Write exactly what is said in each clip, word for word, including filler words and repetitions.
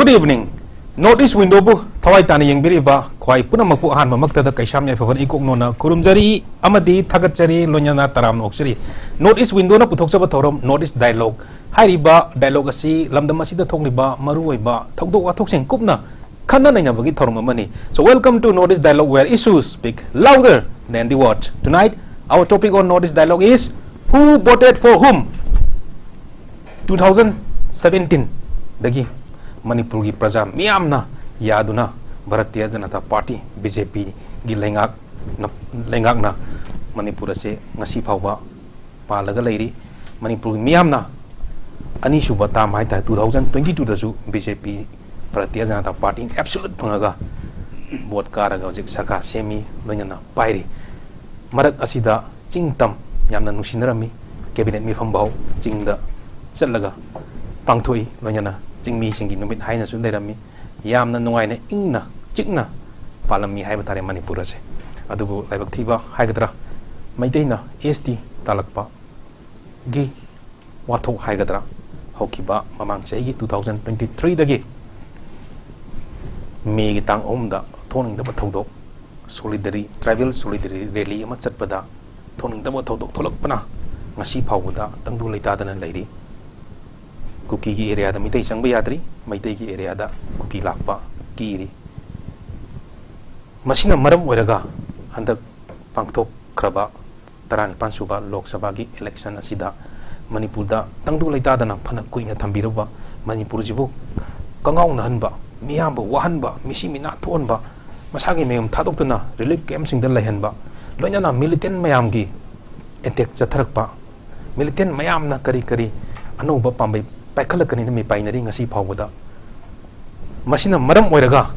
Good evening. North East Windowꯕꯨ ꯊꯋꯥꯏ ꯇꯥꯅ ꯌꯦꯡꯕꯤꯔꯤꯕ ꯈ꯭ꯋꯥꯏ ꯄꯨꯝꯅꯃꯛꯄꯨ ꯑꯍꯥꯟꯕꯃꯛꯇꯗ ꯀꯩꯁꯥꯝ ꯌꯥꯏꯐꯕꯅ ꯏꯀꯣꯛ ꯅꯣꯟꯅ ꯈꯨꯔꯨꯝꯖꯔꯤ ꯑꯃꯗꯤ ꯊꯥꯒꯠꯆꯔꯤ, ꯂꯣꯏꯅꯅ ꯇꯔꯥꯝꯅ ꯑꯣꯛꯆꯔꯤ꯫ North East Windowꯅ ꯄꯨꯊꯣꯛꯆꯕ ꯊꯧꯔꯝ North East Dialogue ꯍꯥꯏꯔꯤꯕ dialogue ꯑꯁꯤ ꯂꯝꯗꯝ ꯑꯁꯤꯗ ꯊꯣꯛꯂꯤꯕ ꯃꯔꯨꯑꯣꯏꯕ ꯊꯧꯗꯣꯛ ꯋꯥꯊꯣꯛꯁꯤꯡ ꯀꯨꯞꯅ ꯈꯟꯅ ꯅꯩꯅꯕꯒꯤ ꯊꯧꯔꯝ ꯑꯃꯅꯤ꯫ So welcome to North East Dialogue, where issues speak louder than the word. Tonight, our topic on North East Dialogue is who voted for whom? Two thousand seventeenꯗꯒꯤ ꯃꯅꯤꯄꯨꯔꯒꯤ ꯄ꯭ꯔꯖꯥ ꯃꯤꯌꯥꯝꯅ ꯌꯥꯗꯨꯅ ꯚꯥꯔꯇꯤꯌ ꯖꯅꯇꯥ ꯄꯥꯔꯇꯤ, BJPꯒꯤ ꯂꯩꯉꯥꯛꯅ, ꯂꯩꯉꯥꯛꯅ ꯃꯅꯤꯄꯨꯔ ꯑꯁꯤ ꯉꯁꯤ ꯐꯥꯎꯕ ꯄꯥꯜꯂꯒ ꯂꯩꯔꯤ꯫ ꯃꯅꯤꯄꯨꯔꯒꯤ ꯃꯤꯌꯥꯝꯅ ꯑꯅꯤꯁꯨꯕ term ꯍꯥꯏꯇꯥꯔꯦ, two thousand twenty twoꯗꯁꯨ BJP, Bharatiya Janata ꯄꯥꯔꯇꯤꯅ absolute ꯐꯪꯉꯒ vote ꯀꯥꯔꯒ ꯍꯧꯖꯤꯛ ꯁꯔꯀꯥꯔ ꯁꯦꯝꯃꯤ, ꯂꯣꯏꯅꯅ ꯄꯥꯏꯔꯤ꯫ ꯃꯔꯛ ꯑꯁꯤꯗ ꯆꯤꯡ ꯇꯝ ꯌꯥꯝꯅ ꯅꯨꯡꯁꯤꯅꯔꯝꯃꯤ꯫ Cabinet ꯃꯤꯐꯝ ꯐꯥꯎ ꯆꯤꯡꯗ ꯆꯠꯂꯒ ꯄꯥꯡꯊꯣꯛꯏ, ꯂꯣꯏꯅꯅ ꯆꯤꯡꯃꯤꯁꯤꯡꯒꯤ ꯅꯨꯃꯤꯠ ꯍꯥꯏꯅꯁꯨ ꯂꯩꯔꯝꯃꯤ꯫ ꯌꯥꯝꯅ ꯅꯨꯡꯉꯥꯏꯅ ꯏꯪꯅ ꯆꯤꯛꯅ ꯄꯥꯜꯂꯝꯃꯤ ꯍꯥꯏꯕ ꯇꯥꯔꯦ ꯃꯅꯤꯄꯨꯔ ꯑꯁꯦ꯫ ꯑꯗꯨꯕꯨ ꯂꯥꯏꯕꯛ ꯊꯤꯕ ꯍꯥꯏꯒꯗ꯭ꯔꯥ, ꯃꯩꯇꯩꯅ ST ꯇꯥꯜꯂꯛꯄꯒꯤ ꯋꯥꯊꯣꯛ ꯍꯥꯏꯒꯗ꯭ꯔꯥ, ꯍꯧꯈꯤꯕ ꯃꯃꯥꯡ ꯆꯍꯤꯒꯤ two thousand twenty threeꯗꯒꯤ Mayꯒꯤ ꯇꯥꯡ ꯑꯍꯨꯝꯗ ꯊꯣꯛꯅꯤꯡꯗꯕ ꯊꯧꯗꯣꯛ, solidary, tribal solidary rally ꯑꯃ ꯆꯠꯄꯗ ꯊꯣꯛꯅꯤꯡꯗꯕ ꯊꯧꯗꯣꯛ ꯊꯣꯛꯂꯛꯄꯅ ꯉꯁꯤ ꯐꯥꯎꯕꯗ ꯇꯪꯗꯨ ꯂꯩꯇꯥꯗꯅ ꯂꯩꯔꯤ꯫ ꯀꯨꯀꯤꯒꯤ areaꯗ ꯃꯤꯇꯩ ꯆꯪꯕ ꯌꯥꯗ꯭ꯔꯤ, ꯃꯩꯇꯩꯒꯤ areaꯗ ꯀꯨꯀꯤ ꯂꯥꯛꯄ ꯀꯤꯔꯤ꯫ ꯃꯁꯤꯅ ꯃꯔꯝ ꯑꯣꯏꯔꯒ ꯍꯟꯗꯛ ꯄꯥꯡꯊꯣꯛꯈ꯭ꯔꯕ ꯇꯔꯥꯅꯤꯄꯥꯟ ꯁꯨꯕ ꯂꯣꯛ ꯁꯚꯥꯒꯤ election ꯑꯁꯤꯗ ꯃꯅꯤꯄꯨꯔꯗ ꯇꯪꯗꯨ ꯂꯩꯇꯥꯗꯅ ꯐꯅ ꯀꯨꯏꯅ ꯊꯝꯕꯤꯔꯨꯕ, ꯃꯅꯤꯄꯨꯔꯁꯤꯕꯨ ꯀꯉꯥꯎꯅꯍꯟꯕ, ꯃꯤꯌꯥꯝꯕꯨ ꯋꯥꯍꯟꯕ, ꯃꯤꯁꯤ ꯃꯤꯅꯥ ꯊꯣꯛꯍꯟꯕ, ꯃꯁꯥꯒꯤ ꯃꯌꯨꯝ ꯊꯥꯗꯣꯛꯇꯨꯅ relief campꯁꯤꯡꯗ ꯂꯩꯍꯟꯕ, ꯂꯣꯏꯅꯅ militant ꯃꯌꯥꯝꯒꯤ attack ꯆꯠꯊꯔꯛꯄ, militant ꯃꯌꯥꯝꯅ ꯀꯔꯤ ꯀꯔꯤ ꯑꯅꯧꯕ ꯄꯥꯝꯕꯩ ꯄꯥꯏꯈꯠꯂꯛꯀꯅꯤꯅ ꯃꯤꯄꯥꯏꯅꯔꯤ ꯉꯁꯤ ꯐꯥꯎꯕꯗ꯫ ꯃꯁꯤꯅ ꯃꯔꯝ ꯑꯣꯏꯔꯒ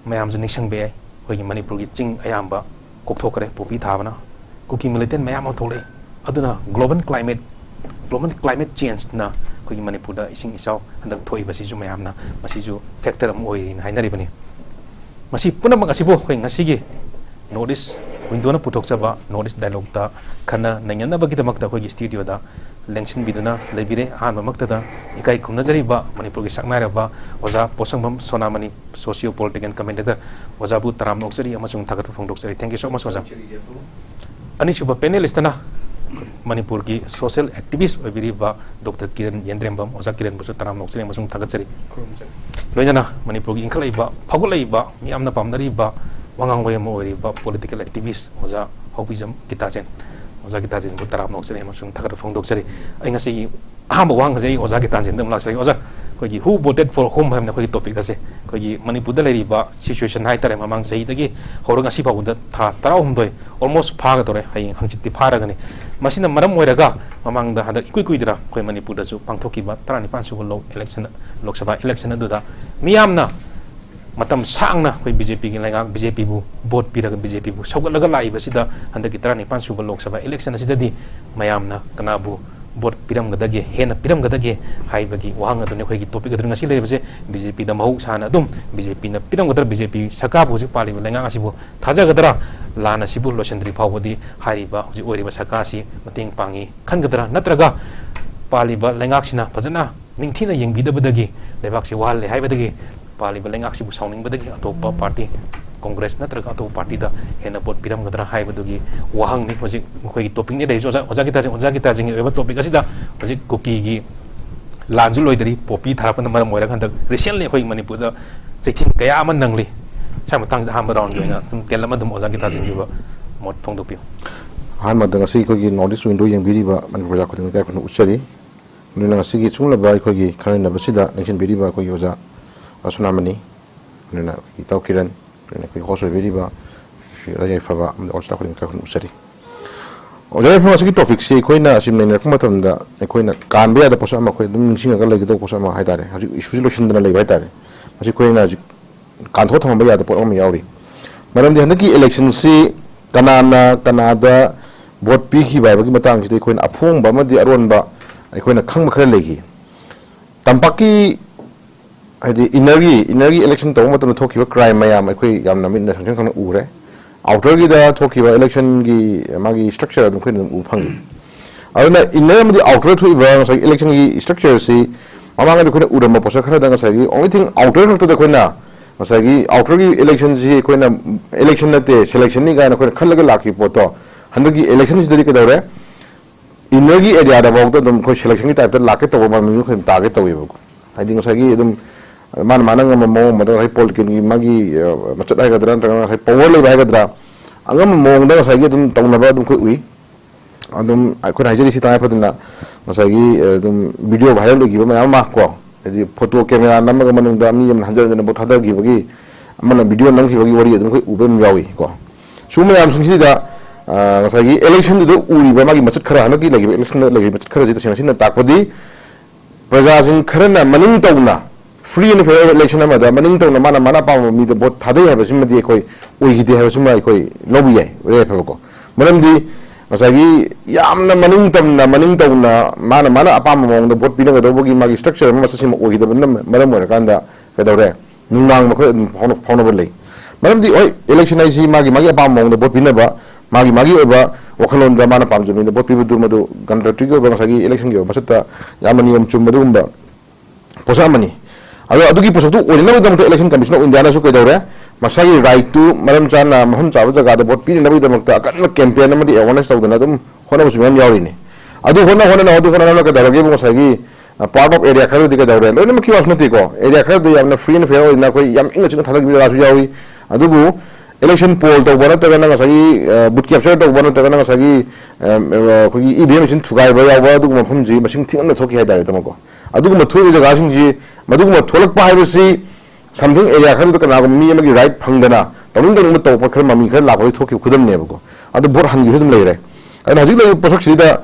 ꯃꯌꯥꯝꯁꯨ ꯅꯤꯡꯁꯤꯡꯕ ꯌꯥꯏ, ꯑꯩꯈꯣꯏꯒꯤ ꯃꯅꯤꯄꯨꯔꯒꯤ ꯆꯤꯡ ꯑꯌꯥꯝꯕ ꯀꯣꯛꯊꯣꯛꯈ꯭ꯔꯦ ꯄꯣꯄꯤ ꯊꯥꯕꯅ꯫ ꯀꯨꯀꯤ militant ꯃꯌꯥꯝ ꯑꯃ ꯊꯣꯛꯂꯛꯑꯦ꯫ ꯑꯗꯨꯅ global climate, global climate changeꯅ ꯑꯩꯈꯣꯏꯒꯤ ꯃꯅꯤꯄꯨꯔꯗ ꯏꯁꯤꯡ ꯏꯆꯥꯎ ꯍꯟꯗꯛ ꯊꯣꯛꯏꯕꯁꯤꯁꯨ ꯃꯌꯥꯝꯅ ꯃꯁꯤꯁꯨ factor ꯑꯃ ꯑꯣꯏꯔꯤꯅ ꯍꯥꯏꯅꯔꯤꯕꯅꯤ꯫ ꯃꯁꯤ ꯄꯨꯝꯅꯃꯛ ꯑꯁꯤꯕꯨ ꯑꯩꯈꯣꯏ ꯉꯁꯤꯒꯤ North East Windowꯅ ꯄꯨꯊꯣꯛꯆꯕ North East Dialogueꯇ ꯈꯟꯅ ꯅꯩꯅꯅꯕꯒꯤꯗꯃꯛꯇ ꯑꯩꯈꯣꯏꯒꯤ studioꯗ ꯂꯦꯡꯁꯤꯟꯕꯤꯗꯨꯅ ꯂꯩꯕꯤꯔꯦ꯫ ꯑꯍꯥꯟꯕꯃꯛꯇꯗ ꯏꯀꯥꯏ ꯈꯨꯝꯅꯖꯔꯤꯕ ꯃꯅꯤꯄꯨꯔꯒꯤ ꯁꯛꯅꯥꯏꯔꯕ ꯑꯣꯖꯥ ꯄꯣꯠꯁꯪꯕꯝ ꯁꯣꯅꯥꯃꯅꯤ, Socio Political Commentator, ꯑꯣꯖꯥꯕꯨ ꯇꯔꯥꯝꯅ ꯑꯣꯛꯆꯔꯤ ꯑꯃꯁꯨꯡ ꯊꯥꯒꯠꯄ ꯐꯣꯡꯗꯣꯛꯆꯔꯤ꯫ Thank you so much, ꯑꯣꯖꯥ꯫ ꯑꯅꯤꯁꯨꯕ panelist-ꯇꯅ ꯃꯅꯤꯄꯨꯔꯒꯤ social activist ꯑꯣꯏꯕꯤꯔꯤꯕ Doctor ꯀꯤꯔꯟ ꯌꯦꯟꯗ꯭ꯔꯦꯝꯕꯝ, ꯑꯣꯖꯥ ꯀꯤꯔꯟꯕꯨꯁꯨ ꯇꯔꯥꯝꯅ ꯑꯣꯛꯆꯔꯤ ꯑꯃꯁꯨꯡ ꯊꯥꯒꯠꯆꯔꯤ꯫ ꯂꯣꯏꯅꯅ ꯃꯅꯤꯄꯨꯔꯒꯤ ꯏꯟꯈꯠꯂꯛꯏꯕ, ꯐꯥꯎꯒꯠꯂꯛꯏꯕ, ꯃꯤꯌꯥꯝꯅ ꯄꯥꯝꯅꯔꯤꯕ ꯋꯥꯉꯥꯡꯕ ꯑꯃ ꯑꯣꯏꯔꯤꯕ political activist ꯑꯣꯖꯥ ꯍꯧꯕꯤꯖꯝ ꯒꯤꯇꯥꯆꯦꯟ, ꯑꯣꯖꯥ ꯒꯤꯇꯥꯆꯦꯟꯕꯨ ꯇꯔꯥꯝꯅ ꯑꯣꯛꯆꯔꯤ ꯑꯃꯁꯨꯡ ꯊꯥꯒꯠꯄ ꯐꯣꯡꯗꯣꯛꯆꯔꯤ꯫ ꯑꯩ ꯉꯁꯤꯒꯤ ꯑꯍꯥꯟꯕ ꯋꯥꯍꯪ ꯑꯁꯦ ꯑꯩ ꯑꯣꯖꯥ ꯒꯤꯇꯥꯆꯦꯟꯗ ꯑꯃꯨꯛ ꯂꯥꯛꯆꯒꯦ꯫ ꯑꯣꯖꯥ, ꯑꯩꯈꯣꯏꯒꯤ Who Voted for Whom ꯍꯥꯏꯕꯅ ꯑꯩꯈꯣꯏꯒꯤ topic ꯑꯁꯦ, ꯑꯩꯈꯣꯏꯒꯤ ꯃꯅꯤꯄꯨꯔꯗ ꯂꯩꯔꯤꯕ situation ꯍꯥꯏꯇꯥꯔꯦ, ꯃꯃꯥꯡ ꯆꯍꯤꯗꯒꯤ ꯍꯧꯔꯒ ꯉꯁꯤ ꯐꯥꯎꯕꯗ ꯊꯥ ꯇꯔꯥꯍꯨꯝꯗꯣꯏ almost ꯐꯥꯒꯗꯧꯔꯦ, ꯍꯌꯦꯡ ꯍꯪꯆꯤꯠꯇꯤ ꯐꯥꯔꯒꯅꯤ꯫ ꯃꯁꯤꯅ ꯃꯔꯝ ꯑꯣꯏꯔꯒ ꯃꯃꯥꯡꯗ ꯍꯟꯗꯛ ꯏꯀꯨꯏ ꯀꯨꯏꯗꯅ ꯑꯩꯈꯣꯏ ꯃꯅꯤꯄꯨꯔꯗꯁꯨ ꯄꯥꯡꯊꯣꯛꯈꯤꯕ ꯇꯔꯥꯅꯤꯄꯥꯟ ꯁꯨꯕ ꯂꯣꯛ election, ꯂꯣꯛ ꯁꯚꯥ election ꯑꯗꯨꯗ ꯃꯤꯌꯥꯝꯅ ꯃꯇꯝ ꯁꯥꯡꯅ ꯑꯩꯈꯣꯏ BJP-ꯒꯤ ꯂꯩꯉꯥꯛ, BJP-ꯕꯨ vote ꯄꯤꯔꯒ, BJP-ꯕꯨ ꯁꯧꯒꯠꯂꯒ ꯂꯥꯛꯏꯕꯁꯤꯗ, ꯍꯟꯗꯛꯀꯤ ꯇꯔꯥꯅꯤꯄꯥꯟ ꯁꯨꯕ ꯂꯣꯛ ꯁꯚꯥ election ꯑꯁꯤꯗꯗꯤ ꯃꯌꯥꯝꯅ ꯀꯅꯥꯕꯨ vote ꯄꯤꯔꯝꯒꯗꯒꯦ, ꯍꯦꯟꯅ ꯄꯤꯔꯝꯒꯗꯒꯦ ꯍꯥꯏꯕꯒꯤ ꯋꯥꯍꯪ ꯑꯗꯨꯅꯤ ꯑꯩꯈꯣꯏꯒꯤ topic ꯑꯗꯨꯅ ꯉꯁꯤ ꯂꯩꯔꯤꯕꯁꯦ꯫ BJP-ꯗ ꯃꯍꯧꯁꯥꯅ ꯑꯗꯨꯝ BJP-ꯅ ꯄꯤꯔꯝꯒꯗ꯭ꯔꯥ, BJP ꯁꯔꯀꯥꯔꯕꯨ ꯍꯧꯖꯤꯛ ꯄꯥꯜꯂꯤꯕ ꯂꯩꯉꯥꯛ ꯑꯁꯤꯕꯨ ꯊꯥꯖꯒꯗ꯭ꯔꯥ, ꯂꯥꯟ ꯑꯁꯤꯕꯨ ꯂꯣꯏꯁꯤꯟꯗ꯭ꯔꯤ ꯐꯥꯎꯕꯗꯤ ꯍꯥꯏꯔꯤꯕ ꯍꯧꯖꯤꯛ ꯑꯣꯏꯔꯤꯕ ꯁꯔꯀꯥꯔ ꯑꯁꯤ ꯃꯇꯦꯡ ꯄꯥꯡꯉꯤ ꯈꯟꯒꯗ꯭ꯔꯥ, ꯅꯠꯇ꯭ꯔꯒ ꯄꯥꯜꯂꯤꯕ ꯂꯩꯉꯥꯛꯁꯤꯅ ꯐꯖꯅ ꯅꯤꯡꯊꯤꯅ ꯌꯦꯡꯕꯤꯗꯕꯗꯒꯤ ꯂꯩꯕꯥꯛꯁꯤ ꯋꯥꯍꯜꯂꯦ ꯍꯥꯏꯕꯗꯒꯤ, ꯄꯥꯜꯂꯤꯕ ꯂꯩꯉꯥꯛꯁꯤꯕꯨ ꯁꯥꯎꯅꯤꯡꯕꯗꯒꯤ ꯑꯇꯣꯞꯄ party, Congress ꯅꯠꯇ꯭ꯔꯒ ꯑꯇꯣꯞꯄ party-ꯗ ꯍꯦꯟꯅ vote ꯄꯤꯔꯝꯒꯗ꯭ꯔꯥ ꯍꯥꯏꯕꯗꯨꯒꯤ ꯋꯥꯍꯪꯅꯤ ꯍꯧꯖꯤꯛ ꯃꯈꯣꯏꯒꯤ topic-ꯅꯤ ꯂꯩꯔꯤꯁꯦ꯫ ꯑꯣꯖꯥ, ꯑꯣꯖꯥ ꯒꯤꯇꯥꯆꯦꯟ, ꯑꯣꯖꯥ ꯒꯤꯇꯥꯆꯦꯟꯒꯤ ꯑꯣꯏꯕ topic ꯑꯁꯤꯗ ꯍꯧꯖꯤꯛ ꯀꯨꯀꯤꯒꯤ ꯂꯥꯟꯁꯨ ꯂꯣꯏꯗ꯭ꯔꯤ, poppy ꯊꯥꯔꯛꯄꯅ ꯃꯔꯝ ꯑꯣꯏꯔꯒ ꯍꯟꯗꯛ recently ꯑꯩꯈꯣꯏ ꯃꯅꯤꯄꯨꯔꯗ ꯆꯩꯊꯦꯡ ꯀꯌꯥ ꯑꯃ ꯅꯪꯂꯤ꯫ ꯁ꯭ꯋꯥꯏ ꯃꯇꯥꯡꯁꯤꯗ ꯑꯍꯥꯟꯕ round-ꯒꯤ ꯑꯣꯏꯅ ꯑꯗꯨꯝ ꯇꯦꯜꯂꯞꯅ ꯑꯗꯨꯝ ꯑꯣꯖꯥ ꯒꯤꯇꯥꯆꯦꯟꯒꯤ ꯑꯣꯏꯕ ꯃꯣꯠ ꯐꯣꯡꯗꯣꯛꯄꯤꯌꯨ꯫ ꯑꯍꯥꯟꯕꯗ ꯉꯁꯤ ꯑꯩꯈꯣꯏꯒꯤ North East Window ꯌꯦꯡꯕꯤꯔꯤꯕ ꯃꯅꯤꯄꯨꯔ ꯄ꯭ꯔꯖꯥ ꯈꯨꯗꯤꯡꯃꯛ ꯏꯀꯥꯏ ꯈꯨꯝꯅꯕ ꯎꯠꯆꯔꯤ꯫ ꯑꯗꯨꯅ ꯉꯁꯤꯒꯤ ꯁꯤꯒꯨꯝꯂꯕ ꯑꯩꯈꯣꯏꯒꯤ ꯈꯟꯅ ꯅꯩꯅꯕꯁꯤꯗ ꯂꯦꯡꯁꯤꯟꯕꯤꯔꯤꯕ ꯑꯩꯈꯣꯏꯒꯤ ꯑꯣꯖꯥ ꯁꯣꯅꯥꯃꯅꯤ, ꯑꯗꯨꯅ ꯑꯩꯈꯣꯏꯒꯤ ꯏꯇꯥꯎ ꯀꯤꯔꯟ, ꯑꯗꯨꯅ ꯑꯩꯈꯣꯏꯒꯤ host ꯑꯣꯏꯕꯤꯔꯤꯕ ꯑꯩꯈꯣꯏꯒꯤ ꯑꯣꯖꯥ ꯌꯥꯏꯐꯕ ꯑꯃꯗꯤ ꯑꯣꯖꯥ ꯈꯨꯗꯤꯡꯃꯛ ꯏꯀꯥꯏ ꯈꯨꯝꯅꯕ ꯎꯠꯆꯔꯤ꯫ ꯑꯣꯖꯥ ꯌꯥꯏꯐꯕ, ꯉꯁꯤꯒꯤ topic-ꯁꯤ ꯑꯩꯈꯣꯏꯅ ꯑꯁꯤ ꯅꯩꯅꯔꯛꯄ ꯃꯇꯝꯗ ꯑꯩꯈꯣꯏꯅ ꯀꯥꯟꯕ ꯌꯥꯗꯕ ꯄꯣꯠꯁꯛ ꯑꯃ, ꯑꯩꯈꯣꯏ ꯑꯗꯨꯝ ꯅꯤꯡꯁꯤꯡꯉꯒ ꯂꯩꯒꯗꯧꯕ ꯄꯣꯠꯁꯛ ꯑꯃ ꯍꯥꯏꯇꯥꯔꯦ, ꯍꯧꯖꯤꯛ issue-ꯁꯤ ꯂꯣꯏꯁꯤꯟꯗꯅ ꯂꯩꯕ ꯍꯥꯏꯇꯥꯔꯦ꯫ ꯃꯁꯤ ꯑꯩꯈꯣꯏꯅ ꯍꯧꯖꯤꯛ ꯀꯥꯟꯊꯣꯛ ꯊꯝꯕ ꯌꯥꯗꯕ ꯄꯣꯠ ꯑꯃ ꯌꯥꯎꯔꯤ꯫ ꯃꯔꯝꯗꯤ ꯍꯟꯗꯛꯀꯤ election-ꯁꯤ ꯀꯅꯥꯅ ꯀꯅꯥꯗ vote ꯄꯤꯈꯤꯕ ꯍꯥꯏꯕꯒꯤ ꯃꯇꯥꯡꯁꯤꯗ ꯑꯩꯈꯣꯏꯅ ꯑꯐꯣꯡꯕ ꯑꯃꯗꯤ ꯑꯔꯣꯟꯕ ꯑꯩꯈꯣꯏꯅ ꯈꯪꯕ ꯈꯔ ꯂꯩꯈꯤ꯫ ꯇꯝꯄꯥꯛꯀꯤ, ꯍꯥꯏꯗꯤ inner-ꯒꯤ, inner-ꯒꯤ election ꯇꯧꯕ ꯃꯇꯝꯗ ꯊꯣꯛꯈꯤꯕ crime ꯃꯌꯥꯝ ꯑꯩꯈꯣꯏ ꯌꯥꯝꯅ ꯃꯤꯠꯅ ꯁꯪꯁꯪ ꯈꯪꯅ ꯎꯔꯦ꯫ Outer-ꯒꯤꯗ ꯊꯣꯛꯈꯤꯕ election-ꯒꯤ ꯃꯥꯒꯤ structure ꯑꯗꯨꯝ ꯑꯩꯈꯣꯏꯅ ꯑꯗꯨꯝ ꯎꯕ ꯐꯪꯉꯤ꯫ ꯑꯗꯨꯅ inner ꯑꯃꯗꯤ outer ꯊꯣꯛꯏꯕ ꯉꯁꯥꯏꯒꯤ election ꯒꯤ structure ꯁꯤ ꯃꯃꯥꯡꯗ ꯑꯩꯈꯣꯏꯅ ꯎꯔꯝꯕ ꯄꯣꯠꯁꯛ ꯈꯔꯗ ꯉꯁꯥꯏꯒꯤ only thing outer ꯈꯛꯇꯗ ꯑꯩꯈꯣꯏꯅ ꯉꯁꯥꯏꯒꯤ outer ꯒꯤ election ꯁꯤ ꯑꯩꯈꯣꯏꯅ election ꯅꯠꯇꯦ, selection ꯅꯤ ꯀꯥꯏꯅ ꯑꯩꯈꯣꯏꯅ ꯈꯜꯂꯒ ꯂꯥꯛꯈꯤꯕ ꯄꯣꯠꯇꯣ ꯍꯟꯗꯛꯀꯤ election ꯁꯤꯗꯗꯤ ꯀꯩꯗꯧꯔꯦ? Inner ꯒꯤ area ꯗ ꯐꯥꯎꯗ ꯑꯗꯨꯝ ꯑꯩꯈꯣꯏ selection ꯒꯤ type ꯇ ꯂꯥꯛꯀꯦ ꯇꯧꯕ ꯃꯃꯤꯡ ꯑꯩꯈꯣꯏꯅ ꯇꯥꯒꯦ ꯇꯧꯋꯦꯕꯀꯣ꯫ ꯍꯥꯏꯗꯤ ꯉꯁꯥꯏꯒꯤ ꯑꯗꯨꯝ ꯃꯥꯅ ꯃꯥꯅ ꯉꯝꯕ ꯃꯑꯣꯡ ꯑꯃꯗ ꯉꯁꯥꯏ political ꯒꯤ ꯃꯥꯒꯤ, ꯑ, ꯃꯆꯠ ꯍꯥꯏꯒꯗ꯭ꯔꯥ ꯅꯠꯇ꯭ꯔꯒ ꯉꯁꯥꯏ power ꯂꯩꯕ ꯍꯥꯏꯒꯗ꯭ꯔꯥ, ꯑꯉꯝꯕ ꯃꯑꯣꯡꯗ ꯉꯁꯥꯏꯒꯤ ꯑꯗꯨꯝ ꯇꯧꯅꯕ ꯑꯗꯨꯝ ꯑꯩꯈꯣꯏ ꯎꯏ꯫ ꯑꯗꯨꯝ ꯑꯩꯈꯣꯏꯅ ꯍꯥꯏꯖꯔꯤꯁꯤ ꯇꯉꯥꯏ ꯐꯗꯅ ꯉꯁꯥꯏꯒꯤ, ꯑ, ꯑꯗꯨꯝ video viral ꯑꯣꯏꯈꯤꯕ ꯃꯌꯥꯝ ꯑꯃ ꯀꯣ, ꯍꯥꯏꯗꯤ photo camera ꯅꯝꯃꯒ ꯃꯅꯨꯡꯗ ꯃꯤ ꯑꯃꯅ ꯍꯟꯖꯤꯟ ꯍꯟꯖꯤꯟꯅ vote ꯊꯥꯗꯈꯤꯕꯒꯤ, ꯑꯃꯅ video ꯅꯝꯈꯤꯕꯒꯤ ꯋꯥꯔꯤ ꯑꯗꯨꯝ ꯑꯩꯈꯣꯏ ꯎꯕ ꯑꯗꯨꯝ ꯌꯥꯎꯏ ꯀꯣ꯫ ꯁꯤꯒꯨꯝꯕ ꯃꯌꯥꯝꯁꯤꯡꯁꯤꯗ, ꯑ, ꯉꯁꯥꯏꯒꯤ election ꯗꯨꯗ ꯎꯔꯤꯕ ꯃꯥꯒꯤ ꯃꯆꯠ ꯈꯔ, ꯍꯟꯗꯛꯀꯤ ꯂꯩꯔꯤꯕ election ꯗ ꯂꯩꯔꯤꯕ ꯃꯆꯠ ꯈꯔꯁꯤ ꯇꯁꯦꯡꯅ ꯁꯤꯅ ꯇꯥꯛꯄꯗꯤ ꯄ꯭ꯔꯖꯥꯁꯤꯡ ꯈꯔꯅ ꯃꯅꯤꯡ ꯇꯧꯅ free and fair election ꯑꯃꯗ ꯃꯅꯤꯡ ꯇꯧꯅ ꯃꯥꯅ ꯃꯥꯅ ꯑꯄꯥꯝꯕ ꯃꯤꯗ vote ꯊꯥꯗꯩ ꯍꯥꯏꯕꯁꯤꯃꯗꯤ ꯑꯩꯈꯣꯏ ꯑꯣꯏꯈꯤꯗꯦ ꯍꯥꯏꯕꯁꯤꯃ ꯑꯩꯈꯣꯏ ꯂꯧꯕ ꯌꯥꯏ, ꯌꯥꯏꯐꯕꯀꯣ꯫ ꯃꯔꯝꯗꯤ ꯉꯁꯥꯏꯒꯤ ꯌꯥꯝꯅ ꯃꯅꯤꯡ ꯇꯝꯅ, ꯃꯅꯤꯡ ꯇꯧꯅ ꯃꯥꯅ ꯃꯥꯅ ꯑꯄꯥꯝꯕ ꯃꯑꯣꯡꯗ vote ꯄꯤꯅꯒꯗꯧꯕꯒꯤ ꯃꯥꯒꯤ structure ꯑꯃ ꯃꯆꯠꯁꯤꯃ ꯑꯣꯏꯈꯤꯗꯕꯅ ꯃꯔꯝ ꯑꯣꯏꯔꯀꯥꯟꯗ ꯀꯩꯗꯧꯔꯦ? ꯅꯨꯡꯅꯥꯡ ꯃꯈꯣꯏ ꯑꯗꯨꯝ ꯐꯥꯎꯅ-, ꯐꯥꯎꯅꯕ ꯂꯩ꯫ ꯃꯔꯝꯗꯤ ꯍꯣꯏ, election ꯍꯥꯏꯁꯤ ꯃꯥꯒꯤ ꯃꯥꯒꯤ ꯑꯄꯥꯝꯕ ꯃꯑꯣꯡꯗ vote ꯄꯤꯅꯕ, ꯃꯥꯒꯤ ꯃꯥꯒꯤ ꯑꯣꯏꯕ ꯋꯥꯈꯜꯂꯣꯟꯗ ꯃꯥꯅ ꯄꯥꯝꯖꯕ ꯃꯤꯗ vote ꯄꯤꯕꯗꯨ ꯃꯗꯨ ꯒꯅꯇꯟꯇ꯭ꯔꯤꯛꯀꯤ ꯑꯣꯏꯕ ꯉꯁꯥꯏꯒꯤ election ꯒꯤ ꯑꯣꯏꯕ ꯃꯁꯛꯇ ꯌꯥꯝꯅ ꯅꯤꯌꯣꯝ ꯆꯨꯝꯕ ꯑꯗꯨꯒꯨꯝꯕ ꯄꯣꯠꯁꯛ ꯑꯃꯅꯤ꯫ ꯑꯗꯣ ꯑꯗꯨꯒꯤ ꯄꯣꯠꯁꯛꯇꯨ ꯑꯣꯏꯅꯅꯕꯒꯤꯗꯃꯛꯇ Election Commission of India ꯅꯁꯨ ꯀꯩꯗꯧꯔꯦ? ꯃꯁꯥꯒꯤ right ꯇꯨ ꯃꯔꯝ ꯆꯥꯅ ꯃꯐꯝ ꯆꯥꯕ ꯖꯒꯥꯗ vote ꯄꯤꯅꯅꯕꯒꯤꯗꯃꯛꯇ ꯑꯀꯟꯕ campaign ꯑꯃꯗꯤ awareness ꯇꯧꯗꯅ ꯑꯗꯨꯝ ꯍꯣꯠꯅꯕꯁꯨ ꯃꯌꯥꯝ ꯌꯥꯎꯔꯤꯅꯤ꯫ ꯑꯗꯨ ꯍꯣꯠꯅ ꯍꯣꯠꯅꯅ ꯑꯗꯨ ꯍꯣꯠꯅꯅ ꯀꯩꯗꯧꯔꯒꯦꯕꯨ ꯉꯁꯥꯏꯒꯤ, ꯑ, part of area ꯈꯔꯗꯗꯤ ꯀꯩꯗꯧꯔꯦ? ꯂꯣꯏꯅꯃꯛꯀꯤ ꯋꯥꯁꯨ ꯅꯠꯇꯦꯀꯣ꯫ Area ꯈꯔꯗ ꯌꯥꯝꯅ free and fair ꯑꯣꯏꯅ ꯑꯩꯈꯣꯏ ꯌꯥꯝ ꯏꯪꯅ ꯆꯤꯛꯅ ꯊꯥꯗꯈꯤꯕ ꯖꯒꯥꯁꯨ ꯌꯥꯎꯏ꯫ ꯑꯗꯨꯕꯨ election poll ꯇꯧꯕ ꯅꯠꯇ꯭ꯔꯒꯅ ꯉꯁꯥꯏꯒꯤ, ꯑ, vote capture ꯇꯧꯕ ꯅꯠꯇ꯭ꯔꯒꯅ ꯉꯁꯥꯏꯒꯤ, ꯑ, ꯑ, ꯑꯩꯈꯣꯏꯒꯤ E V M machine ꯊꯨꯒꯥꯏꯕ ꯌꯥꯎꯕ ꯑꯗꯨꯒꯨꯝꯕ ꯃꯐꯝꯁꯤ ꯃꯁꯤꯡ ꯊꯤꯉꯝꯅ ꯊꯣꯛꯈꯤ ꯍꯥꯏꯇꯥꯔꯦ, ꯇꯥꯃꯣꯀꯣ꯫ ꯑꯗꯨꯒꯨꯝꯕ ꯊꯣꯛꯏꯕ ꯖꯒꯥꯁꯤꯡꯁꯤ, ꯃꯗꯨꯒꯨꯝꯕ ꯊꯣꯛꯂꯛꯄ ꯍꯥꯏꯕꯁꯤ something area ꯈꯔꯗꯨꯗ ꯀꯅꯥꯒꯨꯝꯕ ꯃꯤ ꯑꯃꯒꯤ right ꯐꯪꯗꯅ ꯇꯧꯅꯤꯡ ꯇꯧꯅꯤꯡꯕ ꯇꯧꯕ ꯈꯔ ꯃꯃꯤ ꯈꯔ ꯂꯥꯛꯄꯗꯒꯤ ꯊꯣꯛꯈꯤꯕ ꯈꯨꯗꯝꯅꯦꯕꯀꯣ꯫ ꯑꯗꯨ vote ꯍꯟꯈꯤꯕꯁꯨ ꯑꯗꯨꯝ ꯂꯩꯔꯦ꯫ ꯑꯗꯨꯅ ꯍꯧꯖꯤꯛ ꯂꯩꯔꯤꯕ ꯄꯣꯠꯁꯛꯁꯤꯗ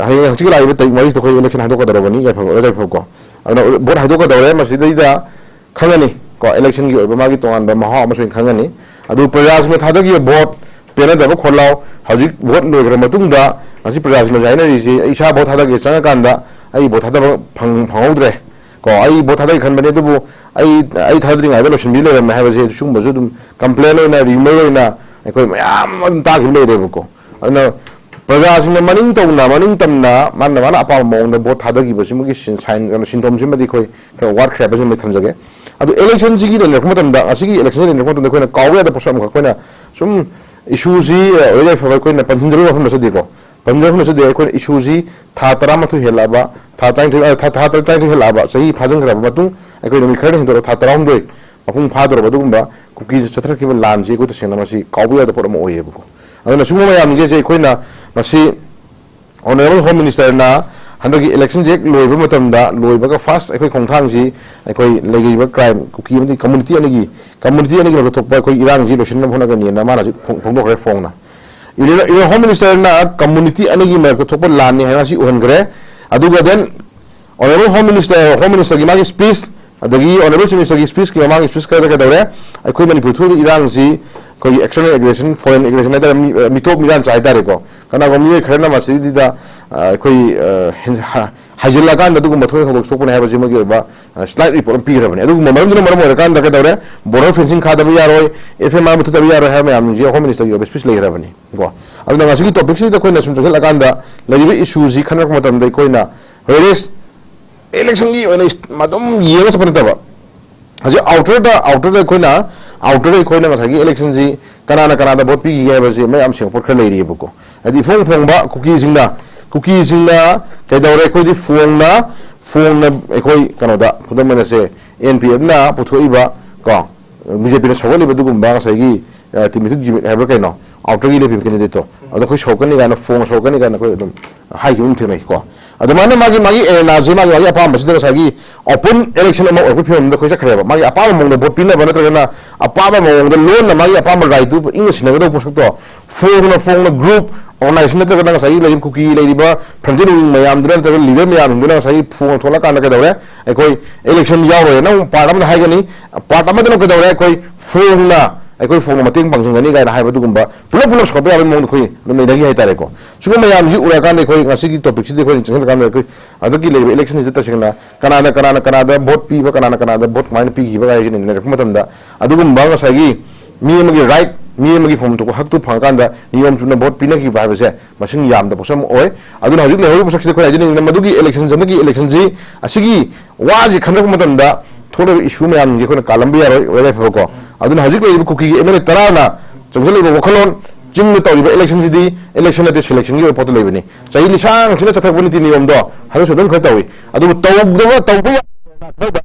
ꯍꯌꯦꯡ ꯍꯧꯖꯤꯛꯀꯤ ꯂꯥꯛꯏꯕ ꯇꯥꯔꯤꯛ ꯃꯔꯤꯁꯤꯗ ꯑꯩꯈꯣꯏ election ꯍꯥꯏꯗꯣꯛꯀꯗꯧꯔꯕꯅꯤ, ꯌꯥꯏꯐꯕ, ꯌꯥꯏꯐꯕꯀꯣ꯫ ꯑꯗꯨꯅ vote ꯍꯥꯏꯗꯣꯛꯀꯗꯧꯔꯦ꯫ ꯃꯁꯤꯗꯩꯗ ꯈꯪꯉꯅꯤ ꯀꯣ, election ꯒꯤ ꯑꯣꯏꯕ ꯃꯥꯒꯤ ꯇꯣꯉꯥꯟꯕ ꯃꯍꯥꯎ ꯑꯃꯁꯨ ꯑꯩꯅ ꯈꯪꯉꯅꯤ꯫ ꯑꯗꯨ ꯄ꯭ꯔꯖꯥꯁꯤꯡꯅ ꯊꯥꯗꯈꯤꯕ vote ꯄꯦꯟꯅꯗꯕ ꯈꯣꯜꯂꯥꯎ ꯍꯧꯖꯤꯛ vote ꯂꯣꯏꯈ꯭ꯔ ꯃꯇꯨꯡꯗ ꯉꯁꯤ ꯄ꯭ꯔꯖꯥꯁꯤꯡꯅ ꯍꯧꯖꯤꯛ ꯍꯥꯏꯅꯔꯤꯁꯤ, "ꯑꯩ ꯏꯁꯥ vote ꯊꯥꯗꯒꯦ ꯆꯪꯉꯀꯥꯟꯗ ꯑꯩ vote ꯊꯥꯗꯕ ꯐꯪ-, ꯐꯪꯍꯧꯗ꯭ꯔꯦ ꯀꯣ, ꯑꯩ vote ꯊꯥꯗꯒꯦ ꯈꯟꯕꯅꯦ, ꯑꯗꯨꯕꯨ ꯑꯩ, ꯑꯩ ꯊꯥꯗ꯭ꯔꯤꯉꯩꯗ ꯂꯣꯏꯁꯤꯟꯕꯤ ꯂꯩꯔꯝꯃꯦ" ꯍꯥꯏꯕꯁꯦ ꯁꯤꯒꯨꯝꯕꯁꯨ ꯑꯗꯨꯝ complain ꯑꯣꯏꯅ, rumor ꯑꯣꯏꯅ ꯑꯩꯈꯣꯏ ꯃꯌꯥꯝ ꯑꯗꯨꯝ ꯇꯥꯈꯤꯕ ꯂꯩꯔꯦꯕꯀꯣ꯫ ꯑꯗꯨꯅ ꯄ꯭ꯔꯖꯥꯁꯤꯡꯅ ꯃꯅꯤꯡ ꯇꯧꯅ, ꯃꯅꯤꯡ ꯇꯝꯅ ꯃꯥꯅ, ꯃꯥꯅ ꯑꯄꯥꯝꯕ ꯃꯑꯣꯡꯗ ꯚꯣꯠ ꯊꯥꯗꯈꯤꯕꯁꯤꯃꯒꯤ ꯁꯤꯟ-, ꯁꯥꯏꯟ, ꯀꯩꯅꯣ, ꯁꯤꯟꯊꯣꯝꯁꯤꯃꯗꯤ ꯑꯩꯈꯣꯏ ꯈꯔ ꯋꯥꯠꯈ꯭ꯔꯦ ꯍꯥꯏꯕꯁꯤꯃ ꯑꯩ ꯊꯝꯖꯒꯦ꯫ ꯑꯗꯨ ꯏꯂꯦꯛꯁꯟꯁꯤꯒꯤ ꯂꯩꯅꯔꯛꯄ ꯃꯇꯝꯗ, ꯉꯁꯤꯒꯤ ꯏꯂꯦꯛꯁꯟꯁꯤꯒꯤ ꯂꯩꯅꯔꯛꯄ ꯃꯇꯝꯗ ꯑꯩꯈꯣꯏꯅ ꯀꯥꯎꯕ ꯌꯥꯗꯕ ꯄꯣꯠꯁꯛ ꯑꯃꯈꯛ, ꯑꯩꯈꯣꯏꯅ ꯁꯨꯝ ꯏꯁꯨꯁꯤ, ꯑ, ꯑꯣꯏꯔ ꯌꯥꯏꯐꯕ ꯑꯩꯈꯣꯏꯅ ꯄꯟꯁꯤꯟꯖꯔꯨꯕ ꯃꯐꯝꯗꯁꯨꯗꯤꯀꯣ, ꯄꯟꯖꯔꯨꯕ ꯃꯐꯝꯗꯁꯨꯗꯤ ꯑꯩꯈꯣꯏꯅ ꯏꯁꯨꯁꯤ ꯊꯥ ꯇꯔꯥꯃꯥꯊꯣꯏ ꯍꯦꯜꯂꯛꯑꯕ, ꯊꯥ ꯇꯔꯥꯅꯤꯊꯣꯏ, ꯑ, ꯊꯥ, ꯊꯥ ꯇꯔꯥꯅꯤꯊꯣꯏ ꯍꯦꯜꯂꯛꯑꯕ, ꯆꯍꯤ ꯐꯥꯖꯤꯟꯈ꯭ꯔꯕ ꯃꯇꯨꯡ, ꯑꯩꯈꯣꯏ ꯅꯨꯃꯤꯠ ꯈꯔꯗ ꯍꯦꯟꯗꯣꯛꯑꯒ ꯊꯥ ꯇꯔꯥꯍꯨꯝꯗꯣꯏ ꯃꯄꯨꯡ ꯐꯥꯗꯧꯔꯕ ꯑꯗꯨꯒꯨꯝꯕ ꯀꯨꯀꯤꯗ ꯆꯠꯊꯔꯛꯈꯤꯕ ꯂꯥꯟꯁꯤ ꯑꯩꯈꯣꯏ ꯇꯁꯦꯡꯅ ꯃꯁꯤ ꯀꯥꯎꯕ ꯌꯥꯗꯕ ꯄꯣꯠ ꯑꯃ ꯑꯣꯏꯌꯦꯕꯀꯣ꯫ ꯑꯗꯨꯅ ꯁꯤꯒꯨꯝꯕ ꯃꯌꯥꯝꯁꯦ ꯑꯩꯈꯣꯏꯅ ꯉꯁꯤ Honourable Home Ministerꯅ ꯍꯟꯗꯛꯀꯤ election ꯍꯦꯛ ꯂꯣꯏꯕ ꯃꯇꯝꯗ, ꯂꯣꯏꯕꯒ first ꯑꯩꯈꯣꯏ ꯈꯣꯡꯊꯥꯡꯁꯤ ꯑꯩꯈꯣꯏ ꯂꯩꯔꯤꯕ crime, ꯀꯨꯀꯤ ꯑꯃꯗꯤ community ꯑꯅꯤꯒꯤ, community ꯑꯅꯤꯒꯤ ꯃꯔꯛꯇ ꯊꯣꯛꯄ ꯑꯩꯈꯣꯏ ꯏꯔꯥꯡꯁꯤ ꯂꯣꯏꯁꯤꯟꯅꯕ ꯍꯣꯠꯅꯒꯅꯤꯅ ꯃꯥꯅ ꯍꯧꯖꯤꯛ ꯐꯣꯡ-, ꯐꯣꯡꯗꯣꯛꯈ꯭ꯔꯦ ꯐꯣꯡꯅ꯫ Union, Union Home Ministerꯅ community ꯑꯅꯤꯒꯤ ꯃꯔꯛꯇ ꯊꯣꯛꯄ ꯂꯥꯟꯅꯤ ꯍꯥꯏꯅ ꯉꯁꯤ ꯎꯍꯟꯈ꯭ꯔꯦ꯫ ꯑꯗꯨꯒ then Honourable Home Minister, Home Ministerꯒꯤ ꯃꯥꯒꯤ speech, ꯑꯗꯒꯤ Honourable Chief Ministerꯒꯤ speechꯀꯤ ꯃꯃꯥꯡꯒꯤ speech ꯈꯔꯗ ꯀꯩꯗꯧꯔꯦ? ꯑꯩꯈꯣꯏ ꯃꯅꯤꯄꯨꯔ ꯊꯣꯛꯏꯕ ꯏꯔꯥꯡꯁꯤ ꯑꯩꯈꯣꯏꯒꯤ external aggression, foreign aggression ꯍꯥꯏꯇꯥꯔꯦ, ꯃꯤ-, ꯑ, ꯃꯤꯇꯣꯞ ꯃꯤꯔꯥꯟꯆꯥ ꯍꯥꯏꯇꯥꯔꯦꯀꯣ꯫ ꯀꯅꯥꯒꯨꯝꯕ ꯃꯤꯑꯣꯏ ꯈꯔꯅ ꯃꯁꯤꯗ, ꯑ, ꯑꯩꯈꯣꯏ, ꯑ, ꯍꯦꯟ-, ꯍꯥ-, ꯍꯥꯏꯖꯤꯜꯂꯀꯥꯟꯗ ꯑꯗꯨꯒꯨꯝꯕ ꯊꯣꯛꯏ ꯊꯧꯗꯣꯛ ꯊꯣꯛꯄꯅꯦ ꯍꯥꯏꯕꯁꯤꯃꯒꯤ ꯑꯣꯏꯕ, ꯑ, slight report ꯑꯃ ꯄꯤꯈ꯭ꯔꯕꯅꯤ꯫ ꯑꯗꯨꯒꯨꯝꯕ ꯃꯔꯝꯗꯨꯅ ꯃꯔꯝ ꯑꯣꯏꯔꯀꯥꯟꯗ ꯀꯩꯗꯧꯔꯦ? Border fencing ꯈꯥꯗꯕ ꯌꯥꯔꯣꯏ, F M R ꯃꯨꯊꯠꯇꯕ ꯌꯥꯔꯣꯏ ꯍꯥꯏꯕ ꯃꯌꯥꯝꯁꯤꯡꯁꯦ Home Ministerꯒꯤ ꯑꯣꯏꯕ speech ꯂꯩꯈ꯭ꯔꯕꯅꯤ ꯀꯣ꯫ ꯑꯗꯨꯅ ꯉꯁꯤꯒꯤ topicꯁꯤꯗ ꯑꯩꯈꯣꯏꯅ ꯁꯨꯝ ꯆꯪꯁꯤꯜꯂꯀꯥꯟꯗ ꯂꯩꯔꯤꯕ issueꯁꯤ ꯈꯟꯅꯔꯛꯄ ꯃꯇꯝꯗ ꯑꯩꯈꯣꯏꯅ whereas electionꯒꯤ ꯑꯣꯏꯅ ꯏꯁ-, ꯑꯗꯨꯝ ꯌꯦꯡꯉ ꯆꯠꯄ ꯅꯠꯇꯕ, ꯍꯧꯖꯤꯛ outerꯗ, outerꯗ ꯑꯩꯈꯣꯏꯅ, outerꯗ ꯑꯩꯈꯣꯏꯅ ꯉꯁꯥꯏꯒꯤ electionꯁꯤ ꯀꯅꯥꯅ ꯀꯅꯥꯗ vote ꯄꯤꯈꯤꯒꯦ ꯍꯥꯏꯕꯁꯤ ꯃꯌꯥꯝ ꯁꯦꯡꯕ ꯄꯣꯠ ꯈꯔ ꯂꯩꯔꯤꯑꯕꯀꯣ꯫ ꯍꯥꯏꯗꯤ ꯏꯐꯣꯡ ꯐꯣꯡꯕ ꯀꯨꯀꯤꯁꯤꯡꯅ, ꯀꯨꯀꯤꯁꯤꯡꯅ ꯀꯩꯗꯧꯔꯦ? ꯑꯩꯈꯣꯏꯗꯤ ꯐꯣꯡꯅ, ꯐꯣꯡꯅ ꯑꯩꯈꯣꯏ ꯀꯩꯅꯣꯗ, ꯈꯨꯗꯝ ꯑꯣꯏꯅꯁꯦ, N P Fꯅ ꯄꯨꯊꯣꯛꯏꯕ ꯀꯣ, BJPꯅ ꯁꯧꯒꯠꯂꯤꯕ ꯑꯗꯨꯒꯨꯝꯕ ꯉꯁꯥꯏꯒꯤ, ꯑ, ꯇꯤꯃꯤꯊꯨ ꯖꯤꯃꯤꯠ ꯍꯥꯏꯕ꯭ꯔꯥ ꯀꯩꯅꯣ, outerꯒꯤ ꯂꯦꯞꯄꯤꯕ candidateꯇꯣ, ꯑꯗꯣ ꯑꯩꯈꯣꯏ ꯁꯧꯒꯠꯀꯅꯤ ꯀꯥꯏꯅ, ꯐꯣꯡꯅ ꯁꯧꯒꯠꯀꯅꯤ ꯀꯥꯏꯅ ꯑꯩꯈꯣꯏ ꯑꯗꯨꯝ ꯍꯥꯏꯈꯤꯕ ꯑꯃ ꯊꯦꯡꯅꯩꯀꯣ꯫ ꯑꯗꯨꯃꯥꯏꯅ ꯃꯥꯒꯤ, ꯃꯥꯒꯤ arenaꯁꯦ, ꯃꯥꯒꯤ, ꯃꯥꯒꯤ ꯑꯄꯥꯝꯕꯁꯤꯗ ꯉꯁꯥꯏꯒꯤ open election ꯑꯃ ꯑꯣꯏꯔꯛꯄꯒꯤ ꯐꯤꯕꯝꯗ ꯑꯩꯈꯣꯏ ꯆꯠꯈ꯭ꯔꯦꯕ꯫ ꯃꯥꯒꯤ ꯑꯄꯥꯝꯕ ꯃꯑꯣꯡꯗ vote ꯄꯤꯅꯕ ꯅꯠꯇ꯭ꯔꯒꯅ ꯑꯄꯥꯝꯕ ꯃꯑꯣꯡꯗ ꯂꯣꯟꯅ ꯃꯥꯒꯤ ꯑꯄꯥꯝꯕ rightꯇꯨ ꯏꯪꯅ ꯁꯤꯟꯅꯒꯗꯧꯕ ꯄꯣꯠꯁꯛꯇꯣ ꯐꯣꯡꯅ, ꯐꯣꯡꯅ group, organization ꯅꯠꯇ꯭ꯔꯒꯅ ꯉꯁꯥꯏꯒꯤ ꯂꯩꯔꯤꯕ ꯀꯨꯀꯤ ꯂꯩꯔꯤꯕ frontier wing ꯃꯌꯥꯝꯗꯨꯅ ꯅꯠꯇ꯭ꯔꯒ leader ꯃꯌꯥꯝꯗꯨꯅ ꯉꯁꯥꯏꯒꯤ ꯐꯣꯡꯅ ꯊꯣꯛꯂꯛꯀꯥꯟꯗ ꯀꯩꯗꯧꯔꯦ? ꯑꯩꯈꯣꯏ election ꯌꯥꯎꯔꯣꯏꯅ ꯑꯃꯨꯛ part ꯑꯃꯗ ꯍꯥꯏꯒꯅꯤ, part ꯑꯃꯗꯅ ꯀꯩꯗꯧꯔꯦ? ꯑꯩꯈꯣꯏ ꯐꯣꯡꯅ, ꯑꯩꯈꯣꯏ ꯐꯣꯡꯅ ꯃꯇꯦꯡ ꯄꯥꯡꯁꯤꯟꯒꯅꯤ ꯀꯥꯏꯅ ꯍꯥꯏꯕ ꯑꯗꯨꯒꯨꯝꯕ ꯄꯨꯂꯞ ꯄꯨꯂꯞ ꯁꯧꯒꯠꯄ ꯌꯥꯕꯒꯤ ꯃꯑꯣꯡꯗ ꯑꯩꯈꯣꯏ ꯑꯗꯨꯝ ꯂꯩꯅꯈꯤ ꯍꯥꯏꯇꯥꯔꯦꯀꯣ꯫ ꯁꯤꯒꯨꯝꯕ ꯃꯌꯥꯝꯁꯤ ꯎꯔꯀꯥꯟꯗ ꯑꯩꯈꯣꯏ ꯉꯁꯤꯒꯤ topicꯁꯤꯗꯤ ꯑꯩꯈꯣꯏꯅ ꯆꯪꯁꯤꯜꯂꯀꯥꯟꯗ ꯑꯩꯈꯣꯏ ꯍꯟꯗꯛꯀꯤ ꯂꯩꯔꯤꯕ electionꯁꯤꯗ ꯇꯁꯦꯡꯅ ꯀꯅꯥꯅ, ꯀꯅꯥꯅ, ꯀꯅꯥꯗ vote ꯄꯤꯕ, ꯀꯅꯥꯅ, ꯀꯅꯥꯗ vote ꯀꯃꯥꯏꯅ ꯄꯤꯈꯤꯕ ꯍꯥꯏꯁꯤꯅ ꯅꯩꯅꯔꯛꯄ ꯃꯇꯝꯗ ꯑꯗꯨꯒꯨꯝꯕ ꯉꯁꯥꯏꯒꯤ ꯃꯤ ꯑꯃꯒꯤ right ꯃꯤ ꯑꯃꯒꯤ ꯐꯪꯐꯝ ꯊꯣꯛꯄ ꯍꯛꯇꯨ ꯐꯪꯉꯀꯥꯟꯗ ꯅꯤꯌꯣꯝ ꯆꯨꯝꯅ ꯚꯣꯠ ꯄꯤꯅꯈꯤꯕ ꯍꯥꯏꯕꯁꯦ ꯃꯁꯤꯡ ꯌꯥꯝꯗꯕ ꯄꯣꯠꯁꯛ ꯑꯃ ꯑꯣꯏ꯫ ꯑꯗꯨꯅ ꯍꯧꯖꯤꯛ ꯂꯩꯍꯧꯔꯤꯕ ꯄꯣꯠꯁꯛꯁꯤꯗ ꯑꯩꯈꯣꯏꯅ ꯍꯥꯏꯖꯅꯤꯡꯉꯤꯁꯤꯅ ꯃꯗꯨꯒꯤ ꯏꯂꯦꯛꯁꯟ, ꯍꯟꯗꯛꯀꯤ ꯏꯂꯦꯛꯁꯟꯁꯤ, ꯑꯁꯤꯒꯤ ꯋꯥꯁꯤ ꯈꯟꯅꯔꯛꯄ ꯃꯇꯝꯗ ꯊꯣꯛꯂꯤꯕ ꯏꯁꯨ ꯃꯌꯥꯝꯁꯦ ꯑꯩꯈꯣꯏꯅ ꯀꯥꯜꯂꯝꯕ ꯌꯥꯔꯣꯏ, ꯋꯥꯏꯐꯕꯀꯣ꯫ ꯑꯗꯨꯅ ꯍꯧꯖꯤꯛ ꯂꯩꯔꯤꯕ ꯀꯨꯀꯤꯒꯤ ꯑꯦꯝ ꯑꯦꯜ ꯑꯦ ꯇꯔꯥꯅ ꯆꯪꯁꯤꯜꯂꯛꯂꯤꯕ ꯋꯥꯈꯜꯂꯣꯟ, ꯆꯤꯡꯗ ꯇꯧꯔꯤꯕ ꯏꯂꯦꯛꯁꯟꯁꯤꯗꯤ ꯏꯂꯦꯛꯁꯟ ꯅꯠꯇꯦ, ꯁꯦꯂꯦꯛꯁꯟꯒꯤ ꯑꯣꯏꯕ ꯄꯣꯠꯇ ꯂꯩꯕꯅꯤ꯫ ꯆꯍꯤ ꯂꯤꯁꯥꯡꯁꯤꯅ ꯆꯠꯊꯔꯛꯄ ꯅꯤꯇꯤ ꯅꯤꯌꯣꯝꯗꯣ ꯍꯟꯗꯛꯁꯨ ꯑꯗꯨꯝ ꯈꯔ ꯇꯧꯏ꯫ ꯑꯗꯨꯕꯨ ꯇꯧꯗꯕ, ꯇꯧꯕ ꯌꯥꯕ ꯈꯔꯗ,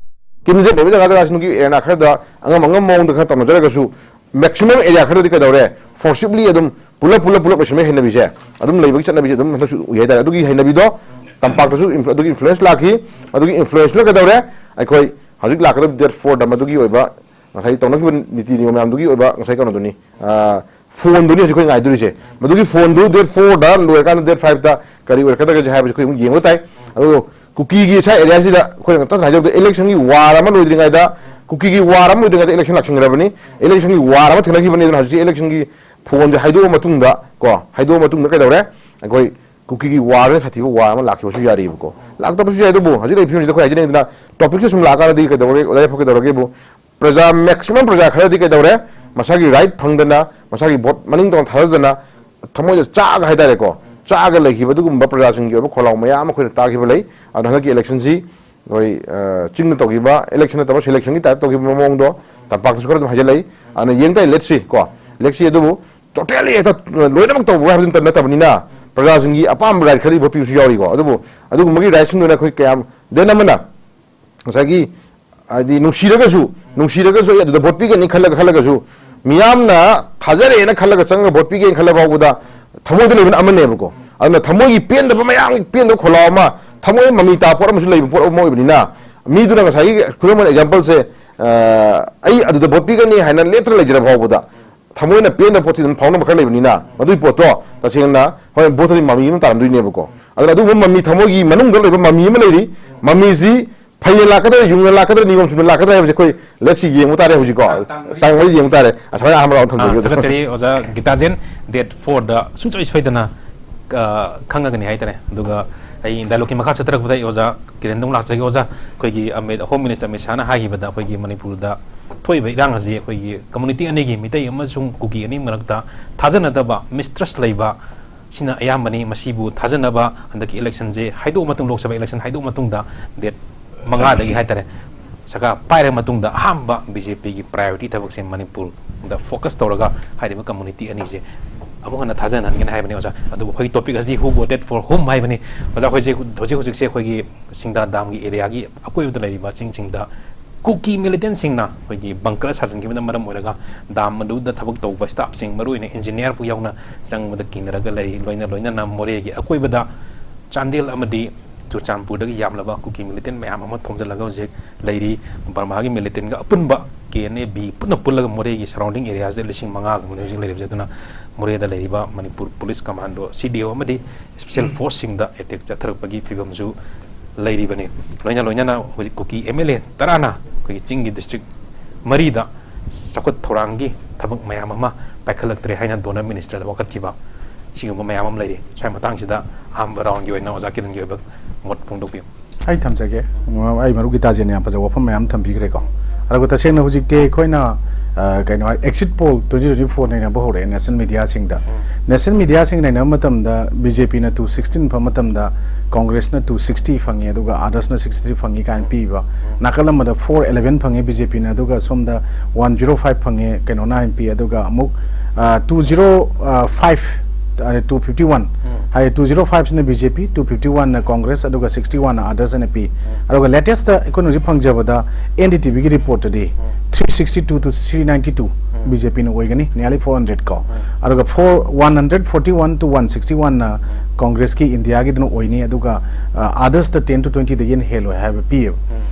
ꯀꯦꯟꯗꯤꯗꯦꯠ ꯂꯩꯕ ꯖꯒꯥ ꯖꯒꯥꯁꯤꯡꯒꯤ ꯑꯦꯔꯤꯌꯥ ꯈꯔꯗ ꯑꯉꯝ ꯑꯉꯝꯕ ꯃꯑꯣꯡꯗ ꯈꯔ ꯇꯧꯅꯖꯔꯒꯁꯨ, ꯃꯦꯛꯁꯤꯃꯝ ꯑꯦꯔꯤꯌꯥ ꯈꯔꯗꯤ ꯀꯩꯗꯧꯔꯦ, ꯐꯣꯔꯁꯤꯞꯂꯤ ꯑꯗꯨꯝ ꯄꯨꯂꯞ ꯄꯨꯂꯞ ꯄꯨꯂꯞ ꯂꯣꯏꯁꯤꯟꯕꯒꯤ ꯍꯩꯅꯕꯤꯁꯦ ꯑꯗꯨꯝ ꯂꯩꯕꯒꯤ ꯆꯠꯅꯕꯤꯁꯦ ꯑꯗꯨꯝ ꯍꯟꯗꯛꯁꯨ ꯎꯏ ꯍꯥꯏꯇꯥꯔꯦ꯫ ꯑꯗꯨꯒꯤ ꯍꯩꯅꯕꯤꯗꯣ ꯇꯝꯄꯥꯛꯇꯁꯨ ꯏꯟꯐ꯭ꯂꯨ-, ꯑꯗꯨꯒꯤ ꯏꯟꯐ꯭ꯂꯨꯌꯦꯟꯁ ꯂꯥꯛꯈꯤ꯫ ꯑꯗꯨꯒꯤ ꯏꯟꯐ꯭ꯂꯨꯌꯦꯟꯁꯇꯨꯅ ꯀꯩꯗꯧꯔꯦ, ꯑꯩꯈꯣꯏ ꯍꯧꯖꯤꯛ ꯂꯥꯛꯀꯗꯕ ꯗꯦꯠ ꯐꯣꯔꯗ ꯃꯗꯨꯒꯤ ꯑꯣꯏꯕ ꯉꯁꯥꯏ ꯇꯧꯅꯈꯤꯕ ꯅꯤꯇꯤ ꯅꯤꯌꯣꯝ ꯃꯌꯥꯝꯗꯨꯒꯤ ꯑꯣꯏꯕ ꯉꯁꯥꯏ ꯀꯩꯅꯣꯗꯨꯅꯤ, ꯑ, ꯐꯣꯟꯗꯨꯅꯤ ꯍꯧꯖꯤꯛ ꯑꯩꯈꯣꯏ ꯉꯥꯏꯗꯣꯔꯤꯁꯦ꯫ ꯃꯗꯨꯒꯤ ꯐꯣꯟꯗꯨ ꯗꯦꯠ ꯐꯣꯔꯗ ꯂꯣꯏꯔꯀꯥꯟꯗ ꯗꯦꯠ ꯐꯥꯏꯚꯇ ꯀꯔꯤ ꯑꯣꯏꯔꯛꯀꯗꯒꯦ ꯍꯥꯏꯕꯁꯤ ꯑꯩꯈꯣꯏ ꯑꯃꯨꯛ ꯌꯦꯡꯕ ꯇꯥꯏ꯫ ꯑꯗꯨ ꯀꯨꯀꯤꯒꯤ ꯁꯥꯏ ꯑꯦꯔꯤꯌꯥꯁꯤꯗ ꯑꯩꯈꯣꯏꯅ ꯉꯥꯛꯇꯪ ꯍꯥꯏꯖꯕꯗ ꯏꯂꯦꯛꯁꯟꯒꯤ ꯋꯥꯔ ꯑꯃ ꯂꯣꯏꯗ꯭ꯔꯤꯉꯩꯗ, ꯀꯨꯀꯤꯒꯤ ꯋꯥꯔ ꯑꯃ ꯂꯣꯏꯗ꯭ꯔꯤꯉꯩꯗ ꯏꯂꯦꯛꯁꯟ ꯂꯥꯛꯁꯤꯟꯈ꯭ꯔꯕꯅꯤ꯫ ꯏꯂꯦꯛꯁꯟꯒꯤ ꯋꯥꯔ ꯑꯃ ꯊꯦꯡꯅꯈꯤꯕꯅꯤ꯫ ꯑꯗꯨꯅ ꯍꯧꯖꯤꯛꯁꯤ ꯏꯂꯦꯛꯁꯟꯒꯤ ꯐꯣꯟꯁꯦ ꯍꯥꯏꯗꯣꯛꯑ ꯃꯇꯨꯡꯗ ꯀꯣ, ꯍꯥꯏꯗꯣꯛꯑ ꯃꯇꯨꯡꯗ ꯀꯩꯗꯧꯔꯦ, ꯑꯩꯈꯣꯏ ꯀꯨꯀꯤꯒꯤ ꯋꯥꯔꯅ ꯁꯥꯊꯤꯕ ꯋꯥꯔ ꯑꯃ ꯂꯥꯛꯈꯤꯕꯁꯨ ꯌꯥꯔꯤꯕꯀꯣ꯫ ꯂꯥꯛꯇꯕꯁꯨ ꯌꯥꯏ, ꯑꯗꯨꯕꯨ ꯍꯧꯖꯤꯛ ꯂꯩꯔꯤꯕ ꯐꯤꯕꯝꯁꯤꯗ ꯑꯩꯈꯣꯏ ꯍꯥꯏꯖꯅꯤꯡꯗꯅ ꯇꯣꯄꯤꯛꯁꯦ ꯁꯨꯝ ꯂꯥꯛꯑꯀꯥꯟꯗꯗꯤ ꯀꯩꯗꯧꯔꯒꯦ, ꯑꯣꯖꯥ ꯌꯥꯏꯐꯕ ꯀꯩꯗꯧꯔꯒꯦꯕꯨ, ꯄ꯭ꯔꯖꯥ, ꯃꯦꯛꯁꯤꯃꯝ ꯄ꯭ꯔꯖꯥ ꯈꯔꯗꯤ ꯀꯩꯗꯧꯔꯦ, ꯃꯁꯥꯒꯤ ꯔꯥꯏꯠ ꯐꯪꯗꯅ, ꯃꯁꯥꯒꯤ ꯚꯣꯠ ꯃꯅꯤꯡ ꯇꯝꯅ ꯊꯥꯗꯗꯅ, ꯊꯃꯣꯏꯗ ꯆꯥꯛꯑꯒ ꯍꯥꯏꯇꯥꯔꯦꯀꯣ, ꯆꯥꯛꯑꯒ ꯂꯩꯈꯤꯕ ꯑꯗꯨꯒꯨꯝꯕ ꯄ꯭ꯔꯖꯥꯁꯤꯡꯒꯤ ꯑꯣꯏꯕ ꯈꯣꯜꯂꯥꯎ ꯃꯌꯥꯝ ꯑꯃ ꯑꯩꯈꯣꯏꯅ ꯇꯥꯈꯤꯕ ꯂꯩ꯫ ꯑꯗꯣ ꯍꯟꯗꯛꯀꯤ ꯏꯂꯦꯛꯁꯟꯁꯤ ꯑꯩꯈꯣꯏ, ꯑ, ꯆꯤꯡꯗ ꯇꯧꯈꯤꯕ ꯏꯂꯦꯛꯁꯟ ꯅꯠꯇꯕ ꯁꯦꯂꯦꯛꯁꯟꯒꯤ ꯇꯥꯏꯞ ꯇꯧꯈꯤꯕ ꯃꯑꯣꯡꯗꯣ ꯇꯝꯄꯥꯛꯇꯁꯨ ꯈꯔ ꯑꯗꯨꯝ ꯍꯥꯏꯖꯤꯜꯂꯛꯏ꯫ ꯑꯗꯨꯅ ꯌꯦꯡ ꯇꯥꯏ, ꯂꯦꯠꯁꯤ ꯀꯣ, ꯂꯦꯠꯁꯤ꯫ ꯑꯗꯨꯕꯨ ꯇꯣꯇꯦꯜꯂꯤ ꯍꯦꯛꯇ ꯂꯣꯏꯅꯃꯛ ꯇꯧꯕ ꯍꯥꯏꯕꯗꯨ ꯅꯠꯇꯕꯅꯤꯅ, ꯄ꯭ꯔꯖꯥꯁꯤꯡꯒꯤ ꯑꯄꯥꯝꯕ ꯔꯥꯏꯠ ꯈꯔꯗꯤ ꯚꯣꯠ ꯄꯤꯕꯁꯨ ꯌꯥꯎꯔꯤꯀꯣ꯫ ꯑꯗꯨꯕꯨ ꯑꯗꯨꯒꯨꯝꯕꯒꯤ ꯔꯥꯏꯠꯁꯤꯡꯗꯨꯅ ꯑꯩꯈꯣꯏ ꯀꯌꯥꯝ, ꯗꯦꯟ ꯑꯃꯅ ꯉꯁꯥꯏꯒꯤ, ꯍꯥꯏꯗꯤ ꯅꯨꯡꯁꯤꯔꯒꯁꯨ, ꯅꯨꯡꯁꯤꯔꯒꯁꯨ ꯑꯩ ꯑꯗꯨꯗ ꯚꯣꯠ ꯄꯤꯒꯅꯤ ꯈꯜꯂꯒ, ꯈꯜꯂꯒꯁꯨ, ꯃꯤꯌꯥꯝꯅ ꯊꯥꯖꯔꯦꯅ ꯈꯜꯂꯒ ꯆꯪꯉꯒ ꯚꯣꯠ ꯄꯤꯒꯦꯅ ꯈꯜꯂ ꯐꯥꯎꯕꯗ ꯊꯃꯣꯏꯗ ꯂꯩꯕꯅ ꯑꯃꯅꯦꯕꯀꯣ꯫ ꯑꯗꯨꯅ ꯊꯃꯣꯏꯒꯤ ꯄꯦꯟꯗꯕ, ꯃꯌꯥꯝꯒꯤ ꯄꯦꯟꯗꯕ ꯈꯣꯜꯂꯥꯎ ꯑꯃ, ꯊꯃꯣꯏ ꯃꯃꯤ ꯇꯥ ꯄꯣꯠ ꯑꯃꯁꯨ ꯂꯩꯕ ꯄꯣꯠ ꯑꯃ ꯑꯣꯏꯕꯅꯤꯅ, ꯃꯤꯗꯨꯅ ꯉꯁꯥꯏꯒꯤ, ꯈꯨꯗꯝ ꯑꯣꯏꯅ ꯑꯦꯛꯖꯥꯝꯄꯜꯁꯦ, ꯑ, ꯑꯩ ꯑꯗꯨꯗ ꯚꯣꯠ ꯄꯤꯒꯅꯤ ꯍꯥꯏꯅ ꯂꯦꯞꯇꯅ ꯂꯩꯖꯔ ꯐꯥꯎꯕꯗ ꯊꯃꯣꯏꯅ ꯄꯦꯟꯗꯕ ꯄꯣꯠꯁꯤ ꯑꯗꯨꯝ ꯐꯥꯎꯅꯕ ꯈꯔ ꯂꯩꯕꯅꯤꯅ, ꯃꯗꯨꯒꯤ ꯄꯣꯠꯇꯣ ꯇꯁꯦꯡꯅ ꯍꯣꯔꯦꯟ ꯚꯣꯠꯇꯗꯤ ꯃꯃꯤ ꯑꯃ ꯇꯥꯔꯝꯗꯣꯏꯅꯦꯕꯀꯣ꯫ ꯑꯗꯨꯅ ꯑꯗꯨꯒꯨꯝꯕ ꯃꯃꯤ, ꯊꯃꯣꯏꯒꯤ ꯃꯅꯨꯡꯗ ꯂꯩꯕ ꯃꯃꯤ ꯑꯃ ꯂꯩꯔꯤ꯫ ꯃꯃꯤꯁꯤ ꯐꯩꯅ ꯂꯥꯛꯀꯗ꯭ꯔꯥ, ꯌꯨꯡꯅ ꯂꯥꯛꯀꯗ꯭ꯔꯥ, ꯅꯤꯌꯣꯝ ꯆꯨꯝꯅ ꯂꯥꯛꯀꯗ꯭ꯔꯥ ꯍꯥꯏꯕꯁꯦ ꯑꯩꯈꯣꯏ ꯂꯦꯠꯁꯤ ꯌꯦꯡꯕ ꯇꯥꯔꯦ ꯍꯧꯖꯤꯛꯀꯣ꯫ ꯇꯥꯡ ꯃꯔꯤ꯫ ꯇꯥꯡ ꯃꯔꯤ ꯌꯦꯡꯕ ꯇꯥꯔꯦ꯫ ꯑꯁꯨꯃꯥꯏꯅ ꯑꯍꯥꯟꯕ ꯔꯥꯎꯟ ꯑꯥ, ꯊꯝꯖꯒꯦ꯫ ꯊꯥꯒꯠꯆꯔꯤ ꯑꯣꯖꯥ ꯒꯤꯇꯥꯖꯦꯟ꯫ ꯗꯦꯠ ꯐꯣꯔꯗ ꯁꯨꯡꯁꯣꯏ ꯁꯣꯏꯗꯅ ꯑ, ꯈꯪꯉꯒꯅꯤ ꯍꯥꯏꯇꯥꯔꯦ꯫ ꯑꯗꯨꯒ ꯑꯩ ꯗꯥꯏꯂꯣꯛꯀꯤ ꯃꯈꯥ ꯆꯠꯊꯔꯛꯄꯗ ꯑꯩ ꯑꯣꯖꯥ ꯀꯤꯔꯟꯗ ꯑꯃꯨꯛ ꯂꯥꯛꯆꯒꯦ꯫ ꯑꯣꯖꯥ, ꯑꯩꯈꯣꯏꯒꯤ ꯑꯃꯤꯠ, ꯍꯣꯝ ꯃꯤꯅꯤꯁꯇꯔ ꯑꯃꯤꯠ ꯁꯥꯍꯅ ꯍꯥꯏꯈꯤꯕꯗ ꯑꯩꯈꯣꯏꯒꯤ ꯃꯅꯤꯄꯨꯔꯗ ꯊꯣꯛꯏꯕ ꯏꯔꯥꯡ ꯑꯁꯤ ꯑꯩꯈꯣꯏꯒꯤ ꯀꯝꯃꯨꯅꯤꯇꯤ ꯑꯅꯤꯒꯤ, ꯃꯤꯇꯩ ꯑꯃꯁꯨꯡ ꯀꯨꯀꯤ ꯑꯅꯤ ꯃꯔꯛꯇ ꯊꯥꯖꯅꯗꯕ, ꯃꯤꯁꯇ꯭ꯔꯁ ꯂꯩꯕ ꯁꯤꯅ ꯑꯌꯥꯝꯕꯅꯤ꯫ ꯃꯁꯤꯕꯨ ꯊꯥꯖꯅꯕ ꯍꯟꯗꯛꯀꯤ ꯏꯂꯦꯛꯁꯟꯁꯦ ꯍꯥꯏꯗꯣꯛꯑ ꯃꯇꯨꯡ, ꯂꯣꯛ ꯁꯚꯥ ꯏꯂꯦꯛꯁꯟ ꯍꯥꯏꯗꯣꯛꯑ ꯃꯇꯨꯡꯗ, ꯗꯦꯠ ꯃꯉꯥꯗꯒꯤ ꯍꯥꯏꯇꯥꯔꯦ, ꯁꯔꯀꯥꯔ ꯄꯥꯏꯔ ꯃꯇꯨꯡꯗ ꯑꯍꯥꯟꯕ ꯕꯤ ꯖꯦ ꯄꯤꯒꯤ ꯄ꯭ꯔꯥꯏꯌꯣꯔꯤꯇꯤ ꯊꯕꯛꯁꯦ ꯃꯅꯤꯄꯨꯔꯗ ꯐꯣꯀꯁ ꯇꯧꯔꯒ ꯍꯥꯏꯔꯤꯕ ꯀꯝꯃꯨꯅꯤꯇꯤ ꯑꯅꯤꯁꯦ ꯑꯃꯨꯛ ꯍꯟꯅ ꯊꯥꯖꯅꯍꯟꯒꯅꯤ ꯍꯥꯏꯕꯅꯤ ꯑꯣꯖꯥ꯫ ꯑꯗꯨꯕꯨ ꯑꯩꯈꯣꯏꯒꯤ ꯇꯣꯄꯤꯛ ꯑꯁꯤ Who voted for whom ꯍꯥꯏꯕꯅꯤ꯫ ꯑꯣꯖꯥ, ꯑꯩꯈꯣꯏꯁꯦ ꯍꯧꯖꯤꯛ ꯍꯧꯖꯤꯛꯁꯦ ꯑꯩꯈꯣꯏꯒꯤ ꯁꯤꯡꯗꯥ ꯗꯥꯝꯒꯤ ꯑꯦꯔꯤꯌꯥꯒꯤ ꯑꯀꯣꯏꯕꯗ ꯂꯩꯔꯤꯕ ꯆꯤꯡꯁꯤꯡꯗ ꯀꯨꯀꯤ ꯃꯤꯂꯤꯇꯦꯟꯁꯤꯡꯅ ꯑꯩꯈꯣꯏꯒꯤ ꯕꯪꯀꯔ ꯁꯥꯖꯤꯟꯈꯤꯕꯅ ꯃꯔꯝ ꯑꯣꯏꯔꯒ ꯗꯥꯝ ꯑꯗꯨꯗ ꯊꯕꯛ ꯇꯧꯕ ꯁ꯭ꯇꯥꯐꯁꯤꯡ, ꯃꯔꯨꯑꯣꯏꯅ ꯏꯟꯖꯤꯅꯤꯌꯥꯔ ꯐꯥꯎ ꯌꯥꯎꯅ ꯆꯪꯕꯗ ꯀꯤꯅꯔꯒ ꯂꯩꯔꯤ꯫ ꯂꯣꯏꯅ ꯂꯣꯏꯅꯅ ꯃꯣꯔꯦꯒꯤ ꯑꯀꯣꯏꯕꯗ ꯆꯥꯟꯗꯦꯜ ꯑꯃꯗꯤ ꯆꯨꯔꯆꯥꯟꯄꯨꯔꯗꯒꯤ ꯌꯥꯝꯂꯕ ꯀꯨꯀꯤ ꯃꯤꯂꯤꯇꯦꯟ ꯃꯌꯥꯝ ꯑꯃ ꯊꯣꯝꯖꯤꯜꯂꯒ ꯍꯧꯖꯤꯛ ꯂꯩꯔꯤ꯫ ꯕꯔꯃꯥꯒꯤ ꯃꯤꯂꯤꯇꯦꯟꯒ ꯑꯄꯨꯟꯕ ꯀꯦ ꯑꯦꯟ ꯑꯦ ꯕꯤ ꯄꯨꯟꯅ ꯄꯨꯜꯂꯒ ꯃꯣꯔꯦꯒꯤ ꯁꯔꯥꯎꯟꯗꯤꯡ ꯑꯦꯔꯤꯌꯥꯁꯤꯗ ꯂꯤꯁꯤꯡ ꯃꯉꯥꯒꯨꯝꯕꯅꯤ ꯍꯧꯖꯤꯛ ꯂꯩꯔꯤꯕꯁꯦ꯫ ꯑꯗꯨꯅ ꯃꯣꯔꯦꯗ ꯂꯩꯔꯤꯕ ꯃꯅꯤꯄꯨꯔ ꯄꯨꯂꯤꯁ ꯀꯃꯥꯟꯗꯣ, ꯁꯤ ꯗꯤ ꯑꯣ ꯑꯃꯗꯤ ꯁ꯭ꯄꯦꯁꯦꯜ ꯐꯣꯔꯁꯁꯤꯡꯗ ꯑꯦꯇꯦꯛ ꯆꯠꯊꯔꯛꯄꯒꯤ ꯐꯤꯕꯝꯁꯨ ꯂꯩꯔꯤꯕꯅꯤ꯫ ꯂꯣꯏꯅ ꯂꯣꯏꯅꯅ ꯍꯧꯖꯤꯛ ꯀꯨꯀꯤ ꯑꯦꯝ ꯑꯦꯜ ꯑꯦ ꯇꯔꯥꯅ ꯑꯩꯈꯣꯏꯒꯤ ꯆꯤꯡꯒꯤ ꯗꯤꯁꯇ꯭ꯔꯤꯛ ꯃꯔꯤꯗ ꯆꯥꯎꯈꯠ ꯊꯧꯔꯥꯡꯒꯤ ꯊꯕꯛ ꯃꯌꯥꯝ ꯑꯃ ꯄꯥꯏꯈꯠꯂꯛꯇ꯭ꯔꯦ ꯍꯥꯏꯅ ꯗꯣꯅꯔ ꯃꯤꯅꯤꯁꯇꯔꯗ ꯋꯥꯀꯠꯈꯤꯕ, ꯁꯤꯒꯨꯝꯕ ꯃꯌꯥꯝ ꯑꯃ ꯂꯩꯔꯤ꯫ ꯁ꯭ꯋꯥꯏ ꯃꯇꯥꯡꯁꯤꯗ ꯑꯍꯥꯟꯕ ꯔꯥꯎꯟꯒꯤ ꯑꯣꯏꯅ ꯑꯣꯖꯥ ꯀꯤꯔꯟꯒꯤ ꯑꯣꯏꯕ ꯃꯣꯠ ꯐꯣꯡꯗꯣꯛꯄꯤꯌꯨ꯫ ꯑꯩ ꯊꯝꯖꯒꯦ꯫ ꯎꯝ, ꯑꯩ ꯃꯔꯨꯞ ꯒꯤꯇꯥꯖꯦꯟꯅ ꯌꯥꯝ ꯐꯖꯕ ꯋꯥꯐꯝ ꯃꯌꯥꯝ ꯊꯝꯕꯤꯈ꯭ꯔꯦꯀꯣ꯫ ꯑꯗꯨꯒ ꯇꯁꯦꯡꯅ ꯍꯧꯖꯤꯛꯇꯤ ꯑꯩꯈꯣꯏꯅ, ꯑ, ꯀꯩꯅꯣ ꯍꯥꯏ, exit poll twenty twenty four ꯅꯩꯅꯕ ꯍꯧꯔꯛꯑꯦ ꯅꯦꯁꯅꯦꯜ ꯃꯤꯗꯤꯌꯥꯁꯤꯡꯗ꯫ ꯅꯦꯁꯅꯦꯜ ꯃꯤꯗꯤꯌꯥꯁꯤꯡ ꯅꯩꯅꯕ ꯃꯇꯝꯗ ꯕꯤ ꯖꯦ ꯄꯤꯅ ꯇꯨ ꯁꯤꯛꯁꯇꯤꯟ ꯐꯪꯕ ꯃꯇꯝꯗ ꯀꯣꯡꯒ꯭ꯔꯦꯁꯅ ꯇꯨ ꯁꯤꯛꯁꯇꯤ ꯐꯪꯉꯤ, ꯑꯗꯨꯒ ꯑꯥꯗꯔꯁꯅ ꯁꯤꯛꯁꯇꯤ ꯐꯪꯉꯤ ꯀꯥꯏꯅ ꯄꯤꯕ꯫ ꯅꯥꯀꯜ ꯑꯃꯗ ꯐꯣꯔ ꯑꯦꯂꯦꯚꯦꯟ ꯐꯪꯉꯤ ꯕꯤ ꯖꯦ ꯄꯤꯅ, ꯑꯗꯨꯒ ꯁꯣꯝꯗ ꯋꯥꯟ ꯖꯤꯔꯣ ꯐꯥꯏꯚ ꯐꯪꯉꯦ ꯀꯩꯅꯣꯅ ꯍꯥꯏꯅ ꯄꯤ, ꯑꯗꯨꯒ ꯑꯃꯨꯛ, ꯑ, ꯇꯨ ꯖꯤꯔꯣ ꯐꯥꯏꯚ, ꯑ, ꯇꯨ ꯐꯤꯐꯇꯤ ꯋꯥꯟ ꯍꯥꯏ, ꯇꯨ ꯖꯤꯔꯣ ꯐꯥꯏꯚꯁꯤꯅ ꯕꯤ ꯖꯦ ꯄꯤ, ꯇꯨ ꯐꯤꯐꯇꯤ ꯋꯥꯟꯅ ꯀꯣꯡꯒ꯭ꯔꯦꯁ, ꯑꯗꯨꯒ ꯁꯤꯛꯁꯇꯤ ꯋꯥꯟꯅ ꯑꯥꯗꯔꯁ ꯍꯥꯏꯅ ꯄꯤ꯫ ꯑꯗꯨꯒ ꯂꯦꯇꯦꯁꯇ ꯑꯩꯈꯣꯏꯅ ꯍꯧꯖꯤꯛ ꯐꯪꯖꯕꯗ ꯑꯦꯟ ꯗꯤ ꯇꯤ ꯚꯤꯒꯤ ꯔꯤꯄꯣꯔꯠꯇꯗꯤ three sixty two to three ninety two B J ꯄꯤꯅ ꯑꯣꯏꯒꯅꯤ, ꯅꯤꯌꯔꯂꯤ ꯐꯣꯔ ꯍꯟꯗ꯭ꯔꯦꯗ ꯀꯣ꯫ ꯑꯗꯨꯒ four, one hundred forty one to one sixty ꯋꯥꯟꯅ ꯀꯣꯡꯒ꯭ꯔꯦꯁꯀꯤ ꯏꯟꯗꯤꯌꯥꯒꯤꯗꯨꯅ ꯑꯣꯏꯅꯤ, ꯑꯗꯨꯒ, ꯑ, ꯑꯥꯗꯔꯁꯇ ꯇꯦꯟ ꯇꯨ ꯇ꯭ꯋꯦꯟꯇꯤꯗꯒꯤ ꯍꯦꯟꯅ ꯍꯦꯜꯂꯣꯏ ꯍꯥꯏꯕ ꯄꯤꯌꯦꯕ꯫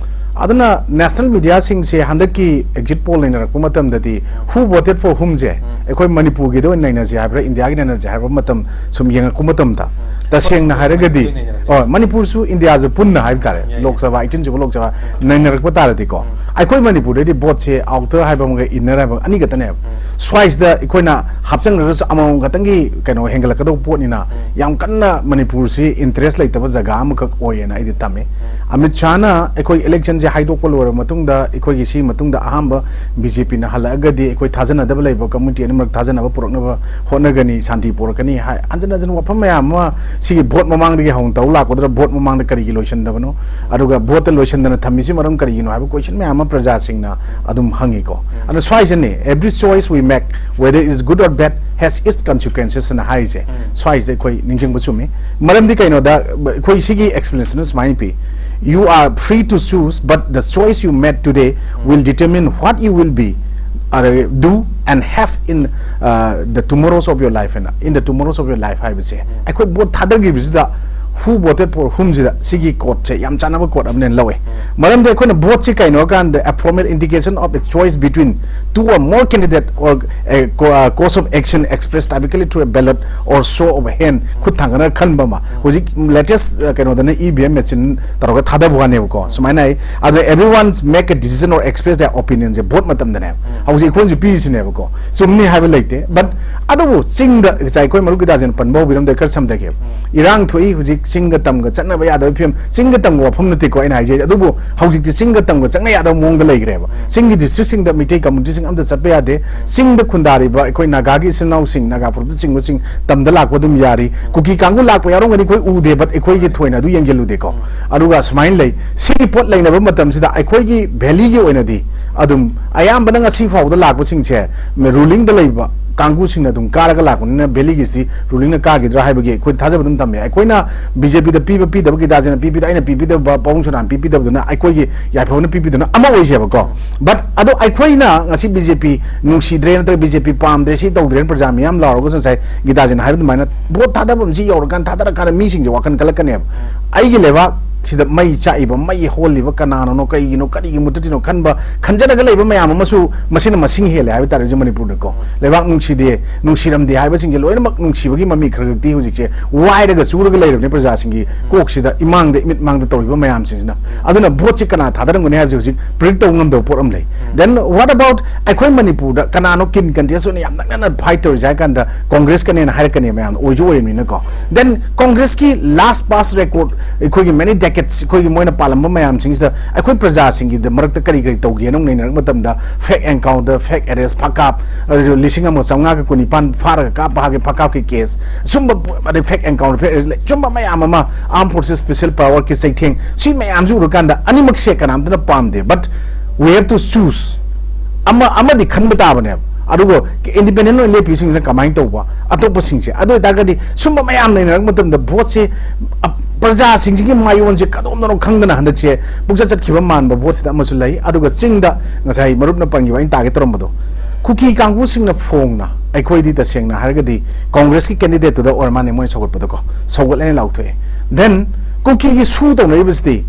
ꯑꯗꯨꯅ ꯅꯦꯁꯅꯦꯜ ꯃꯤꯗꯤꯌꯥꯁꯤꯡꯁꯦ ꯍꯟꯗꯛꯀꯤ ꯑꯦꯛꯖꯤꯠ ꯄꯣꯜ ꯂꯩꯅꯔꯛꯄ ꯃꯇꯝꯗꯗꯤ who voted for whomꯁꯦ ꯑꯩꯈꯣꯏ ꯃꯅꯤꯄꯨꯔꯒꯤꯗ ꯑꯣꯏꯅ ꯅꯩꯅꯁꯦ ꯍꯥꯏꯕ꯭ꯔꯥ, ꯏꯟꯗꯤꯌꯥꯒꯤ ꯅꯩꯅꯁꯦ ꯍꯥꯏꯕ ꯃꯇꯝ ꯁꯨꯝ ꯌꯦꯡꯉꯛꯄ ꯃꯇꯝꯗ, ꯇꯁꯦꯡꯅ ꯍꯥꯏꯔꯒꯗꯤ, ꯍꯣꯏ, ꯃꯅꯤꯄꯨꯔꯁꯨ ꯏꯟꯗꯤꯌꯥꯁꯨ ꯄꯨꯟꯅ ꯍꯥꯏꯕ ꯇꯥꯔꯦ, ꯂꯣꯛ ꯁꯚꯥ, ꯑꯩꯠꯇꯤꯟ ꯁꯨꯕ ꯂꯣꯛ ꯁꯚꯥ ꯅꯩꯅꯔꯛꯄ ꯇꯥꯔꯗꯤꯀꯣ, ꯑꯩꯈꯣꯏ ꯃꯅꯤꯄꯨꯔꯗꯗꯤ ꯚꯣꯠꯁꯦ ꯑꯥꯎꯇꯔ ꯍꯥꯏꯕ ꯑꯃꯒ ꯏꯟꯅꯔ ꯍꯥꯏꯕ ꯑꯅꯤ ꯈꯛꯇꯅꯦꯕ꯫ ꯁ꯭ꯋꯥꯏꯁꯤꯗ ꯑꯩꯈꯣꯏꯅ ꯍꯥꯞꯆꯤꯟꯈ꯭ꯔꯒꯁꯨ ꯑꯃꯃꯝ ꯈꯛꯇꯪꯒꯤ ꯀꯩꯅꯣ ꯍꯦꯟꯒꯠꯂꯛꯀꯗꯧꯕ ꯄꯣꯠꯅꯤꯅ, ꯌꯥꯝ ꯀꯟꯅ ꯃꯅꯤꯄꯨꯔꯁꯤ interest ꯂꯩꯇꯕ ꯖꯒꯥ ꯑꯃꯈꯛ ꯑꯣꯏꯌꯦꯅ ꯑꯩꯗꯤ ꯊꯝꯃꯤ꯫ ꯑꯃꯤꯠ ꯁꯥꯍꯅ ꯑꯩꯈꯣꯏ electionꯁꯦ ꯍꯥꯏꯗꯣꯛꯄ ꯂꯣꯏꯔꯕ ꯃꯇꯨꯡꯗ, ꯑꯩꯈꯣꯏꯒꯤ ꯁꯤꯒꯤ ꯃꯇꯨꯡꯗ ꯑꯍꯥꯟꯕ BJPꯅ ꯍꯜꯂꯛꯑꯒꯗꯤ ꯑꯩꯈꯣꯏ ꯊꯥꯖꯅꯗꯕ ꯂꯩꯕ community ꯑꯅꯤꯃꯛ ꯊꯥꯖꯅꯕ ꯄꯨꯔꯛꯅꯕ ꯍꯣꯠꯅꯒꯅꯤ, ꯁꯥꯟꯇꯤ ꯄꯨꯔꯛꯀꯅꯤ ꯍꯥꯏ꯫ ꯍꯟꯖꯤꯟ ꯍꯟꯖꯤꯟ ꯋꯥꯐꯝ ꯃꯌꯥꯝ ꯑꯃ ꯁꯤꯒꯤ vote ꯃꯃꯥꯡꯗꯒꯤ ꯍꯧꯅ ꯇꯧ ꯂꯥꯛꯄꯗꯨꯗ vote ꯃꯃꯥꯡꯗ ꯀꯔꯤꯒꯤ ꯂꯣꯏꯁꯤꯟꯗꯕꯅꯣ, ꯑꯗꯨꯒ voteꯇ ꯂꯣꯏꯁꯤꯟꯗꯅ ꯊꯝꯃꯤꯁꯤ ꯃꯔꯝ ꯀꯔꯤꯒꯤꯅꯣ ꯍꯥꯏꯕ question ꯃꯌꯥꯝ ꯑꯃ ꯄ꯭ꯔꯖꯥꯁꯤꯡꯅ ꯑꯗꯨꯝ ꯍꯪꯉꯤꯀꯣ꯫ ꯑꯗꯣ ꯁ꯭ꯋꯥꯏꯁꯤꯅꯦ, every choice we make, whether it is good or bad, has its consequences ꯑꯅ ꯍꯥꯏꯔꯤꯁꯦ꯫ ꯁ꯭ꯋꯥꯏꯁꯤꯗ ꯑꯩꯈꯣꯏ ꯅꯤꯡꯁꯤꯡꯕ ꯆꯨꯝꯃꯤ꯫ ꯃꯔꯝꯗꯤ ꯀꯩꯅꯣꯗ, ꯑꯩꯈꯣꯏ ꯁꯤꯒꯤ explanation ꯁꯨꯃꯥꯏꯅ ꯄꯤ: "You are free to choose, but the choice you made today will determine what you will be, uh, do and have in, uh, the tomorrows of your life" ꯍꯥꯏꯅ, "In the tomorrows of your life" ꯍꯥꯏꯕꯁꯦ, ꯑꯩꯈꯣꯏ vote ꯊꯥꯗꯈꯤꯕꯁꯤꯗ "Who voted for whomꯁꯤꯗ" ꯁꯤꯒꯤ quoteꯁꯦ ꯌꯥꯝ ꯆꯥꯟꯅꯕ quote ꯑꯃꯅꯦꯅ ꯂꯧꯋꯦ꯫ ꯃꯔꯝꯗꯤ ꯑꯩꯈꯣꯏꯅ voteꯁꯤ ꯀꯩꯅꯣ ꯍꯥꯏ ꯀꯥꯟꯗ, a formal indication of a choice between two or more candidate or a co-, uh, course of action expressed typically through a ballot or show of hand, ꯈꯨꯠ ꯊꯥꯡꯒꯠꯅ ꯈꯟꯕ ꯑꯃ꯫ ꯍꯧꯖꯤꯛ latest, uh, ꯀꯩꯅꯣꯗꯅ EVM machine ꯇꯧꯔꯒ ꯊꯥꯗꯕ ꯋꯥꯅꯦꯕꯀꯣ, ꯁꯨꯃꯥꯏꯅ ꯍꯥꯏ꯫ ꯑꯗꯨꯅ "Everyone make a decision or express their opinionꯁꯦ vote ꯃꯇꯝꯗꯅꯦꯕ꯫ ꯍꯧꯖꯤꯛ ꯑꯩꯈꯣꯏꯅꯁꯨ ꯄꯤꯔꯤꯁꯤꯅꯦꯕꯀꯣ, ꯆꯨꯝꯅꯤ ꯍꯥꯏꯕ ꯂꯩꯇꯦ꯫ But ꯑꯗꯨꯕꯨ ꯆꯤꯡꯗ, ꯉꯁꯥꯏ ꯑꯩꯈꯣꯏ ꯃꯔꯨꯞ ꯒꯤꯇꯥꯖꯤꯅ ꯄꯟꯕ ꯍꯧꯕꯤꯔꯝꯗ ꯈꯔ ꯁꯝꯊꯒꯦꯕ꯫ ꯏꯔꯥꯡ ꯊꯣꯛꯏ ꯍꯧꯖꯤꯛ, ꯆꯤꯡꯒ ꯇꯝꯒ ꯆꯠꯅꯕ ꯌꯥꯗꯕ ꯐꯤꯕꯝ꯫ ꯆꯤꯡꯒ ꯇꯝꯒ ꯋꯥꯐꯝ ꯅꯠꯇꯦꯀꯣ ꯑꯩꯅ ꯍꯥꯏꯖꯩ, ꯑꯗꯨꯕꯨ ꯍꯧꯖꯤꯛꯇꯤ ꯆꯤꯡꯒ ꯇꯝꯒ ꯆꯠꯅ ꯌꯥꯗꯕ ꯃꯑꯣꯡꯗ ꯂꯩꯈ꯭ꯔꯦꯕ꯫ ꯆꯤꯡꯒꯤ districtꯁꯤꯡꯗ ꯃꯤꯇꯩ communityꯁꯤꯡ ꯑꯝꯇ ꯆꯠꯄ ꯌꯥꯗꯦ꯫ ꯆꯤꯡꯗ ꯈꯨꯟꯗꯥꯔꯤꯕ ꯑꯩꯈꯣꯏ ꯅꯥꯒꯥꯒꯤ ꯏꯆꯤꯟ ꯏꯅꯥꯎꯁꯤꯡ, ꯅꯥꯒꯥ ꯐꯨꯔꯨꯞꯇ ꯆꯤꯡꯕꯁꯤꯡ ꯇꯝꯗ ꯂꯥꯛꯄ ꯑꯗꯨꯝ ꯌꯥꯔꯤ꯫ ꯀꯨꯀꯤ ꯀꯥꯡꯕꯨ ꯂꯥꯛꯄ ꯌꯥꯎꯔꯝꯒꯅꯤ, ꯑꯩꯈꯣꯏ ꯎꯗꯦ, but ꯑꯩꯈꯣꯏꯒꯤ ꯊꯣꯏꯅ ꯑꯗꯨ ꯌꯦꯡꯁꯤꯜꯂꯨꯗꯦꯀꯣ꯫ ꯑꯗꯨꯒ ꯁꯨꯃꯥꯏꯅ ꯂꯩ, ꯁꯤꯒꯤ ꯄꯣꯠ ꯂꯩꯅꯕ ꯃꯇꯝꯁꯤꯗ ꯑꯩꯈꯣꯏꯒꯤ valleyꯒꯤ ꯑꯣꯏꯅꯗꯤ ꯑꯗꯨꯝ ꯑꯌꯥꯝꯕꯅ ꯉꯁꯤ ꯐꯥꯎꯕꯗ ꯂꯥꯛꯄꯁꯤꯡꯁꯦ rulingꯗ ꯂꯩꯕ ꯀꯥꯡꯕꯨꯁꯤꯡꯅ ꯑꯗꯨꯝ ꯀꯥꯔꯒ ꯂꯥꯛꯄꯅꯤꯅ, valleyꯒꯤꯁꯤ rulingꯅ ꯀꯥꯈꯤꯗ꯭ꯔꯥ ꯍꯥꯏꯕꯒꯤ ꯑꯩꯈꯣꯏ ꯊꯥꯖꯕ ꯑꯗꯨꯝ ꯊꯝꯃꯦ꯫ ꯑꯩꯈꯣꯏꯅ BJPꯗ ꯄꯤꯕ ꯄꯤꯗꯕ, ꯒꯤꯇꯥꯖꯤꯅ ꯄꯤꯕꯤꯗ, ꯑꯩꯅ ꯄꯤꯕꯤꯗꯕ, ꯄꯥꯕꯨꯡ ꯁꯣꯔꯥꯅ ꯄꯤꯕꯤꯗꯕꯗꯨꯅ, ꯑꯩꯈꯣꯏꯒꯤ ꯌꯥꯏꯐꯕꯅ ꯄꯤꯕꯤꯗꯨꯅ ꯑꯃ ꯑꯣꯏꯖꯩꯕꯀꯣ꯫ But ꯑꯗꯣ ꯑꯩꯈꯣꯏꯅ ꯉꯁꯤ BJP ꯅꯨꯡꯁꯤꯗ꯭ꯔꯦ ꯅꯠꯇ꯭ꯔꯒ BJP ꯄꯥꯝꯗ꯭ꯔꯦ, ꯁꯤ ꯇꯧꯗ꯭ꯔꯦꯅ ꯄ꯭ꯔꯖꯥ ꯃꯤꯌꯥꯝ ꯂꯥꯎꯔꯒꯁꯨ, ꯉꯁꯥꯏ ꯒꯤꯇꯥꯖꯤꯅ ꯍꯥꯏꯕ ꯑꯗꯨꯃꯥꯏꯅ vote ꯊꯥꯗꯐꯝꯁꯤ ꯌꯧꯔꯀꯥꯟꯗ, ꯊꯥꯗꯔꯀꯥꯟꯗ ꯃꯤꯁꯤꯡꯁꯦ ꯋꯥꯈꯜ ꯈꯜꯂꯛꯀꯅꯦꯕ꯫ ꯑꯩꯒꯤ ꯂꯩꯕꯥꯛ ꯁꯤꯗ ꯃꯩ ꯆꯥꯛꯏꯕ, ꯃꯩ ꯍꯣꯜꯂꯤꯕ ꯀꯅꯥꯅꯅꯣ, ꯀꯩꯒꯤꯅꯣ, ꯀꯔꯤꯒꯤ ꯃꯨꯠꯊꯠꯂꯤꯅꯣ ꯈꯟꯕ, ꯈꯟꯖꯔꯒ ꯂꯩꯕ ꯃꯌꯥꯝ ꯑꯃꯁꯨ ꯃꯁꯤꯅ ꯃꯁꯤꯡ ꯍꯦꯜꯂꯦ ꯍꯥꯏꯕ ꯇꯥꯔꯦ ꯍꯧꯖꯤꯛ ꯃꯅꯤꯄꯨꯔꯗꯀꯣ꯫ ꯂꯩꯕꯥꯛ ꯅꯨꯡꯁꯤꯗꯦ, ꯅꯨꯡꯁꯤꯔꯝꯗꯦ ꯍꯥꯏꯕꯁꯤꯡꯁꯦ ꯂꯣꯏꯅꯃꯛ ꯅꯨꯡꯁꯤꯕꯒꯤ ꯃꯃꯤ ꯈꯔ ꯈꯛꯇꯤ ꯍꯧꯖꯤꯛꯁꯦ ꯋꯥꯏꯔꯒ ꯆꯨꯔꯒ ꯂꯩꯔꯕꯅꯤ ꯄ꯭ꯔꯖꯥꯁꯤꯡꯒꯤ ꯀꯣꯛꯁꯤꯗ, ꯏꯃꯥꯡꯗ, ꯏꯃꯤꯠ ꯃꯥꯡꯗ ꯇꯧꯔꯤꯕ ꯃꯌꯥꯝꯁꯤꯡꯁꯤꯅ꯫ ꯑꯗꯨꯅ ꯚꯣꯠꯁꯤ ꯀꯅꯥ ꯊꯥꯗꯔꯝꯒꯅꯤ ꯍꯥꯏꯕꯁꯤ ꯍꯧꯖꯤꯛ predict ꯇꯧꯕ ꯉꯝꯗꯕ ꯄꯣꯠ ꯑꯃ ꯂꯩ꯫ Then what about ꯑꯩꯈꯣꯏ ꯃꯅꯤꯄꯨꯔꯗ ꯀꯅꯥꯅꯣ ꯀꯤꯟ contest ꯑꯣꯏꯅ ꯌꯥꯝ ꯅꯛꯅꯅ fight ꯇꯧꯔꯤꯁꯦ ꯍꯥꯏ ꯀꯥꯟꯗ ꯀꯣꯡꯒ꯭ꯔꯦꯁꯀꯅꯦꯅ ꯍꯥꯏꯔꯛꯀꯅꯤ ꯃꯌꯥꯝꯅ, ꯑꯣꯏꯁꯨ ꯑꯣꯏꯔꯤꯕꯅꯤꯅꯀꯣ꯫ Then ꯀꯣꯡꯒ꯭ꯔꯦꯁꯀꯤ last past record ꯑꯩꯈꯣꯏꯒꯤ many decades ꯑꯩꯈꯣꯏꯒꯤ ꯃꯣꯏꯅ ꯄꯥꯜꯂꯝꯕ ꯃꯌꯥꯝꯁꯤꯡꯁꯤꯗ ꯑꯩꯈꯣꯏ ꯄ꯭ꯔꯖꯥꯁꯤꯡꯒꯤꯗ ꯃꯔꯛꯇ ꯀꯔꯤ ꯀꯔꯤ ꯇꯧꯒꯦꯅ ꯑꯃꯨꯛ ꯅꯩꯅꯔꯛꯄ ꯃꯇꯝꯗ fake encounter, fake arrest, ꯐꯥꯀꯥꯞ, ꯑꯗꯨ ꯂꯤꯁꯤꯡ ꯑꯃ ꯆꯥꯝꯃꯉꯥꯒ ꯀꯨꯟꯅꯤꯄꯥꯟ ꯐꯥꯔꯒ ꯀꯥꯞꯄ ꯍꯥꯏꯒꯤ ꯐꯥꯀꯥꯞꯀꯤ case, ꯁꯨꯝꯕ ꯑꯗꯩ fake encounter, fake arrest ꯂꯩ, ꯁꯨꯝꯕ ꯃꯌꯥꯝ ꯑꯃ Armed Forces Special Power ꯀꯤ ꯆꯩꯊꯦꯡ, ꯁꯤ ꯃꯌꯥꯝꯁꯤ ꯎꯔꯀꯥꯟꯗ ꯑꯅꯤꯃꯛꯁꯦ ꯀꯅꯥꯝꯇꯅ ꯄꯥꯝꯗꯦ꯫ But we have to choose꯫ ꯑꯃ, ꯑꯃꯗꯤ ꯈꯟꯕ ꯇꯥꯕꯅꯦꯕ꯫ ꯑꯗꯨꯒ independent ꯑꯣꯏꯅ ꯂꯦꯞꯄꯤꯁꯤꯡꯁꯤꯅ ꯀꯃꯥꯏꯅ ꯇꯧꯕ, ꯑꯇꯣꯞꯄꯁꯤꯡꯁꯦ? ꯑꯗꯨ ꯑꯣꯏꯇꯥꯔꯒꯗꯤ ꯁꯨꯝꯕ ꯃꯌꯥꯝ ꯅꯩꯅꯔꯛꯄ ꯃꯇꯝꯗ ꯚꯣꯠꯁꯦ, ꯑ, ꯄ꯭ꯔꯖꯥꯁꯤꯡꯁꯤꯒꯤ ꯃꯥꯏꯑꯣꯟꯁꯦ ꯀꯗꯣꯝꯗꯅꯣ ꯈꯪꯗꯅ ꯍꯟꯗꯛꯁꯦ ꯄꯨꯡꯆꯠ ꯆꯠꯈꯤꯕ ꯃꯥꯟꯕ ꯚꯣꯠꯁꯤꯗ ꯑꯃꯁꯨ ꯂꯩ꯫ ꯑꯗꯨꯒ ꯆꯤꯡꯗ ꯉꯁꯥꯏ ꯃꯔꯨꯞꯅ ꯄꯟꯈꯤꯕ ꯑꯩꯅ ꯇꯥꯒꯦ ꯇꯧꯔꯝꯕꯗꯣ, ꯀꯨꯀꯤ ꯀꯥꯡꯕꯨꯁꯤꯡꯅ ꯐꯣꯡꯅ, ꯑꯩꯈꯣꯏꯗꯤ ꯇꯁꯦꯡꯅ ꯍꯥꯏꯔꯒꯗꯤ ꯀꯣꯡꯒ꯭ꯔꯦꯁꯀꯤ candidate ꯇꯨꯗ ꯑꯣꯏꯔ ꯃꯥꯜꯂꯦ ꯃꯣꯏꯅ ꯁꯧꯒꯠꯄꯗꯀꯣ, ꯁꯧꯒꯠꯂꯦꯅ ꯂꯥꯎꯊꯣꯛꯑꯦ꯫ Then ꯀꯨꯀꯤꯒꯤ ꯁꯨ ꯇꯧꯅꯔꯤꯕꯁꯤꯗꯤ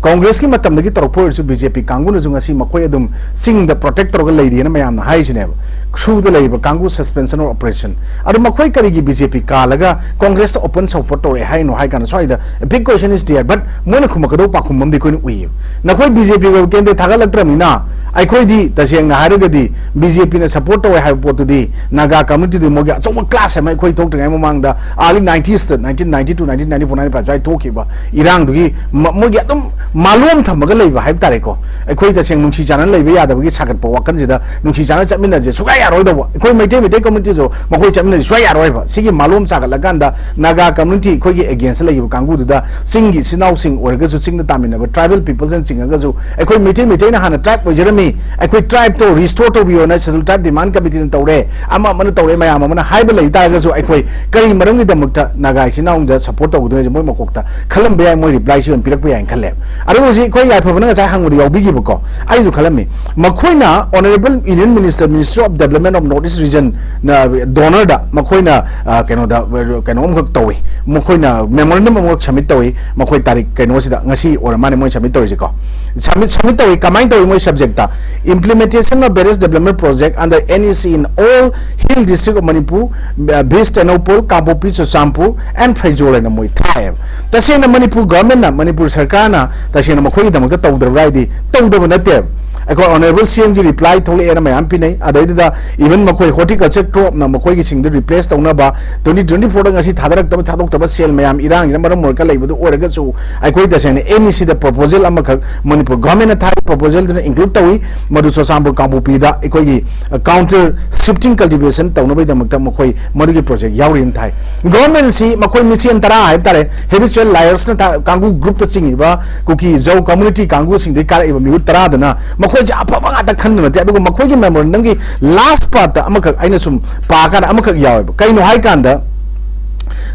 ꯀꯣꯡꯒ꯭ꯔꯦꯁꯀꯤ ꯃꯇꯝꯗꯒꯤ ꯇꯧꯔꯛꯄ ꯑꯣꯏꯔꯁꯨ, ꯕꯤ ꯖꯦ ꯄꯤ ꯀꯥꯡꯕꯨꯅꯁꯨ ꯉꯁꯤ ꯃꯈꯣꯏ ꯑꯗꯨꯝ ꯆꯤꯡꯗ protect ꯇꯧꯔꯒ ꯂꯩꯔꯤꯑꯅ ꯃꯌꯥꯝꯅ ꯍꯥꯏꯔꯤꯁꯤꯅꯦꯕ꯫ ꯁꯨꯗ ꯂꯩꯔꯤꯕ ꯀꯥꯡꯕꯨ suspension of operation꯫ ꯑꯗꯣ ꯃꯈꯣꯏ ꯀꯔꯤꯒꯤ ꯕꯤ ꯖꯦ ꯄꯤ ꯀꯥꯜꯂꯒ ꯀꯣꯡꯒ꯭ꯔꯦꯁꯇ open support ꯇꯧꯔꯛꯑꯦ ꯍꯥꯏꯅꯣ ꯍꯥꯏ ꯀꯥꯟꯗ, ꯁ꯭ꯋꯥꯏꯗ big question is there, but ꯃꯣꯏꯅ ꯈꯨꯝꯃꯛꯀꯗꯧꯕ ꯄꯥꯎꯈꯨꯝ ꯑꯃꯗꯤ ꯑꯩꯈꯣꯏꯅ ꯎꯏꯌꯦꯕ꯫ ꯅꯈꯣꯏ ꯕꯤ ꯖꯦ ꯄꯤ ꯑꯣꯏꯕ candidate ꯊꯥꯒꯠꯂꯛꯇ꯭ꯔꯕꯅꯤꯅ, ꯑꯩꯈꯣꯏꯗꯤ ꯇꯁꯦꯡꯅ ꯍꯥꯏꯔꯒꯗꯤ ꯕꯤ ꯖꯦ ꯄꯤꯅ support ꯇꯧꯋꯦ ꯍꯥꯏꯕ ꯄꯣꯠꯇꯨꯗꯤ ꯅꯥꯒꯥ community ꯗꯨ ꯃꯣꯏꯒꯤ ꯑꯆꯧꯕ clash ꯑꯃ ꯑꯩꯈꯣꯏ ꯊꯣꯛꯇ꯭ꯔꯤꯉꯩ ꯃꯃꯥꯡꯗ early nineties ꯇ, nineteen ninety two, nineteen ninety four, ninety five ꯁ꯭ꯋꯥꯏ ꯊꯣꯛꯈꯤꯕ ꯏꯔꯥꯡꯗꯨꯒꯤ ꯃ-, ꯃꯣꯏꯒꯤ ꯑꯗꯨꯝ ꯃꯥꯂꯣꯝ ꯊꯝꯃꯒ ꯂꯩꯕ ꯍꯥꯏꯕ ꯇꯥꯔꯦꯀꯣ꯫ ꯑꯩꯈꯣꯏ ꯇꯁꯦꯡꯅ ꯅꯨꯡꯁꯤ ꯆꯥꯟꯅꯅ ꯂꯩꯕ ꯌꯥꯗꯕꯒꯤ ꯁꯥꯒꯠꯄ ꯋꯥꯈꯜꯁꯤꯗ ꯅꯨꯡꯁꯤ ꯆꯥꯟꯅꯅ ꯆꯠꯃꯤꯟꯅꯁꯦ ꯁꯨꯡꯌꯥ ꯌꯥꯔꯣꯏꯗꯧꯕ꯫ ꯑꯩꯈꯣꯏ ꯃꯩꯇꯩ, ꯃꯩꯇꯩ community ꯁꯨ ꯃꯈꯣꯏ ꯆꯠꯃꯤꯟꯅꯁꯦ ꯁꯨꯡꯌꯥ ꯌꯥꯔꯣꯏꯕ꯫ ꯁꯤꯒꯤ ꯃꯥꯂꯣꯝ ꯁꯥꯒꯠꯂꯀꯥꯟꯗ ꯅꯥꯒꯥ community ꯑꯩꯈꯣꯏꯒꯤ against ꯇ ꯂꯩꯈꯤꯕ ꯀꯥꯡꯕꯨꯗꯨꯗ ꯆꯤꯡꯒꯤ ꯏꯆꯤꯟ ꯏꯅꯥꯎꯁꯤꯡ ꯑꯣꯏꯔꯒꯁꯨ, ꯆꯤꯡꯗ ꯇꯥꯃꯤꯟꯅꯕ tribal people ꯁꯤꯡ ꯆꯤꯡꯉꯒꯁꯨ, ꯑꯩꯈꯣꯏ ꯃꯩꯇꯩ, ꯃꯩꯇꯩꯅ ꯍꯥꯟꯅ tribe ꯑꯣꯏꯖꯔꯝꯃꯤ, ꯑꯩꯈꯣꯏ tribe ꯇꯣ restore ꯇꯧꯕꯤꯌꯣꯅ Scheduled Tribe Demand Committee ꯅ ꯇꯧꯔꯦ, ꯑꯃ ꯑꯃꯅ ꯇꯧꯔꯦ, ꯃꯌꯥꯝ ꯑꯃꯅ ꯍꯥꯏꯕ ꯂꯩ ꯇꯥꯔꯒꯁꯨ, ꯑꯩꯈꯣꯏ ꯀꯔꯤ ꯃꯔꯝꯒꯤꯗꯃꯛꯇ ꯅꯥꯒꯥ ꯏꯆꯤꯟ ꯏꯅꯥꯎꯗ support ꯇꯧꯒꯗꯣꯏꯅꯣ ꯍꯥꯏꯁꯦ ꯃꯣꯏ ꯃꯀꯣꯛꯇ ꯈꯜꯂꯝꯕ ꯌꯥꯏ, ꯃꯣꯏ reply ꯁꯤ ꯑꯣꯏꯅ ꯄꯤꯔꯛꯄ ꯌꯥꯏꯅ ꯈꯜꯂꯦ꯫ ꯑꯗꯨꯕꯨ ꯍꯧꯖꯤꯛ ꯑꯩꯈꯣꯏ ꯌꯥꯏꯐꯕꯅ ꯉꯁꯥꯏ ꯍꯪꯕꯗ ꯌꯥꯎꯕꯤꯈꯤꯕꯀꯣ, ꯑꯩꯁꯨ ꯈꯜꯂꯝꯃꯤ꯫ ꯃꯈꯣꯏꯅ Honourable Union Minister, Ministry of Development of North East Region, ꯅ, DoNER ꯗ ꯃꯈꯣꯏꯅ, ꯑ, ꯀꯩꯅꯣꯗ, ꯀꯩꯅꯣ ꯑꯃꯈꯛ ꯇꯧꯏ, ꯃꯈꯣꯏꯅ memorandum ꯑꯃꯈꯛ submit ꯇꯧꯏ꯫ ꯃꯈꯣꯏ ꯇꯥꯔꯤꯛ ꯀꯩꯅꯣꯁꯤꯗ, ꯉꯁꯤ ꯑꯣꯏꯔ ꯃꯥꯜꯂꯦ ꯃꯣꯏ submit ꯇꯧꯔꯤꯁꯦꯀꯣ꯫ Submit, submit ꯇꯧꯏ꯫ ꯀꯃꯥꯏꯅ ꯇꯧꯏ? ꯃꯣꯏ subject ꯇ Implementation of various development project under N E C in all hill district of Manipur, uh, beach Tengnoupal, Kangpokpi, Churachandpur and ꯐꯩꯖꯣꯜ ꯍꯥꯏꯅ ꯃꯣꯏ ꯊꯥꯏꯌꯦꯕ꯫ ꯇꯁꯦꯡꯅ ꯃꯅꯤꯄꯨꯔ government ꯅ, ꯃꯅꯤꯄꯨꯔ ꯁꯔꯀꯥꯔꯅ ꯇꯁꯦꯡꯅ ꯃꯈꯣꯏꯒꯤꯗꯃꯛꯇ ꯇꯧꯗ꯭ꯔꯕ꯭ꯔꯥ ꯍꯥꯏꯗꯤ ꯇꯧꯗꯕ ꯅꯠꯇꯦꯕ꯫ ꯑꯩꯈꯣꯏ Honourable C M ꯒꯤ reply ꯊꯣꯛꯂꯛꯑꯦꯅ ꯃꯌꯥꯝ ꯄꯤꯅꯩ꯫ ꯑꯗꯩꯗꯨꯗ even ꯃꯈꯣꯏ horticulture crop ꯅ ꯃꯈꯣꯏꯒꯤꯁꯤꯡꯗꯨ replace ꯇꯧꯅꯕ twenty twenty four ꯗ ꯉꯁꯤ ꯊꯥꯗꯔꯛꯇꯕ, ꯊꯥꯗꯣꯛꯇꯕ ꯁꯦꯜ ꯃꯌꯥꯝ ꯏꯔꯥꯡꯁꯤꯅ ꯃꯔꯝ ꯑꯣꯏꯔꯒ ꯂꯩꯕꯗꯨ ꯑꯣꯏꯔꯒꯁꯨ, ꯑꯩꯈꯣꯏ ꯇꯁꯦꯡꯅ N E C ꯗ proposal ꯑꯃꯈꯛ ꯃꯅꯤꯄꯨꯔ government ꯅ ꯊꯥꯔꯤꯕ proposal ꯗꯨꯅ include ꯇꯧꯏ꯫ ꯃꯗꯨ ꯆꯨꯔꯆꯥꯟꯄꯨꯔ ꯀꯥꯡꯄꯣꯛꯄꯤꯗ ꯑꯩꯈꯣꯏꯒꯤ, ꯑ, counter shifting cultivation ꯇꯧꯅꯕꯒꯤꯗꯃꯛꯇ ꯃꯈꯣꯏ ꯃꯗꯨꯒꯤ project ꯌꯥꯎꯔꯤꯅ ꯊꯥꯏ꯫ Government ꯁꯤ ꯃꯈꯣꯏ ꯃꯁꯦꯟ ꯇꯔꯥ ꯍꯥꯏꯕ ꯇꯥꯔꯦ, habitual liars ꯅ ꯊꯥ-, ꯀꯥꯡꯕꯨ group ꯇ ꯆꯤꯡꯉꯤꯕ ꯀꯨꯀꯤ ꯖꯧ community ꯀꯥꯡꯕꯨꯁꯤꯡꯗꯒꯤ ꯀꯥꯔꯛꯏꯕ ꯃꯤꯍꯨꯠ ꯇꯔꯥꯗꯨꯅ ꯃꯈꯣꯏꯁꯦ ꯑꯐꯕ ꯉꯥꯛꯇ ꯈꯟꯕ ꯅꯠꯇꯦ꯫ ꯑꯗꯨꯒ ꯃꯈꯣꯏꯒꯤ memorandum ꯒꯤ last part ꯇ ꯑꯃꯈꯛ ꯑꯩꯅ ꯁꯨꯝ ꯄꯥꯀꯥꯟꯗ ꯑꯃꯈꯛ ꯌꯥꯎꯋꯦꯕ꯫ ꯀꯩꯅꯣ ꯍꯥꯏꯀꯥꯟꯗ,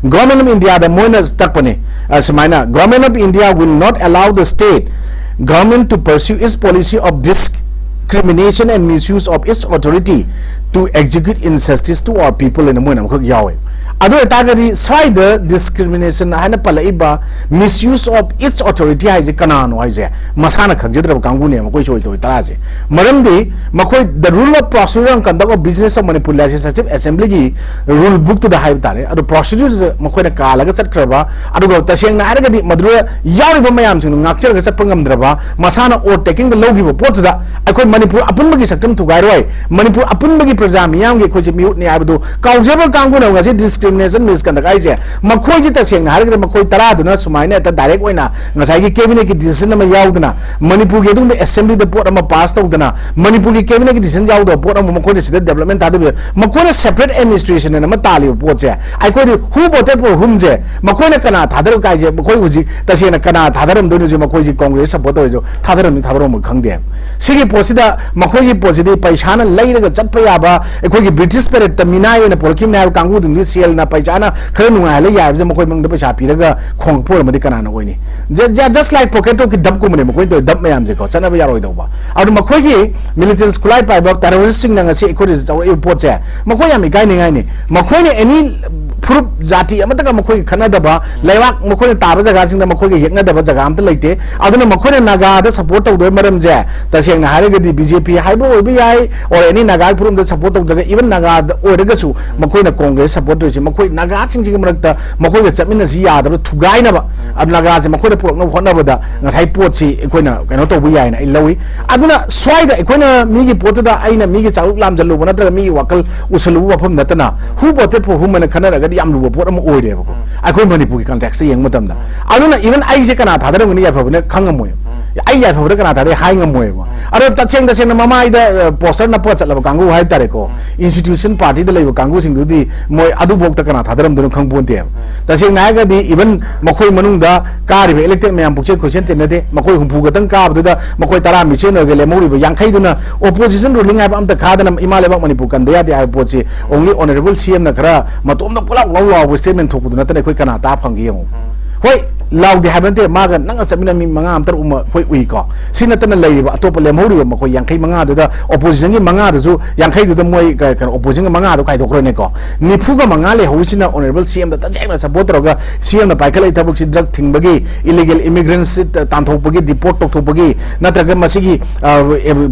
Government of India ꯗ ꯃꯣꯏꯅ ꯇꯛꯄꯅꯦ, ꯑ, ꯁꯨꯃꯥꯏꯅ, "Government of India will not allow the state government to pursue its policy of discrimination and misuse of its authority to execute injustice to our people" ꯍꯥꯏꯅ ꯃꯣꯏꯅ ꯑꯃꯈꯛ ꯌꯥꯎꯋꯦ꯫ ꯑꯗꯨ ꯑꯣꯏꯇꯥꯔꯒꯗꯤ ꯁ꯭ꯋꯥꯏꯗ discrimination ꯍꯥꯏꯅ ꯄꯜꯂꯛꯏꯕ, misuse of its authority ꯍꯥꯏꯁꯦ ꯀꯅꯥꯅꯣ ꯍꯥꯏꯁꯦ ꯃꯁꯥꯅ ꯈꯪꯖꯗ꯭ꯔꯕ ꯀꯥꯡꯕꯨꯅꯦ ꯃꯈꯣꯏ ꯆꯣꯏ ꯇꯧꯏ ꯇꯔꯥꯁꯦ꯫ ꯃꯔꯝꯗꯤ ꯃꯈꯣꯏ the rule of procedure and conduct of business of Manipur Legislative Assembly ꯒꯤ rule book ꯇꯨꯗ ꯍꯥꯏꯕ ꯇꯥꯔꯦ꯫ ꯑꯗꯣ procedure ꯗꯨꯗ ꯃꯈꯣꯏꯅ ꯀꯥꯜꯂꯒ ꯆꯠꯈ꯭ꯔꯕ, ꯑꯗꯨꯒ ꯇꯁꯦꯡꯅ ꯍꯥꯏꯔꯒꯗꯤ ꯃꯗꯨꯗ ꯌꯥꯎꯔꯤꯕ ꯃꯌꯥꯝꯁꯤꯡꯗꯨ ꯉꯥꯛꯆꯔꯒ ꯆꯠꯄ ꯉꯝꯗ꯭ꯔꯕ, ꯃꯁꯥꯅ overtaking ꯗ ꯂꯧꯈꯤꯕ ꯄꯣꯠꯇꯨꯗ ꯑꯩꯈꯣꯏ ꯃꯅꯤꯄꯨꯔ ꯑꯄꯨꯟꯕꯒꯤ ꯁꯛꯇꯝ ꯊꯨꯒꯥꯏꯔꯣꯏ, ꯃꯅꯤꯄꯨꯔ ꯑꯄꯨꯟꯕꯒꯤ ꯄ꯭ꯔꯖꯥ ꯃꯤꯌꯥꯝꯒꯤ ꯑꯩꯈꯣꯏꯁꯦ ꯃꯤꯍꯨꯠꯅꯤ ꯍꯥꯏꯕꯗꯨ ꯀꯥꯎꯖꯕ ꯀꯥꯡꯕꯨꯅ ꯉꯁꯤ discrimination misconduct ꯍꯥꯏꯁꯦ ꯃꯈꯣꯏꯁꯦ ꯇꯁꯦꯡꯅ ꯍꯥꯏꯔꯒꯗꯤ ꯃꯈꯣꯏ ꯇꯔꯥꯗꯨꯅ ꯁꯨꯃꯥꯏꯅ ꯍꯦꯛꯇ direct ꯑꯣꯏꯅ ꯉꯁꯥꯏꯒꯤ cabinet ꯀꯤ decision ꯑꯃ ꯌꯥꯎꯗꯅ, ꯃꯅꯤꯄꯨꯔꯒꯤ ꯑꯗꯨꯒꯨꯝꯕ assembly ꯗ ꯄꯣꯠ ꯑꯃ pass ꯇꯧꯗꯅ, ꯃꯅꯤꯄꯨꯔꯒꯤ cabinet ꯀꯤ decision ꯌꯥꯎꯗꯕ ꯄꯣꯠ ꯑꯃ ꯃꯈꯣꯏꯅ ꯁꯤꯗ development ꯊꯥꯗꯕꯤꯔ, ꯃꯈꯣꯏꯅ separate administration ꯑꯃ ꯇꯥꯜꯂꯤꯕ ꯄꯣꯠꯁꯦ ꯑꯩꯈꯣꯏꯗꯤ who voted for whom ꯁꯦ ꯃꯈꯣꯏꯅ ꯀꯅꯥ ꯊꯥꯗꯔꯛ ꯀꯥꯏꯁꯦ ꯃꯈꯣꯏ ꯍꯧꯖꯤꯛ ꯇꯁꯦꯡꯅ ꯀꯅꯥ ꯊꯥꯗꯔꯝꯗꯣꯏꯅꯣꯁꯦ ꯃꯈꯣꯏꯁꯤ Congress support ꯇꯧꯔꯤꯁꯨ ꯊꯥꯗꯔꯝꯅꯤ ꯊꯥꯗꯔꯝꯃꯣꯏ ꯈꯪꯗꯦ꯫ ꯁꯤꯒꯤ ꯄꯣꯠꯁꯤꯗ ꯃꯈꯣꯏꯒꯤ ꯄꯣꯠꯁꯤꯗꯤ ꯄꯩꯁꯥꯅ ꯂꯩꯔꯒ ꯆꯠꯄ ꯌꯥꯕ ꯑꯩꯈꯣꯏꯒꯤ British period ꯇ ꯃꯤꯅꯥꯏ ꯑꯣꯏꯅ ꯄꯨꯔꯛꯈꯤꯕꯅꯤ ꯍꯥꯏꯕ ꯀꯥꯡꯕꯨꯗꯨꯅꯗꯤ ꯁꯦꯜ ꯄꯩꯁꯥꯅ ꯈꯔ ꯅꯨꯡꯉꯥꯏꯍꯜꯂ ꯌꯥꯏꯕꯁꯦ ꯃꯈꯣꯏ ꯃꯅꯨꯡꯗ ꯄꯩꯁꯥ ꯄꯤꯔꯒ ꯈꯣꯡꯉꯛꯄ ꯑꯣꯏꯔꯝꯃꯗꯤ ꯀꯅꯥꯅ ꯑꯣꯏꯅꯤ? Just like pocket talk ꯀꯤ ꯗꯞ ꯀꯨꯝꯕꯅꯦ ꯃꯈꯣꯏꯅ ꯇꯧꯔꯤ ꯗꯞ ꯃꯌꯥꯝꯁꯦꯀꯣ, ꯆꯠꯅꯕ ꯌꯥꯔꯣꯏꯗꯧꯕ꯫ ꯑꯗꯨ ꯃꯈꯣꯏꯒꯤ militant ꯈꯨꯠꯂꯥꯏ ꯄꯥꯏꯕ terrorist ꯁꯤꯡꯅ ꯉꯁꯤ ꯑꯩꯈꯣꯏꯗ ꯆꯥꯎꯔꯛꯏꯕ ꯄꯣꯠꯁꯦ ꯃꯈꯣꯏ ꯌꯥꯝ ꯏꯀꯥꯏꯅꯤꯡꯉꯥꯏꯅꯤ꯫ ꯃꯈꯣꯏꯅ any ꯐꯨꯔꯨꯞ ꯖꯥꯇꯤ ꯑꯃꯠꯇꯒ ꯃꯈꯣꯏꯒ ꯈꯠꯅꯗꯕ, ꯂꯩꯕꯥꯛ ꯃꯈꯣꯏꯅ ꯇꯥꯕ ꯖꯒꯥꯁꯤꯡꯗ ꯃꯈꯣꯏꯒ ꯌꯦꯛꯅꯗꯕ ꯖꯒꯥ ꯑꯝꯇ ꯂꯩꯇꯦ꯫ ꯑꯗꯨꯅ ꯃꯈꯣꯏꯅ ꯅꯥꯒꯥꯗ support ꯇꯧꯗꯕ ꯃꯔꯝꯁꯦ ꯇꯁꯦꯡꯅ ꯍꯥꯏꯔꯒꯗꯤ B J P ꯍꯥꯏꯕ ꯑꯣꯏꯕ ꯌꯥꯏ, or any ꯅꯥꯒꯥ ꯐꯨꯔꯨꯞꯇ support ꯇꯧꯗ꯭ꯔꯒ even ꯅꯥꯒꯥꯗ ꯑꯣꯏꯔꯒꯁꯨ ꯃꯈꯣꯏꯅ Congress support ꯇꯧꯔꯤꯁꯦ ꯃꯈꯣꯏ ꯅꯥꯒꯥꯁꯤꯡꯁꯤꯒꯤ ꯃꯔꯛꯇ ꯃꯈꯣꯏꯒ ꯆꯠꯃꯤꯟꯅꯁꯤ ꯌꯥꯗꯕ ꯊꯨꯒꯥꯏꯅꯕ, ꯑ, ꯅꯥꯒꯥꯁꯦ ꯃꯈꯣꯏꯗ ꯄꯨꯔꯛꯅꯕ ꯍꯣꯠꯅꯕꯗ ꯉꯁꯥꯏ ꯄꯣꯠꯁꯤ ꯑꯩꯈꯣꯏꯅ ꯀꯩꯅꯣ ꯇꯧꯕ ꯌꯥꯏꯅ ꯑꯩ ꯂꯧꯏ꯫ ꯑꯗꯨꯅ ꯁ꯭ꯋꯥꯏꯗ ꯑꯩꯈꯣꯏꯅ ꯃꯤꯒꯤ ꯄꯣꯠꯇꯨꯗ ꯑꯩꯅ ꯃꯤꯒꯤ ꯆꯥꯛꯂꯨꯛ ꯂꯥꯝꯖꯜꯂꯨꯕ ꯅꯠꯇ꯭ꯔꯒ ꯃꯤꯒꯤ ꯋꯥꯈꯜ ꯎꯁꯜꯂꯨꯕ ꯋꯥꯐꯝ ꯅꯠꯇꯅ who voted for whom ꯍꯥꯏꯅ ꯈꯟꯅꯔꯒꯗꯤ ꯌꯥꯝ ꯂꯨꯕ ꯄꯣꯠ ꯑꯃ ꯑꯣꯏꯔꯦꯕꯀꯣ꯫ ꯑꯩꯈꯣꯏ ꯃꯅꯤꯄꯨꯔꯒꯤ context ꯇ ꯌꯦꯡꯕ ꯃꯇꯝꯗ ꯑꯗꯨꯅ even ꯑꯩꯁꯦ ꯀꯅꯥ ꯊꯥꯗꯔꯝꯒꯅꯤ ꯌꯥꯏꯐꯕꯅ ꯈꯪꯉꯝꯃꯣꯏ꯫ ꯑꯩ ꯌꯥꯏꯐꯕꯗ ꯀꯅꯥ ꯊꯥꯗꯩ ꯍꯥꯏ ꯉꯝꯃꯣꯏꯕ꯫ ꯑꯗꯣ ꯇꯁꯦꯡ ꯇꯁꯦꯡꯅ ꯃꯃꯥꯏꯗ, ꯑ, poster ꯅꯞꯄ ꯆꯠꯂꯕ ꯀꯥꯡꯕꯨ ꯍꯥꯏꯕ ꯇꯥꯔꯦꯀꯣ, institution party ꯗ ꯂꯩꯕ ꯀꯥꯡꯕꯨꯁꯤꯡꯗꯨꯗꯤ ꯃꯣꯏ ꯑꯗꯨꯐꯥꯎꯗ ꯀꯅꯥ ꯊꯥꯗꯔꯝꯗꯣꯏꯅꯣ ꯈꯪꯄꯣꯟꯇꯦꯕ꯫ ꯇꯁꯦꯡꯅ ꯍꯥꯏꯔꯒꯗꯤ even ꯃꯈꯣꯏ ꯃꯅꯨꯡꯗ ꯀꯥꯔꯤꯕ elected ꯃꯌꯥꯝ ꯄꯨꯛꯆꯦꯜ ꯈꯣꯏꯆꯦꯜ ꯇꯤꯟꯅꯗꯦ꯫ ꯃꯈꯣꯏ ꯍꯨꯝꯐꯨ ꯈꯛꯇꯪ ꯀꯥꯕꯗꯨꯗ ꯃꯈꯣꯏ ꯇꯔꯥ ꯃꯤꯆꯦꯟ ꯑꯣꯏꯔꯒ ꯂꯦꯝꯍꯧꯔꯤꯕ ꯌꯥꯡꯈꯩꯗꯨꯅ opposition ruling ꯍꯥꯏꯕ ꯑꯝꯇ ꯈꯥꯗꯅ ꯏꯃꯥ ꯂꯩꯕꯥꯛ ꯃꯅꯤꯄꯨꯔ ꯀꯟꯗ ꯌꯥꯗꯦ ꯍꯥꯏꯕ ꯄꯣꯠꯁꯤ only honourable C M ꯅ ꯈꯔ ꯃꯇꯣꯝꯗ ꯄꯨꯂꯥꯎ ꯂꯥꯎ ꯂꯥꯎꯕ statement ꯊꯣꯛꯄꯗꯨ ꯅꯠꯇꯅ ꯑꯩꯈꯣꯏ ꯀꯅꯥ ꯇꯥ ꯐꯪꯒꯦ ꯌꯦꯡꯉꯨ꯫ ꯍꯣꯏ, ꯂꯥꯎꯗꯦ ꯍꯥꯏꯕ ꯅꯠꯇꯦ, ꯃꯥꯒ ꯅꯪꯒ ꯆꯠꯃꯤꯟꯅ ꯃꯤ ꯃꯉꯥ ꯑꯃ ꯇꯔꯨꯛ ꯑꯃ ꯑꯩꯈꯣꯏ ꯎꯏꯀꯣ꯫ ꯁꯤ ꯅꯠꯇꯅ ꯂꯩꯔꯤꯕ ꯑꯇꯣꯞꯄ ꯂꯦꯝꯍꯧꯔꯤꯕ ꯃꯈꯣꯏ ꯌꯥꯡꯈꯩ ꯃꯉꯥꯗꯨꯗ opposition ꯒꯤ ꯃꯉꯥꯗꯨꯁꯨ, ꯌꯥꯡꯈꯩꯗꯨꯗ ꯃꯣꯏ ꯀ-, ꯀꯩꯅꯣ, opposition ꯒꯤ ꯃꯉꯥꯗꯣ ꯈꯥꯏꯗꯣꯛꯈ꯭ꯔꯅꯦꯀꯣ꯫ ꯅꯤꯐꯨꯒ ꯃꯉꯥ ꯂꯩꯍꯧꯔꯤꯁꯤꯅ honourable C M ꯗ ꯇꯁꯦꯡꯅ support ꯇꯧꯔꯒ C M ꯅ ꯄꯥꯏꯈꯠꯂꯛꯏ ꯊꯕꯛꯁꯤ drug ꯊꯤꯡꯕꯒꯤ, illegal immigrants ꯁꯤ ꯇ-, ꯇꯥꯟꯊꯣꯛꯄꯒꯤ, deport ꯇꯧꯊꯣꯛꯄꯒꯤ, ꯅꯠꯇ꯭ꯔꯒ ꯃꯁꯤꯒꯤ, ꯑ,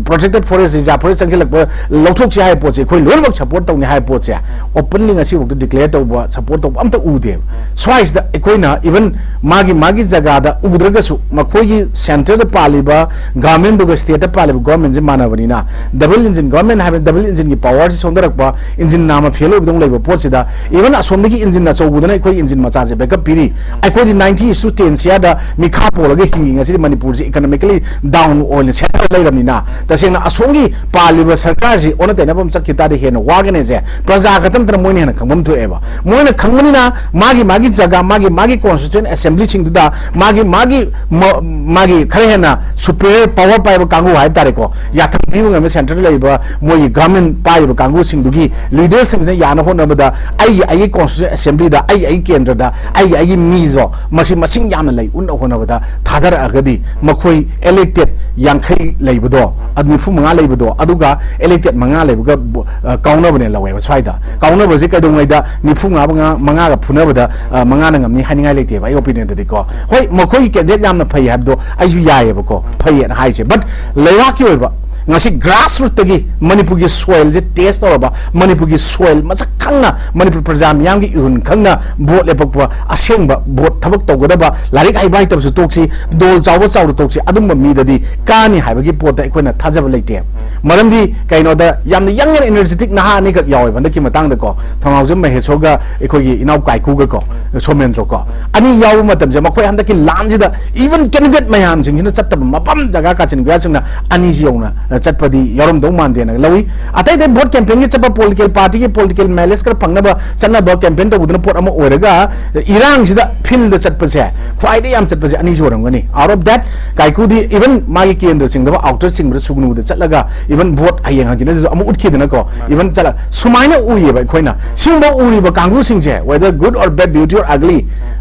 protected forest, reserve forest ꯆꯪꯁꯤꯜꯂꯛꯄ ꯂꯧꯊꯣꯛꯁꯤ ꯍꯥꯏꯕ ꯄꯣꯠꯁꯦ ꯑꯩꯈꯣꯏ ꯂꯣꯏꯅꯃꯛ support ꯇꯧꯅꯤ ꯍꯥꯏꯕ ꯄꯣꯠꯁꯦ openly ꯉꯁꯤꯐꯥꯎꯗ declare ꯇꯧꯕ, support ꯇꯧꯕ ꯑꯝꯇ ꯎꯗꯦꯕ꯫ ꯁ꯭ꯋꯥꯏꯁꯤꯗ ꯑꯩꯈꯣꯏꯅ even ꯃꯥꯒꯤ ꯃꯥꯒꯤ ꯖꯒꯥꯗ ꯎꯗ꯭ꯔꯒꯁꯨ ꯃꯈꯣꯏꯒꯤ centre ꯗ ꯄꯥꯜꯂꯤꯕ government ꯗꯨꯒ state ꯇ ꯄꯥꯜꯂꯤꯕ government ꯁꯦ ꯃꯥꯟꯅꯕꯅꯤꯅ, double engine government ꯍꯥꯏꯕ double engine ꯒꯤ power ꯁꯤ ꯁꯣꯟꯊꯔꯛꯄ, engine ꯅꯥꯝꯃ fail ꯑꯣꯏꯕꯗꯧꯅ ꯂꯩꯕ ꯄꯣꯠꯁꯤꯗ even ꯑꯁꯣꯝꯗꯒꯤ engine ꯑꯆꯧꯕꯗꯨꯅ ꯑꯩꯈꯣꯏ engine ꯃꯆꯥꯁꯦ backup ꯄꯤꯔꯤ꯫ ꯑꯩꯈꯣꯏꯗꯤ ninety is to ten ꯁꯤꯌꯥꯗ ꯃꯤꯈꯥ ꯄꯣꯜꯂꯒ ꯍꯤꯡꯉꯤ꯫ ꯉꯁꯤꯗꯤ ꯃꯅꯤꯄꯨꯔꯁꯦ economically down ꯑꯣꯏꯅ ꯁꯦꯠꯂ ꯂꯩꯔꯕꯅꯤꯅ ꯇꯁꯦꯡꯅ ꯑꯁꯣꯝꯒꯤ ꯄꯥꯜꯂꯤꯕ ꯁꯔꯀꯥꯔꯁꯤ ꯑꯣꯟꯅ ꯇꯩꯅꯕ ꯑꯃ ꯆꯠꯈꯤ ꯇꯥꯔꯗꯤ ꯍꯦꯟꯅ ꯋꯥꯒꯅꯤꯁꯦ ꯄ꯭ꯔꯖꯥ ꯈꯛꯇ ꯅꯠꯇꯅ ꯃꯣꯏꯅ ꯍꯦꯟꯅ ꯈꯪꯐꯝ ꯊꯣꯛꯑꯦꯕ꯫ ꯃꯣꯏꯅ ꯈꯪꯕꯅꯤꯅ ꯃꯥꯒꯤ ꯃꯥꯒꯤ ꯖꯒꯥ, ꯃꯥꯒꯤ ꯃꯥꯒꯤ constituent assembly ꯁꯤꯡꯗꯨꯗ ꯃꯥꯒꯤ ꯃꯥꯒꯤ ꯃ- ꯃꯥꯒꯤ ꯈꯔ ꯍꯦꯟꯅ superior power ꯄꯥꯏꯕ ꯀꯥꯡꯕꯨ ꯍꯥꯏꯕ ꯇꯥꯔꯦꯀꯣ, ꯌꯥꯊꯪ ꯄꯤꯕ ꯉꯝꯕ centre ꯂꯩꯔꯤꯕ ꯃꯣꯏꯒꯤ government ꯄꯥꯏꯔꯤꯕ ꯀꯥꯡꯕꯨꯁꯤꯡꯗꯨꯒꯤ leaderꯁꯤꯡꯁꯤꯅ ꯌꯥꯅ ꯍꯣꯠꯅꯕꯗ ꯑꯩꯒꯤ ꯑꯩꯒꯤ constituent assemblyꯗ ꯑꯩꯒꯤ ꯑꯩꯒꯤ ꯀꯦꯟꯗ꯭ꯔꯗ ꯑꯩꯒꯤ ꯑꯩꯒꯤ ꯃꯤꯁꯨ ꯃꯁꯤ ꯃꯁꯤꯡ ꯌꯥꯝꯅ ꯂꯩ ꯎꯠꯅ ꯍꯣꯠꯅꯕꯗ ꯊꯥꯗꯔꯛꯑꯒꯗꯤ ꯃꯈꯣꯏ elected ꯌꯥꯡꯈꯩ ꯂꯩꯕꯗꯣ, ꯑꯗꯨ ꯅꯤꯐꯨ ꯃꯉꯥ ꯂꯩꯕꯗꯣ, ꯑꯗꯨꯒ elected ꯃꯉꯥ ꯂꯩꯕꯒ ꯕꯣ- ꯑ, ꯀꯥꯎꯅꯕꯅꯦ ꯂꯧꯋꯦꯕ ꯁ꯭ꯋꯥꯏꯗ꯫ ꯀꯥꯎꯅꯕꯁꯦ ꯀꯩꯗꯧꯉꯩꯗ ꯅꯤꯐꯨ ꯃꯉꯥ ꯃꯉꯥ- ꯃꯉꯥꯒ ꯐꯨꯅꯕꯗ, ꯑ, ꯃꯉꯥꯅ ꯉꯝꯅꯤ ꯍꯥꯏꯅꯤꯡꯉꯥꯏ ꯂꯩꯇꯦꯕ ꯑꯩ opinionꯗꯗꯤꯀꯣ꯫ ꯍꯣꯏ, ꯃꯈꯣꯏꯒꯤ candidate ꯌꯥꯝꯅ ꯐꯩ ꯍꯥꯏꯕꯗꯣ ꯑꯩꯁꯨ ꯌꯥꯏꯌꯦꯕꯀꯣ, ꯐꯩꯌꯦꯅ ꯍꯥꯏꯁꯦ, but ꯂꯩꯕꯥꯛꯀꯤ ꯑꯣꯏꯕ ꯉꯁꯤ grassrootꯇꯒꯤ ꯃꯅꯤꯄꯨꯔꯒꯤ soilꯁꯦ test ꯇꯧꯔꯕ, ꯃꯅꯤꯄꯨꯔꯒꯤ soil ꯃꯁꯛ ꯈꯪꯅ, ꯃꯅꯤꯄꯨꯔ ꯄ꯭ꯔꯖꯥ ꯃꯤꯌꯥꯝꯒꯤ ꯏꯍꯨꯟ ꯈꯪꯅ vote ꯂꯦꯞꯄꯛꯄ, ꯑꯁꯦꯡꯕ vote ꯊꯕꯛ ꯇꯧꯒꯗꯕ, ꯂꯥꯏꯔꯤꯛ ꯍꯩꯕ ꯍꯩꯇꯕꯁꯨ ꯇꯣꯛꯁꯤ, ꯗꯣꯜ ꯆꯥꯎꯕ ꯆꯥꯎꯗ ꯇꯣꯛꯁꯤ, ꯑꯗꯨꯝꯕ ꯃꯤꯗꯗꯤ ꯀꯥꯅꯤ ꯍꯥꯏꯕꯒꯤ ꯄꯣꯠꯇ ꯑꯩꯈꯣꯏꯅ ꯊꯥꯖꯕ ꯂꯩꯇꯦ꯫ ꯃꯔꯝꯗꯤ ꯀꯩꯅꯣꯗ ꯌꯥꯝꯅ young and energetic ꯅꯍꯥ ꯑꯅꯤꯈꯛ ꯌꯥꯎꯋꯦꯕ ꯍꯟꯗꯛꯀꯤ ꯃꯇꯥꯡꯗꯀꯣ, ꯊꯧꯅꯥꯎꯖꯝ ꯃꯍꯦꯁꯣꯔꯒ ꯑꯩꯈꯣꯏꯒꯤ ꯏꯅꯥꯎ ꯀꯥꯏꯀꯨꯒꯀꯣ, ꯁꯣꯃꯦꯟꯗ꯭ꯔꯣꯀꯣ, ꯑꯅꯤ ꯌꯥꯎꯕ ꯃꯇꯝꯁꯦ ꯃꯈꯣꯏ ꯍꯟꯗꯛꯀꯤ ꯂꯥꯟꯁꯤꯗ even candidate ꯃꯌꯥꯝꯁꯤꯡꯁꯤꯅ ꯆꯠꯇꯕ ꯃꯐꯝ ꯖꯒꯥ ꯀꯥꯆꯤꯟ ꯀꯣꯌꯥꯁꯤꯡꯅ ꯑꯅꯤꯁꯤ ꯌꯧꯅ ꯆꯠꯄꯗꯤ ꯌꯥꯎꯔꯝꯗꯧ ꯃꯥꯟꯗꯦꯅ ꯂꯧꯏ꯫ ꯑꯇꯩ ꯑꯇꯩ vote campaignꯒꯤ ꯆꯠꯄ political partyꯒꯤ political mileage ꯈꯔ ꯐꯪꯅꯕ ꯆꯠꯅꯕ campaign ꯇꯧꯕꯗꯨꯅ ꯄꯣꯠ ꯑꯃ ꯑꯣꯏꯔꯒ, ꯏꯔꯥꯡꯁꯤꯗ fieldꯗ ꯆꯠꯄꯁꯦ ꯈ꯭ꯋꯥꯏꯗꯒꯤ ꯌꯥꯝ ꯆꯠꯄꯁꯦ ꯑꯅꯤꯁꯤ ꯑꯣꯏꯔꯝꯒꯅꯤ꯫ Out of that, ꯀꯥꯏꯀꯨꯗꯤ even ꯃꯥꯒꯤ ꯀꯦꯟꯗ꯭ꯔ ꯆꯤꯡꯗꯕ outer ꯆꯤꯡꯕꯗ ꯁꯨꯒꯅꯨꯗ ꯆꯠꯂꯒ even vote ꯍꯌꯦꯡ ꯍꯪꯆꯤꯠꯅꯁꯨ ꯑꯃꯨꯛ ꯎꯠꯈꯤꯗꯅꯀꯣ, even ꯆꯠꯂ ꯁꯨꯃꯥꯏꯅ ꯎꯏꯌꯦꯕ ꯑꯩꯈꯣꯏꯅ꯫ ꯁꯤꯒꯨꯝꯕ ꯎꯔꯤꯕ ꯀꯥꯡꯕꯨꯁꯤꯡꯁꯦ, whether good or bad, beauty or ugly,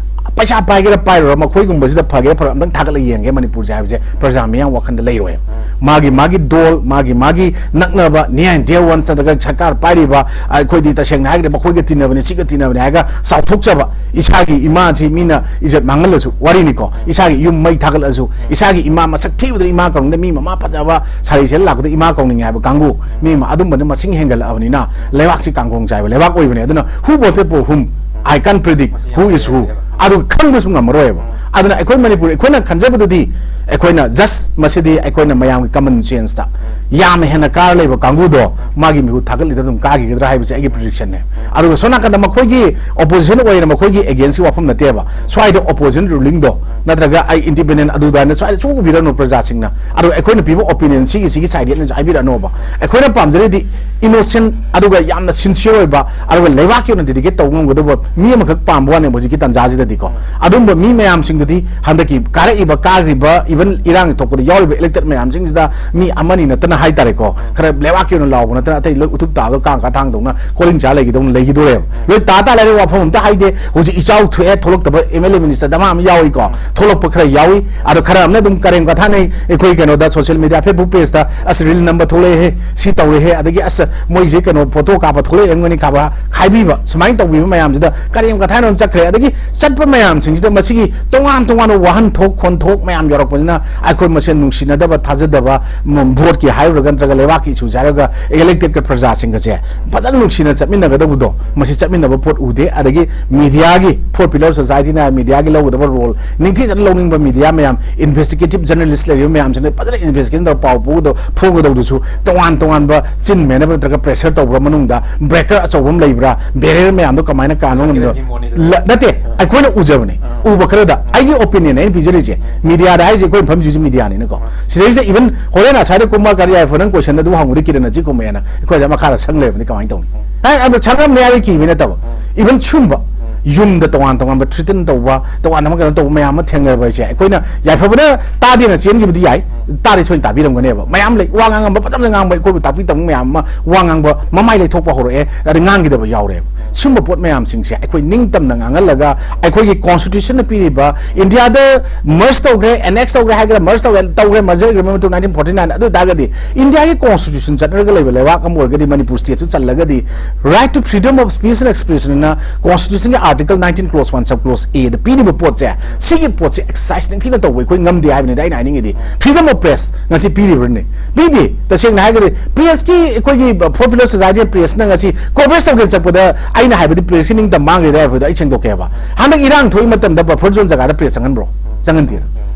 ꯄꯩꯁꯥ ꯄꯥꯏꯒꯦꯔꯥ ꯄꯥꯏꯔꯣꯏꯔꯥ, ꯃꯈꯣꯏꯒꯨꯝꯕꯁꯤꯗ ꯐꯒꯦꯔꯥ ꯐꯔꯣꯏ ꯑꯝꯇꯪ ꯊꯥꯒꯠꯂꯒ ꯌꯦꯡꯒꯦ ꯃꯅꯤꯄꯨꯔꯁꯦ ꯍꯥꯏꯕꯁꯦ ꯄ꯭ꯔꯖꯥ ꯃꯤꯌꯥꯝ ꯋꯥꯈꯟꯗ ꯂꯩꯔꯣꯏ꯫ ꯃꯥꯒꯤ ꯃꯥꯒꯤ ꯗꯣꯜ, ꯃꯥꯒꯤ ꯃꯥꯒꯤ ꯅꯛꯅꯕ near and dear ones ꯅꯠꯇ꯭ꯔꯒ ꯁꯔꯀꯥꯔ ꯄꯥꯏꯔꯤꯕ, ꯑꯩꯈꯣꯏꯗꯤ ꯇꯁꯦꯡꯅ ꯍꯥꯏꯔꯒꯗꯤ ꯃꯈꯣꯏꯒ ꯇꯤꯟꯅꯕꯅꯤ, ꯁꯤꯒ ꯇꯤꯟꯅꯕꯅꯤ ꯍꯥꯏꯔꯒ ꯆꯥꯎꯊꯣꯛꯆꯕ, ꯏꯁꯥꯒꯤ ꯏꯃꯥꯁꯤ ꯃꯤꯅ ꯏꯖꯠ ꯃꯥꯡꯍꯜꯂꯁꯨ ꯋꯥꯔꯤꯅꯤꯀꯣ, ꯏꯁꯥꯒꯤ ꯌꯨꯝ ꯃꯩ ꯊꯥꯒꯠꯂꯁꯨ, ꯏꯁꯥꯒꯤ ꯏꯃꯥ ꯃꯁꯛ ꯊꯤꯕꯗꯨꯅ ꯏꯃꯥ ꯀꯧꯅꯤꯡꯗ ꯃꯤ ꯃꯃꯥ ꯐꯖꯕ ꯁꯥꯔꯤ ꯁꯦꯠꯂ ꯂꯥꯛꯄꯗ ꯏꯃꯥ ꯀꯧꯅꯤꯡꯉꯦ ꯍꯥꯏꯕ ꯀꯥꯡꯕꯨ ꯃꯤ ꯑꯃ ꯑꯗꯨꯝꯕꯅ ꯃꯁꯤꯡ ꯍꯦꯟꯒꯠꯂꯛꯑꯕꯅꯤꯅ ꯂꯩꯕꯥꯛꯁꯤ ꯀꯥꯡꯈꯣꯡ ꯆꯥꯏꯕ ꯂꯩꯕꯥꯛ ꯑꯣꯏꯕꯅꯦ꯫ ꯑꯗꯨꯅ who voted for whom, I can't predict who is who, ꯑꯗꯨ ꯈꯪꯕꯁꯨ ꯉꯝꯃꯔꯣꯏꯕ꯫ ꯑꯗꯨꯅ ꯑꯩꯈꯣꯏ ꯃꯅꯤꯄꯨꯔ, ꯑꯩꯈꯣꯏꯅ ꯈꯟꯖꯕꯗꯨꯗꯤ, ꯑꯩꯈꯣꯏꯅ just ꯃꯁꯤꯗꯤ ꯑꯩꯈꯣꯏꯅ ꯃꯌꯥꯝꯒꯤ common sense ꯇ ꯌꯥꯝꯅ ꯍꯦꯟꯅ ꯀꯥꯔ ꯂꯩꯕ ꯀꯥꯡꯕꯨꯗꯣ ꯃꯥꯒꯤ ꯃꯤꯍꯨꯠ ꯊꯥꯒꯠꯂꯤꯗ ꯑꯗꯨꯝ ꯀꯥꯈꯤꯒꯗ꯭ꯔꯥ ꯍꯥꯏꯕꯁꯦ ꯑꯩꯒꯤ prediction ꯅꯦ꯫ ꯑꯗꯨꯒ ꯁꯣꯝ ꯅꯥꯀꯟꯗ ꯃꯈꯣꯏꯒꯤ opposition ꯑꯣꯏꯅ ꯃꯈꯣꯏꯒꯤ against ꯀꯤ ꯋꯥꯐꯝ ꯅꯠꯇꯦꯕ꯫ ꯁ꯭ꯋꯥꯏꯗ opposition ruling ꯗꯣ ꯅꯠꯇ꯭ꯔꯒ ꯑꯩ independent ꯑꯗꯨ ꯑꯗꯥꯅ ꯁ꯭ꯋꯥꯏꯗ ꯁꯨꯝ ꯎꯕꯤꯔꯅꯨ ꯄ꯭ꯔꯖꯥꯁꯤꯡꯅ꯫ ꯑꯗꯨꯒ ꯑꯩꯈꯣꯏꯅ ꯄꯤꯕ opinion ꯁꯤꯒꯤ, ꯁꯤꯒꯤ side ꯅꯁꯨ ꯍꯥꯏꯕꯤꯔꯛꯑꯅꯣꯕ꯫ ꯑꯩꯈꯣꯏꯅ ꯄꯥꯝꯖꯔꯤꯗꯤ innocent ꯑꯗꯨꯒ ꯌꯥꯝꯅ sincere ꯑꯣꯏꯕ, ꯑꯗꯨꯒ ꯂꯩꯕꯥꯛꯀꯤ ꯑꯣꯏꯅ dedicate ꯇꯧꯕ ꯉꯝꯒꯗꯧꯕ ꯃꯤ ꯑꯃꯈꯛ ꯄꯥꯝꯕ ꯋꯥꯅꯦꯕ ꯍꯧꯖꯤꯛꯀꯤ ꯇꯥꯟꯖꯥꯁꯤꯗꯗꯤꯀꯣ꯫ ꯑꯗꯨꯝꯕ ꯃꯤ ꯃꯌꯥꯝꯁꯤꯡꯗꯨꯗꯤ ꯍꯟꯗꯛꯀꯤ ꯀꯥꯔꯛꯏꯕ, ꯀꯥꯈ꯭ꯔꯤꯕ, even ꯏꯔꯥꯡ ꯊꯣꯛꯄꯗ ꯌꯥꯎꯔꯤꯕ elected ꯃꯌꯥꯝꯁꯤꯡꯁꯤꯗ ꯃꯤ ꯑꯃꯅꯤ ꯅꯠꯇꯅ ꯍꯥꯏꯇꯥꯔꯦꯀꯣ, ꯈꯔ ꯂꯩꯕꯥꯛꯀꯤ ꯑꯣꯏꯅ ꯂꯥꯎꯕ ꯅꯠꯇꯅ ꯑꯇꯩ ꯂꯣꯏ ꯎꯊꯨꯞ ꯇꯥꯕꯗ ꯀꯥꯡ ꯀꯥꯊꯥꯡꯗꯧꯅ ꯀꯣꯂꯤꯡ ꯆꯥ ꯂꯩꯈꯤꯗꯧꯅ ꯂꯩꯈꯤꯗꯣꯔꯦꯕ꯫ ꯂꯣꯏ ꯇꯥ ꯇꯥ ꯂꯩꯔꯦ, ꯋꯥꯐꯝ ꯑꯝꯇ ꯍꯥꯏꯗꯦ꯫ ꯍꯧꯖꯤꯛ ꯏꯆꯥꯎ ꯊꯣꯛꯑꯦ, ꯊꯣꯛꯂꯛꯇꯕ M L A minister ꯗꯃꯥ ꯑꯃ ꯌꯥꯎꯏꯀꯣ, ꯊꯣꯛꯂꯛꯄ ꯈꯔ ꯌꯥꯎꯏ꯫ ꯑꯗꯣ ꯈꯔ ꯑꯃꯅ ꯑꯗꯨꯝ ꯀꯔꯦꯝ ꯀꯊꯥꯅꯩ꯫ ꯑꯩꯈꯣꯏ ꯀꯩꯅꯣꯗ social media, Facebook page ꯇ "ꯑꯁ, reel ꯅꯝꯕ ꯊꯣꯛꯂꯛꯑꯦꯍꯦ, ꯁꯤ ꯇꯧꯔꯦꯍꯦ", ꯑꯗꯒꯤ "ꯑꯁ, ꯃꯣꯏꯁꯦ ꯀꯩꯅꯣ photo ꯀꯥꯞꯄ ꯊꯣꯛꯂꯛꯑꯦ" ꯑꯃꯅꯤ ꯀꯥꯞꯄ ꯍꯥꯏꯕꯤꯕ, ꯁꯨꯃꯥꯏꯅ ꯇꯧꯕꯤꯕ ꯃꯌꯥꯝꯁꯤꯗ ꯀꯔꯦꯝ ꯀꯊꯥꯅ ꯑꯗꯨꯝ ꯆꯠꯈ꯭ꯔꯦ꯫ ꯑꯗꯒꯤ ꯆꯠꯄ ꯃꯌꯥꯝꯁꯤꯡꯁꯤꯗ ꯃꯁꯤꯒꯤ ꯇꯣꯉꯥꯟ ꯇꯣꯉꯥꯟꯕ ꯋꯥꯍꯟꯊꯣꯛ ꯈꯣꯟꯊꯣꯛ ꯃꯌꯥꯝ ꯌꯧꯔꯛꯄꯁꯤꯅ ꯑꯩꯈꯣꯏ ꯃꯁꯦꯟ ꯅꯨꯡꯁꯤꯅꯗꯕ, ꯊꯥꯖꯗꯕ, ꯝ, vote ꯀꯤ ꯍꯥꯏꯔꯨꯔꯒ ꯅꯠꯇ꯭ꯔꯒ ꯂꯩꯕꯥꯛꯀꯤ issue ꯁꯦ ꯍꯥꯏꯔꯒ elected ꯀ ꯄ꯭ꯔꯖꯥꯁꯤꯡꯒꯁꯦ ꯐꯖꯅ ꯅꯨꯡꯁꯤꯅ ꯆꯠꯃꯤꯟꯅꯒꯗꯧꯕꯗꯣ, ꯃꯁꯤ ꯆꯠꯃꯤꯟꯅꯕ ꯄꯣꯠ ꯎꯗꯦ꯫ ꯑꯗꯒꯤ media ꯒꯤ, Four Pillar Society ꯅ media ꯒꯤ ꯂꯧꯒꯗꯕ role, ꯅꯤꯡꯊꯤꯖꯅ ꯂꯧꯅꯤꯡꯕ media ꯃꯌꯥꯝ, investigative journalist ꯂꯩꯔꯤꯕ ꯃꯌꯥꯝꯁꯤꯅ ꯐꯖꯅ investigation ꯇꯧꯔ ꯄꯥꯎ ꯄꯨꯒꯗꯧ-, ꯐꯣꯡꯒꯗꯧꯗꯨꯁꯨ ꯇꯣꯉꯥꯟ ꯇꯣꯉꯥꯟꯕ ꯆꯤꯟ ꯃꯦꯟꯅꯕ ꯅꯠꯇ꯭ꯔꯒ pressure ꯇꯧꯕ ꯃꯅꯨꯡꯗ breaker ꯑꯆꯧꯕ ꯑꯃ ꯂꯩꯕ꯭ꯔꯥ, barrier ꯃꯌꯥꯝꯗꯣ ꯀꯃꯥꯏꯅ ꯀꯥꯟꯕ ꯉꯝꯃꯤꯅꯣ? ꯂ-, ꯅꯠꯇꯦ, ꯑꯩꯈꯣꯏꯅ ꯎꯖꯕꯅꯦ꯫ ꯎꯕ ꯈꯔꯗ ꯑꯩꯒꯤ opinion ꯑꯩꯅ ꯄꯤꯖꯔꯤꯁꯦ, media ꯗ ꯍꯥꯏꯔꯤꯁꯦ ꯑꯩꯈꯣꯏ ꯃꯐꯝꯁꯤꯁꯨ media ꯅꯤꯅꯀꯣ꯫ ꯁꯤꯗꯩꯁꯤꯗ even ꯍꯣꯔꯦꯟ ꯑꯁ꯭ꯋꯥꯏꯗ ꯀꯨꯝꯃ ꯀꯔꯤ ꯍꯥꯏꯐꯣ ꯅꯪ question ꯑꯗꯨ ꯍꯪꯕꯗ ꯀꯤꯔꯟ ꯑꯁꯤ ꯀꯨꯝꯃꯦꯅ ꯑꯩꯈꯣꯏꯁꯦ ꯃꯈꯥꯗ ꯁꯪ ꯂꯩꯔꯕꯗꯤ ꯀꯃꯥꯏꯅ ꯇꯧꯅꯤ? ꯍꯥꯏ, ꯑꯗꯣ ꯁꯪꯉꯝꯅꯤ ꯍꯥꯏꯕꯒꯤ ꯀꯤꯕꯩ ꯅꯠꯇꯕ, even ꯁꯨꯝꯕ ꯌꯨꯝꯗ ꯇꯣꯉꯥꯟ ꯇꯣꯉꯥꯟꯕ threaten ꯇꯧꯕ, ꯇꯣꯉꯥꯟ ꯇꯣꯉꯥꯟꯕ ꯀꯩꯅꯣ ꯇꯧꯕ ꯃꯌꯥꯝ ꯑꯃ ꯊꯦꯡꯅꯔꯕ ꯍꯥꯏꯁꯦ, ꯑꯩꯈꯣꯏꯅ ꯌꯥꯏꯐꯕꯅ ꯇꯥꯗꯦꯅ ꯆꯦꯟꯈꯤꯕꯗꯤ ꯌꯥꯏ, ꯇꯥꯗꯤ ꯁꯣꯏꯅ ꯇꯥꯕꯤꯔꯝꯒꯅꯦꯕ꯫ ꯃꯌꯥꯝ ꯂꯩ, ꯋꯥ ꯉꯥꯡꯉꯝꯕ ꯐꯖꯅ ꯉꯥꯡꯕ, ꯑꯩꯈꯣꯏꯕꯨ ꯇꯥꯛꯄꯤ ꯇꯝꯕ ꯃꯌꯥꯝ ꯑꯃ ꯋꯥ ꯉꯥꯡꯕ ꯃꯃꯥꯏ ꯂꯩꯊꯣꯛꯄ ꯍꯧꯔꯛꯑꯦ, ꯑꯗꯩ ꯉꯥꯡꯈꯤꯗꯕ ꯌꯥꯎꯔꯦꯕ꯫ ꯁꯨꯝꯕ ꯄꯣꯠ ꯃꯌꯥꯝꯁꯤꯡꯁꯦ ꯑꯩꯈꯣꯏ ꯅꯤꯡꯇꯝꯅ ꯉꯥꯡꯍꯜꯂꯒ ꯑꯩꯈꯣꯏꯒꯤ constitution ꯅ ꯄꯤꯔꯤꯕ, ꯏꯟꯗꯤꯌꯥꯗ merge ꯇꯧꯈ꯭ꯔꯦ, annex ꯇꯧꯈ꯭ꯔꯦ ꯍꯥꯏꯒꯦꯔꯥ, merge ꯇꯧꯈ꯭ꯔꯦ, ꯇꯧꯈ꯭ꯔꯦ, merger agreement ꯃꯇꯨꯡ nineteen forty nine, ꯑꯗꯨ ꯑꯣꯏꯇꯥꯔꯒꯗꯤ ꯏꯟꯗꯤꯌꯥꯒꯤ constitution ꯆꯠꯅꯔꯒ ꯂꯩꯕ ꯂꯩꯕꯥꯛ ꯑꯃ ꯑꯣꯏꯔꯒꯗꯤ, ꯃꯅꯤꯄꯨꯔ state ꯁꯨ ꯆꯜꯂꯒꯗꯤ, right to freedom of speech and expression ꯅ constitution ꯒꯤ article nineteen clause one sub clause A ꯗ ꯄꯤꯔꯤꯕ ꯄꯣꯠꯁꯦ, ꯁꯤꯒꯤ ꯄꯣꯠꯁꯦ exercise ꯅꯤꯡꯊꯤꯅ ꯇꯧꯕ ꯑꯩꯈꯣꯏ ꯉꯝꯗꯦ ꯍꯥꯏꯕꯅꯤꯗ ꯑꯩꯅ ꯍꯥꯏꯅꯤꯡꯉꯤꯗꯤ꯫ Freedom of press ꯉꯁꯤ ꯄꯤꯔꯤꯕ꯭ꯔꯅꯦ? ꯄꯤꯗꯦ꯫ ꯇꯁꯦꯡꯅ ꯍꯥꯏꯔꯒꯗꯤ press ꯀꯤ, ꯑꯩꯈꯣꯏꯒꯤ Four Pillar Society press ꯅ ꯉꯁꯤ coverage ꯇꯧꯒꯦꯅ ꯆꯠꯄꯗ ꯑꯩꯅ ꯍꯥꯏꯕꯗꯤ ꯄ꯭ꯔꯦꯁꯀꯤ ꯅꯤꯡꯇꯝ ꯃꯥꯡꯈ꯭ꯔꯦ ꯍꯥꯏꯕꯗꯣ ꯑꯩ ꯁꯦꯡꯗꯣꯛꯀꯦ ꯍꯥꯏꯕ꯫ ꯍꯟꯗꯛ ꯏꯔꯥꯡ ꯊꯣꯛꯏ ꯃꯇꯝꯗ ꯕꯐꯔ ꯖꯣꯟ ꯖꯒꯥꯗ ꯄ꯭ꯔꯦꯁ ꯆꯪꯍꯟꯕ꯭ꯔꯣ? ꯆꯪꯍꯟꯗꯦ꯫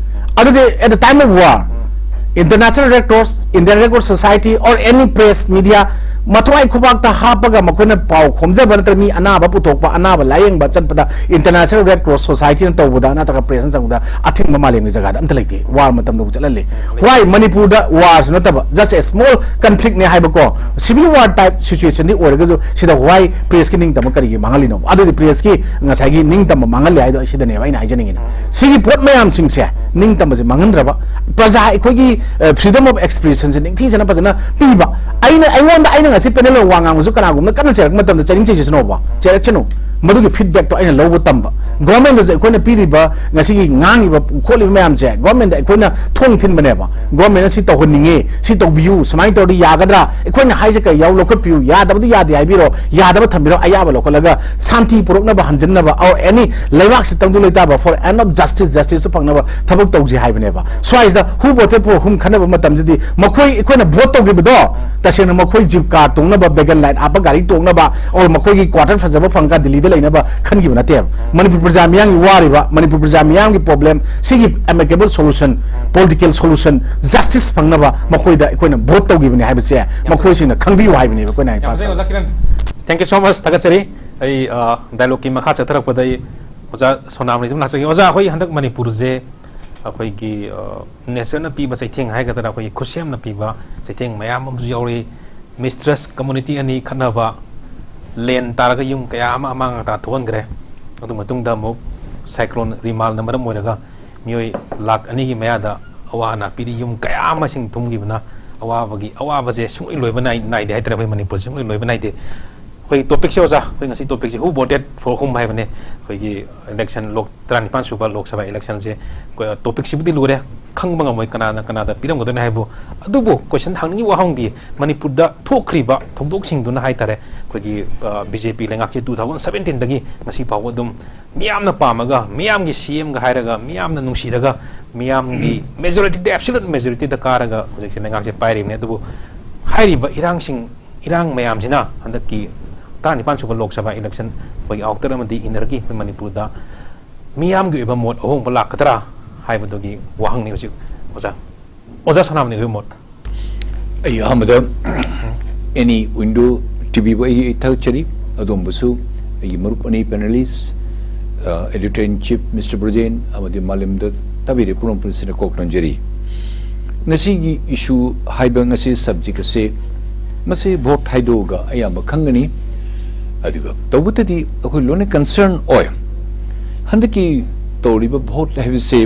ꯑꯗꯨꯗꯤ at the time of war, International Red Cross, Indian Red Cross Society or any press media ꯃꯊ꯭ꯋꯥꯏ ꯈꯨꯕꯥꯛꯇ ꯍꯥꯞꯄꯒ ꯃꯈꯣꯏꯅ ꯄꯥꯎ ꯈꯣꯝꯖꯕ ꯅꯠꯇ꯭ꯔꯒ ꯃꯤ ꯑꯅꯥꯕ ꯄꯨꯊꯣꯛꯄ, ꯑꯅꯥꯕ ꯂꯥꯌꯦꯡꯕ ꯆꯠꯄꯗ International Red Cross Societyꯅ ꯇꯧꯕꯗ ꯅꯠꯇ꯭ꯔꯒ ꯄ꯭ꯔꯦꯁꯅ ꯆꯪꯕꯗ ꯑꯊꯤꯡꯕ ꯃꯥꯂꯦꯝꯒꯤ ꯖꯒꯥꯗ ꯑꯝꯇ ꯂꯩꯇꯦ꯫ ꯋꯥꯔ ꯃꯇꯝꯗꯕꯨ ꯆꯠꯍꯜꯂꯤ꯫ ꯍꯣꯏ, ꯃꯅꯤꯄꯨꯔꯗ ꯋꯥꯔꯁꯨ ꯅꯠꯇꯕ, just a small conflictꯅꯦ ꯍꯥꯏꯕꯀꯣ, civil war type situationꯗꯤ ꯑꯣꯏꯔꯒꯁꯨ ꯁꯤꯗ why ꯄ꯭ꯔꯦꯁꯀꯤ ꯅꯤꯡꯇꯝꯕ ꯀꯔꯤꯒꯤ ꯃꯥꯡꯍꯜꯂꯤꯅꯣ? ꯑꯗꯨꯗꯤ ꯄ꯭ꯔꯦꯁꯀꯤ ꯉꯁꯥꯏꯒꯤ ꯅꯤꯡꯇꯝꯕ ꯃꯥꯡꯍꯜꯂꯤ ꯍꯥꯏꯗꯣ ꯑꯩ ꯁꯤꯗꯅꯦꯕ ꯑꯩꯅ ꯍꯥꯏꯖꯅꯤꯡꯉꯤꯅꯦ꯫ ꯁꯤꯒꯤ ꯄꯣꯠ ꯃꯌꯥꯝꯁꯤꯡꯁꯦ ꯅꯤꯡꯇꯝꯕꯁꯦ ꯃꯥꯡꯍꯟꯗ꯭ꯔꯕ, ꯄ꯭ꯔꯖꯥ ꯑꯩꯈꯣꯏꯒꯤ freedom of expressionꯁꯦ ꯅꯤꯡꯊꯤꯖꯅ ꯐꯖꯅ ꯄꯤꯕ꯫ ꯑꯩꯅ, ꯑꯩꯉꯣꯟꯗ, ꯑꯩꯅ ꯉꯁꯤ panelꯗ ꯋꯥ ꯉꯥꯡꯕꯁꯨ ꯀꯅꯥꯒꯨꯝꯕꯅ ꯀꯟꯅ ꯆꯩꯔꯛꯄ ꯃꯇꯝꯗ ꯆꯩꯅꯤꯡ ꯆꯩꯖꯁꯅꯣꯕ, ꯆꯩꯔꯛꯁꯅꯨ꯫ ꯃꯗꯨꯒꯤ feedbackꯇꯣ ꯑꯩꯅ ꯂꯧꯕ ꯇꯝꯕ꯫ Governmentꯗꯁꯨ ꯑꯩꯈꯣꯏꯅ ꯄꯤꯔꯤꯕ, ꯉꯁꯤꯒꯤ ꯉꯥꯡꯉꯤꯕ ꯈꯣꯠꯂꯤꯕ ꯃꯌꯥꯝꯁꯦ governmentꯗ ꯑꯩꯈꯣꯏꯅ ꯊꯣꯡ ꯊꯤꯟꯕꯅꯦꯕ꯫ Governmentꯅ ꯁꯤ ꯇꯧꯍꯟꯅꯤꯡꯉꯤ, ꯁꯤ ꯇꯧꯕꯤꯌꯨ, ꯁꯨꯃꯥꯏꯅ ꯇꯧꯔꯗꯤ ꯌꯥꯒꯗ꯭ꯔꯥ, ꯑꯩꯈꯣꯏꯅ ꯍꯥꯏꯁꯦ ꯀꯔꯤ ꯌꯥꯎ ꯂꯧꯈꯠꯄꯤꯌꯨ, ꯌꯥꯗꯕꯗꯨ ꯌꯥꯗꯦ ꯍꯥꯏꯕꯤꯔꯣ, ꯌꯥꯗꯕ ꯊꯝꯕꯤꯔꯣ, ꯑꯌꯥꯕ ꯂꯧꯈꯠꯂꯒ ꯁꯥꯟꯇꯤ ꯄꯨꯔꯛꯅꯕ, ꯍꯟꯖꯤꯟꯅꯕ, or any ꯂꯩꯕꯥꯛꯁꯤ ꯇꯪꯗꯨ ꯂꯩꯇꯥꯕ, for end of justice, justiceꯇꯨ ꯐꯪꯅꯕ ꯊꯕꯛ ꯇꯧꯁꯤ ꯍꯥꯏꯕꯅꯦꯕ꯫ ꯁ꯭ꯋꯥꯏꯁꯤꯗ who voted for whom ꯈꯟꯅꯕ ꯃꯇꯝꯁꯤꯗꯤ ꯃꯈꯣꯏ ꯑꯩꯈꯣꯏꯅ vote ꯇꯧꯈꯤꯕꯗꯣ ꯇꯁꯦꯡꯅ ꯃꯈꯣꯏ jeep car ꯇꯣꯡꯅꯕ, begging light ꯍꯥꯞꯄ ꯒꯥꯔꯤ ꯇꯣꯡꯅꯕ, or ꯃꯈꯣꯏꯒꯤ quarter ꯐꯖꯕ ꯐꯪꯉꯒ ꯗꯤꯜꯂꯤꯗ ꯂꯩꯅꯕ ꯈꯟꯈꯤꯕ ꯅꯠꯇꯦꯕ꯫ ꯃꯅꯤꯄꯨꯔ ꯄ꯭ꯔꯖꯥ ꯃꯤꯌꯥꯝꯒꯤ ꯋꯥꯔꯤꯕ, ꯃꯅꯤꯄꯨꯔ ꯄ꯭ꯔꯖꯥ ꯃꯤꯌꯥꯝꯒꯤ problem ꯁꯤꯒꯤ amicable solution, political solution, justice ꯐꯪꯅꯕ ꯃꯈꯣꯏꯗ ꯑꯩꯈꯣꯏꯅ vote ꯇꯧꯈꯤꯕꯅꯦ ꯍꯥꯏꯕꯁꯦ ꯃꯈꯣꯏꯁꯤꯡꯅ ꯈꯪꯕꯤꯌꯨ ꯍꯥꯏꯕꯅꯦꯕ ꯑꯩꯈꯣꯏꯅ ꯌꯥꯝ ꯐꯖꯩ, ꯍꯥꯏꯕꯁꯦ꯫ ꯑꯣꯖꯥ Kiran. Thank you so much, ꯊꯥꯒꯠꯆꯔꯤ꯫ ꯑꯩ, ꯑ, dialogueꯀꯤ ꯃꯈꯥ ꯆꯠꯊꯔꯛꯄꯗ ꯑꯩ ꯑꯣꯖꯥ ꯁꯣꯅꯥꯃꯅꯤꯗ ꯑꯗꯨꯝ ꯂꯥꯛꯆꯒꯦ꯫ ꯑꯣꯖꯥ, ꯑꯩꯈꯣꯏ ꯍꯟꯗꯛ ꯃꯅꯤꯄꯨꯔꯁꯦ ꯑꯩꯈꯣꯏꯒꯤ, ꯑ, natureꯅ ꯄꯤꯕ ꯆꯩꯊꯦꯡ ꯍꯥꯏꯒꯗ꯭ꯔꯥ, ꯑꯩꯈꯣꯏꯒꯤ ꯈꯨꯠꯁꯦꯝꯅ ꯄꯤꯕ ꯆꯩꯊꯦꯡ ꯃꯌꯥꯝ ꯑꯃꯁꯨ ꯌꯥꯎꯔꯤ꯫ Mistrust community ꯑꯅꯤ ꯈꯠꯅꯕ, ꯂꯦꯟ ꯇꯥꯔꯒ ꯌꯨꯝ ꯀꯌꯥ ꯑꯃ ꯑꯃꯥꯡ ꯑꯇꯥ ꯊꯣꯛꯍꯟꯈ꯭ꯔꯦ꯫ ꯑꯗꯨ ꯃꯇꯨꯡꯗ ꯑꯃꯨꯛ cyclone ꯔꯤꯃꯥꯜꯅ ꯃꯔꯝ ꯑꯣꯏꯔꯒ ꯃꯤꯑꯣꯏ ꯂꯥꯈ ꯑꯅꯤꯒꯤ ꯃꯌꯥꯗ ꯑꯋꯥ ꯑꯅꯥ ꯄꯤꯔꯤ꯫ ꯌꯨꯝ ꯀꯌꯥ ꯑꯃꯁꯤꯡ ꯊꯨꯝꯈꯤꯕꯅ ꯑꯋꯥꯕꯒꯤ ꯑꯋꯥꯕꯁꯦ ꯁꯨꯡꯂꯣꯏ ꯂꯣꯏꯕ ꯅꯥꯏ-, ꯅꯥꯏꯗꯦ ꯍꯥꯏꯇꯥꯔꯦ꯫ ꯑꯩꯈꯣꯏ ꯃꯅꯤꯄꯨꯔꯁꯦ ꯁꯨꯡꯂꯣꯏ ꯂꯣꯏꯕ ꯅꯥꯏꯗꯦ꯫ ꯑꯩꯈꯣꯏ topicꯁꯦ ꯑꯣꯖꯥ, ꯑꯩꯈꯣꯏ ꯉꯁꯤ topicꯁꯦ who voted for whom ꯍꯥꯏꯕꯅꯦ꯫ ꯑꯩꯈꯣꯏꯒꯤ election ꯂꯣꯛ-, ꯇꯔꯥꯅꯤꯄꯥꯟ ꯁꯨꯕ ꯂꯣꯛ ꯁꯚꯥ electionꯁꯦ, ꯑꯩꯈꯣꯏ topicꯁꯤꯕꯨꯗꯤ ꯂꯨꯔꯦ, ꯈꯪꯕ ꯉꯝꯃꯣꯏ ꯀꯅꯥꯅ ꯀꯅꯥꯗ ꯄꯤꯔꯝꯒꯗꯣꯏꯅꯣ ꯍꯥꯏꯕꯨ꯫ ꯑꯗꯨꯕꯨ question ꯍꯪꯅꯤꯡꯉꯤ ꯋꯥꯍꯪꯗꯤ ꯃꯅꯤꯄꯨꯔꯗ ꯊꯣꯛꯈ꯭ꯔꯤꯕ ꯊꯧꯗꯣꯛꯁꯤꯡꯗꯨꯅ ꯍꯥꯏꯇꯥꯔꯦ, ꯑꯩꯈꯣꯏꯒꯤ, ꯑ, BJP ꯂꯩꯉꯥꯛꯁꯦ two thousand seventeenꯗꯒꯤ ꯉꯁꯤ ꯐꯥꯎꯕ ꯑꯗꯨꯝ ꯃꯤꯌꯥꯝꯅ ꯄꯥꯝꯃꯒ, ꯃꯤꯌꯥꯝꯒꯤ CMꯒ ꯍꯥꯏꯔꯒ, ꯃꯤꯌꯥꯝꯅ ꯅꯨꯡꯁꯤꯔꯒ, ꯃꯤꯌꯥꯝꯒꯤ majorityꯗ, absolute majorityꯗ ꯀꯥꯔꯒ ꯍꯧꯖꯤꯛꯁꯦ ꯂꯩꯉꯥꯛꯁꯦ ꯄꯥꯏꯔꯤꯕꯅꯤ꯫ ꯑꯗꯨꯕꯨ ꯍꯥꯏꯔꯤꯕ ꯏꯔꯥꯡꯁꯤꯡ, ꯏꯔꯥꯡ ꯃꯌꯥꯝꯁꯤꯅ ꯍꯟꯗꯛꯀꯤ ꯇꯔꯥꯅꯤꯄꯥꯟ ꯁꯨꯕ ꯂꯣꯛ ꯁꯚꯥ ꯏꯂꯦꯛꯁꯟ ꯑꯩꯈꯣꯏꯒꯤ ꯑꯥꯎꯇꯔ ꯑꯃꯗꯤ ꯏꯟꯅꯔꯒꯤ ꯑꯩꯈꯣꯏ ꯃꯅꯤꯄꯨꯔꯗ ꯃꯤꯌꯥꯝꯒꯤ ꯑꯣꯏꯕ ꯃꯣꯠ ꯑꯍꯣꯡꯕ ꯂꯥꯛꯀꯗ꯭ꯔꯥ ꯍꯥꯏꯕꯗꯨꯒꯤ ꯋꯥꯍꯪꯅꯤ ꯍꯧꯖꯤꯛ ꯑꯣꯖꯥ꯫ ꯑꯣꯖꯥ ꯁꯅꯥꯃꯅꯤ ꯑꯣꯏꯕ ꯃꯣꯠ꯫ ꯑꯩ ꯑꯍꯥꯟꯕꯗ ꯑꯦꯅꯤ ꯋꯤꯟꯗꯣ ꯇꯤꯚꯤꯕꯨ ꯑꯩ ꯊꯥꯒꯠꯆꯔꯤ꯫ ꯑꯗꯣꯝꯕꯨꯁꯨ ꯑꯩꯒꯤ ꯃꯔꯨꯞ ꯑꯅꯤ panelist, editor in chief Mister ꯕ꯭ꯔꯖꯦꯟ ꯑꯃꯗꯤ ꯃꯥꯂꯦꯝꯗ ꯇꯥꯕꯤꯔꯤꯕ ꯄꯨꯝꯅꯃꯛꯄꯨ ꯅꯁꯤꯅ ꯀꯣꯛ ꯅꯣꯟꯖꯔꯤ꯫ ꯉꯁꯤꯒꯤ ꯏꯁꯨ ꯍꯥꯏꯕ ꯉꯁꯤ ꯁꯕꯖꯦꯛ ꯑꯁꯦ ꯃꯁꯤ ꯚꯣꯠ ꯍꯥꯏꯗꯣꯛꯑꯒ ꯑꯌꯥꯝꯕ ꯈꯪꯒꯅꯤ꯫ ꯑꯗꯨꯒ ꯇꯧꯕꯇꯗꯤ ꯑꯩꯈꯣꯏ ꯂꯣꯏꯅ ꯀꯟꯁꯔꯟ ꯑꯣꯏ꯫ ꯍꯟꯗꯛꯀꯤ ꯇꯧꯔꯤꯕ ꯚꯣꯠ ꯍꯥꯏꯕꯁꯦ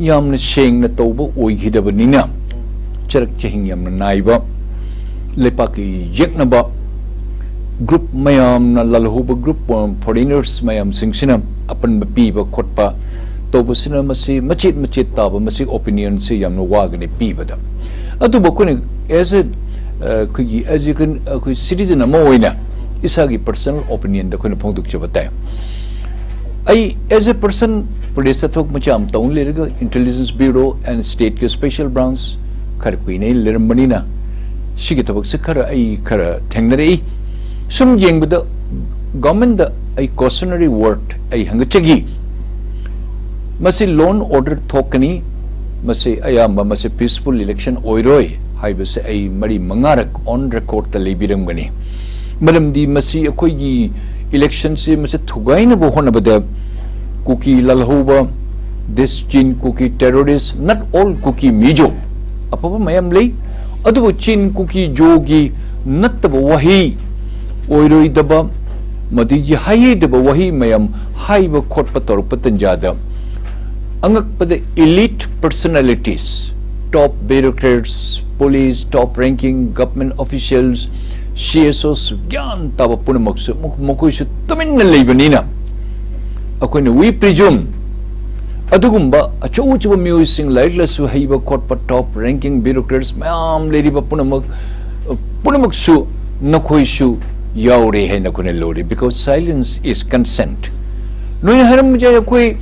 ꯌꯥꯝꯅ ꯁꯦꯡꯅ ꯇꯧꯕ ꯑꯣꯏꯈꯤꯗꯕꯅꯤꯅ ꯆꯔꯛ ꯆꯍꯤꯡ ꯌꯥꯝꯅ ꯅꯥꯏꯕ, ꯂꯩꯄꯥꯛꯀꯤ ꯌꯦꯛꯅꯕ ꯒ꯭ꯔꯨꯞ ꯃꯌꯥꯝꯅ ꯂꯥꯜꯍꯧꯕ ꯒ꯭ꯔꯨꯞ ꯐꯣꯔꯦꯅꯔꯁ ꯃꯌꯥꯝꯁꯤꯡꯁꯤꯅ ꯑꯄꯟꯕ ꯄꯤꯕ ꯈꯣꯠꯄ ꯇꯧꯕꯁꯤꯅ ꯃꯁꯤ ꯃꯆꯦꯠ ꯃꯆꯦꯠ ꯇꯥꯕ ꯃꯁꯤ ꯑꯣꯄꯤꯅꯤꯌꯟꯁꯤ ꯌꯥꯝꯅ ꯋꯥꯒꯅꯤ ꯄꯤꯕꯗ꯫ ꯑꯗꯨꯕꯨ ꯑꯩꯈꯣꯏꯅ as a ꯑꯩꯈꯣꯏꯒꯤ as a ꯑꯩꯈꯣꯏ ꯁꯤꯇꯤꯖꯟ ꯑꯃ ꯑꯣꯏꯅ ꯏꯁꯥꯒꯤ ꯄꯔꯁꯅꯦꯜ ꯑꯣꯄꯤꯅꯤꯌꯟꯗ ꯑꯩꯈꯣꯏꯅ ꯐꯣꯡꯗꯣꯛꯆꯕ ꯇꯥꯏ꯫ ꯑꯩ as a person ꯄ꯭ꯔꯗꯦꯁꯇ ꯊꯕꯛ ꯃꯆꯥ ꯑꯃ ꯇꯧꯅ ꯂꯩꯔꯒ ꯏꯟꯇꯦꯂꯤꯖꯦꯟꯁ ꯕ꯭ꯌꯨꯔꯣ ꯑꯦꯟ ꯁ꯭ꯇꯦꯠꯀꯤ ꯁ꯭ꯄꯦꯁꯦꯜ ꯕ꯭ꯔꯥꯟꯁ ꯈꯔ ꯀꯨꯏꯅ ꯑꯩ ꯂꯩꯔꯝꯕꯅꯤꯅ ꯁꯤꯒꯤ ꯊꯕꯛꯁꯦ ꯈꯔ ꯑꯩ ꯈꯔ ꯊꯦꯡꯅꯔꯛꯏ꯫ ꯁꯨꯝ ꯌꯦꯡꯕꯗ ꯒꯣꯔꯃꯦꯟꯗ ꯑꯩ ꯀꯣꯁꯅꯔꯤ ꯋꯥꯔꯗ ꯑꯩ ꯍꯪꯒꯠꯆꯈꯤ꯫ ꯃꯁꯤ ꯂꯣ ꯑꯦꯟ ꯑꯣꯔꯗꯔ ꯊꯣꯛꯀꯅꯤ, ꯃꯁꯤ ꯑꯌꯥꯝꯕ ꯃꯁꯤ ꯄꯤꯁꯐꯨꯜ ꯏꯂꯦꯛꯁꯟ ꯑꯣꯏꯔꯣꯏ ꯍꯥꯏꯕꯁꯦ ꯑꯩ ꯃꯔꯤ ꯃꯉꯥꯔꯛ ꯑꯣꯟ ꯔꯦꯀꯣꯔꯗꯇ ꯂꯩꯕꯤꯔꯝꯒꯅꯤ꯫ ꯃꯔꯝꯗꯤ ꯃꯁꯤ ꯑꯩꯈꯣꯏꯒꯤ ꯏꯂꯦꯛꯁꯟꯁꯤ ꯃꯁꯤ ꯊꯨꯒꯥꯏꯅꯕ ꯍꯣꯠꯅꯕꯗ ꯀꯨꯀꯤ ꯂꯥꯜꯍꯧꯕ, this Chin Kuki terrorist, not all Kuki Mizo, ꯑꯐꯕ ꯃꯌꯥꯝ ꯂꯩ, ꯑꯗꯨꯕꯨ ꯆꯤꯟ ꯀꯨꯀꯤ ꯖꯣꯒꯤ ꯅꯠꯇꯕ ꯋꯥꯍꯩ, ꯑꯣꯏꯔꯣꯏꯗꯕ, ꯃꯗꯨꯒꯤ ꯍꯥꯏꯍꯩꯗꯕ ꯋꯥꯍꯩ ꯃꯌꯥꯝ ꯍꯥꯏꯕ ꯈꯣꯠꯄ ꯇꯧꯔꯛꯄ ꯇꯟꯖꯥꯗ ꯑꯉꯛꯄꯗ elite personalities, top bureaucrats, police, top ranking government officials, C S Os, ꯒ꯭ꯌꯥꯟ ꯇꯥꯕ ꯄꯨꯝꯅꯃꯛꯁꯨ ꯃꯈꯣꯏꯁꯨ ꯇꯨꯃꯤꯟꯅ ꯂꯩꯕꯅꯤꯅ ꯑꯩꯈꯣꯏꯅ we presume ꯑꯗꯨꯒꯨꯝꯕ ꯑꯆꯧ ꯑꯆꯧꯕ ꯃꯤꯑꯣꯏꯁꯤꯡ, ꯂꯥꯏꯔꯤꯛ ꯂꯥꯏꯁꯨ ꯍꯩꯕ ꯈꯣꯠꯄ, top ranking bureaucrats ꯃꯌꯥꯝ ꯂꯩꯔꯤꯕ ꯄꯨꯝꯅꯃꯛ, ꯄꯨꯝꯅꯃꯛꯁꯨ ꯅꯈꯣꯏꯁꯨ ꯌꯥꯎꯔꯦ ꯍꯥꯏꯅ ꯑꯩꯈꯣꯏꯅ ꯂꯧꯔꯤ, because silence is consent꯫ ꯅꯣꯏꯅ ꯍꯥꯏꯔꯝꯕ ꯌꯥꯏ, ꯑꯩꯈꯣꯏ,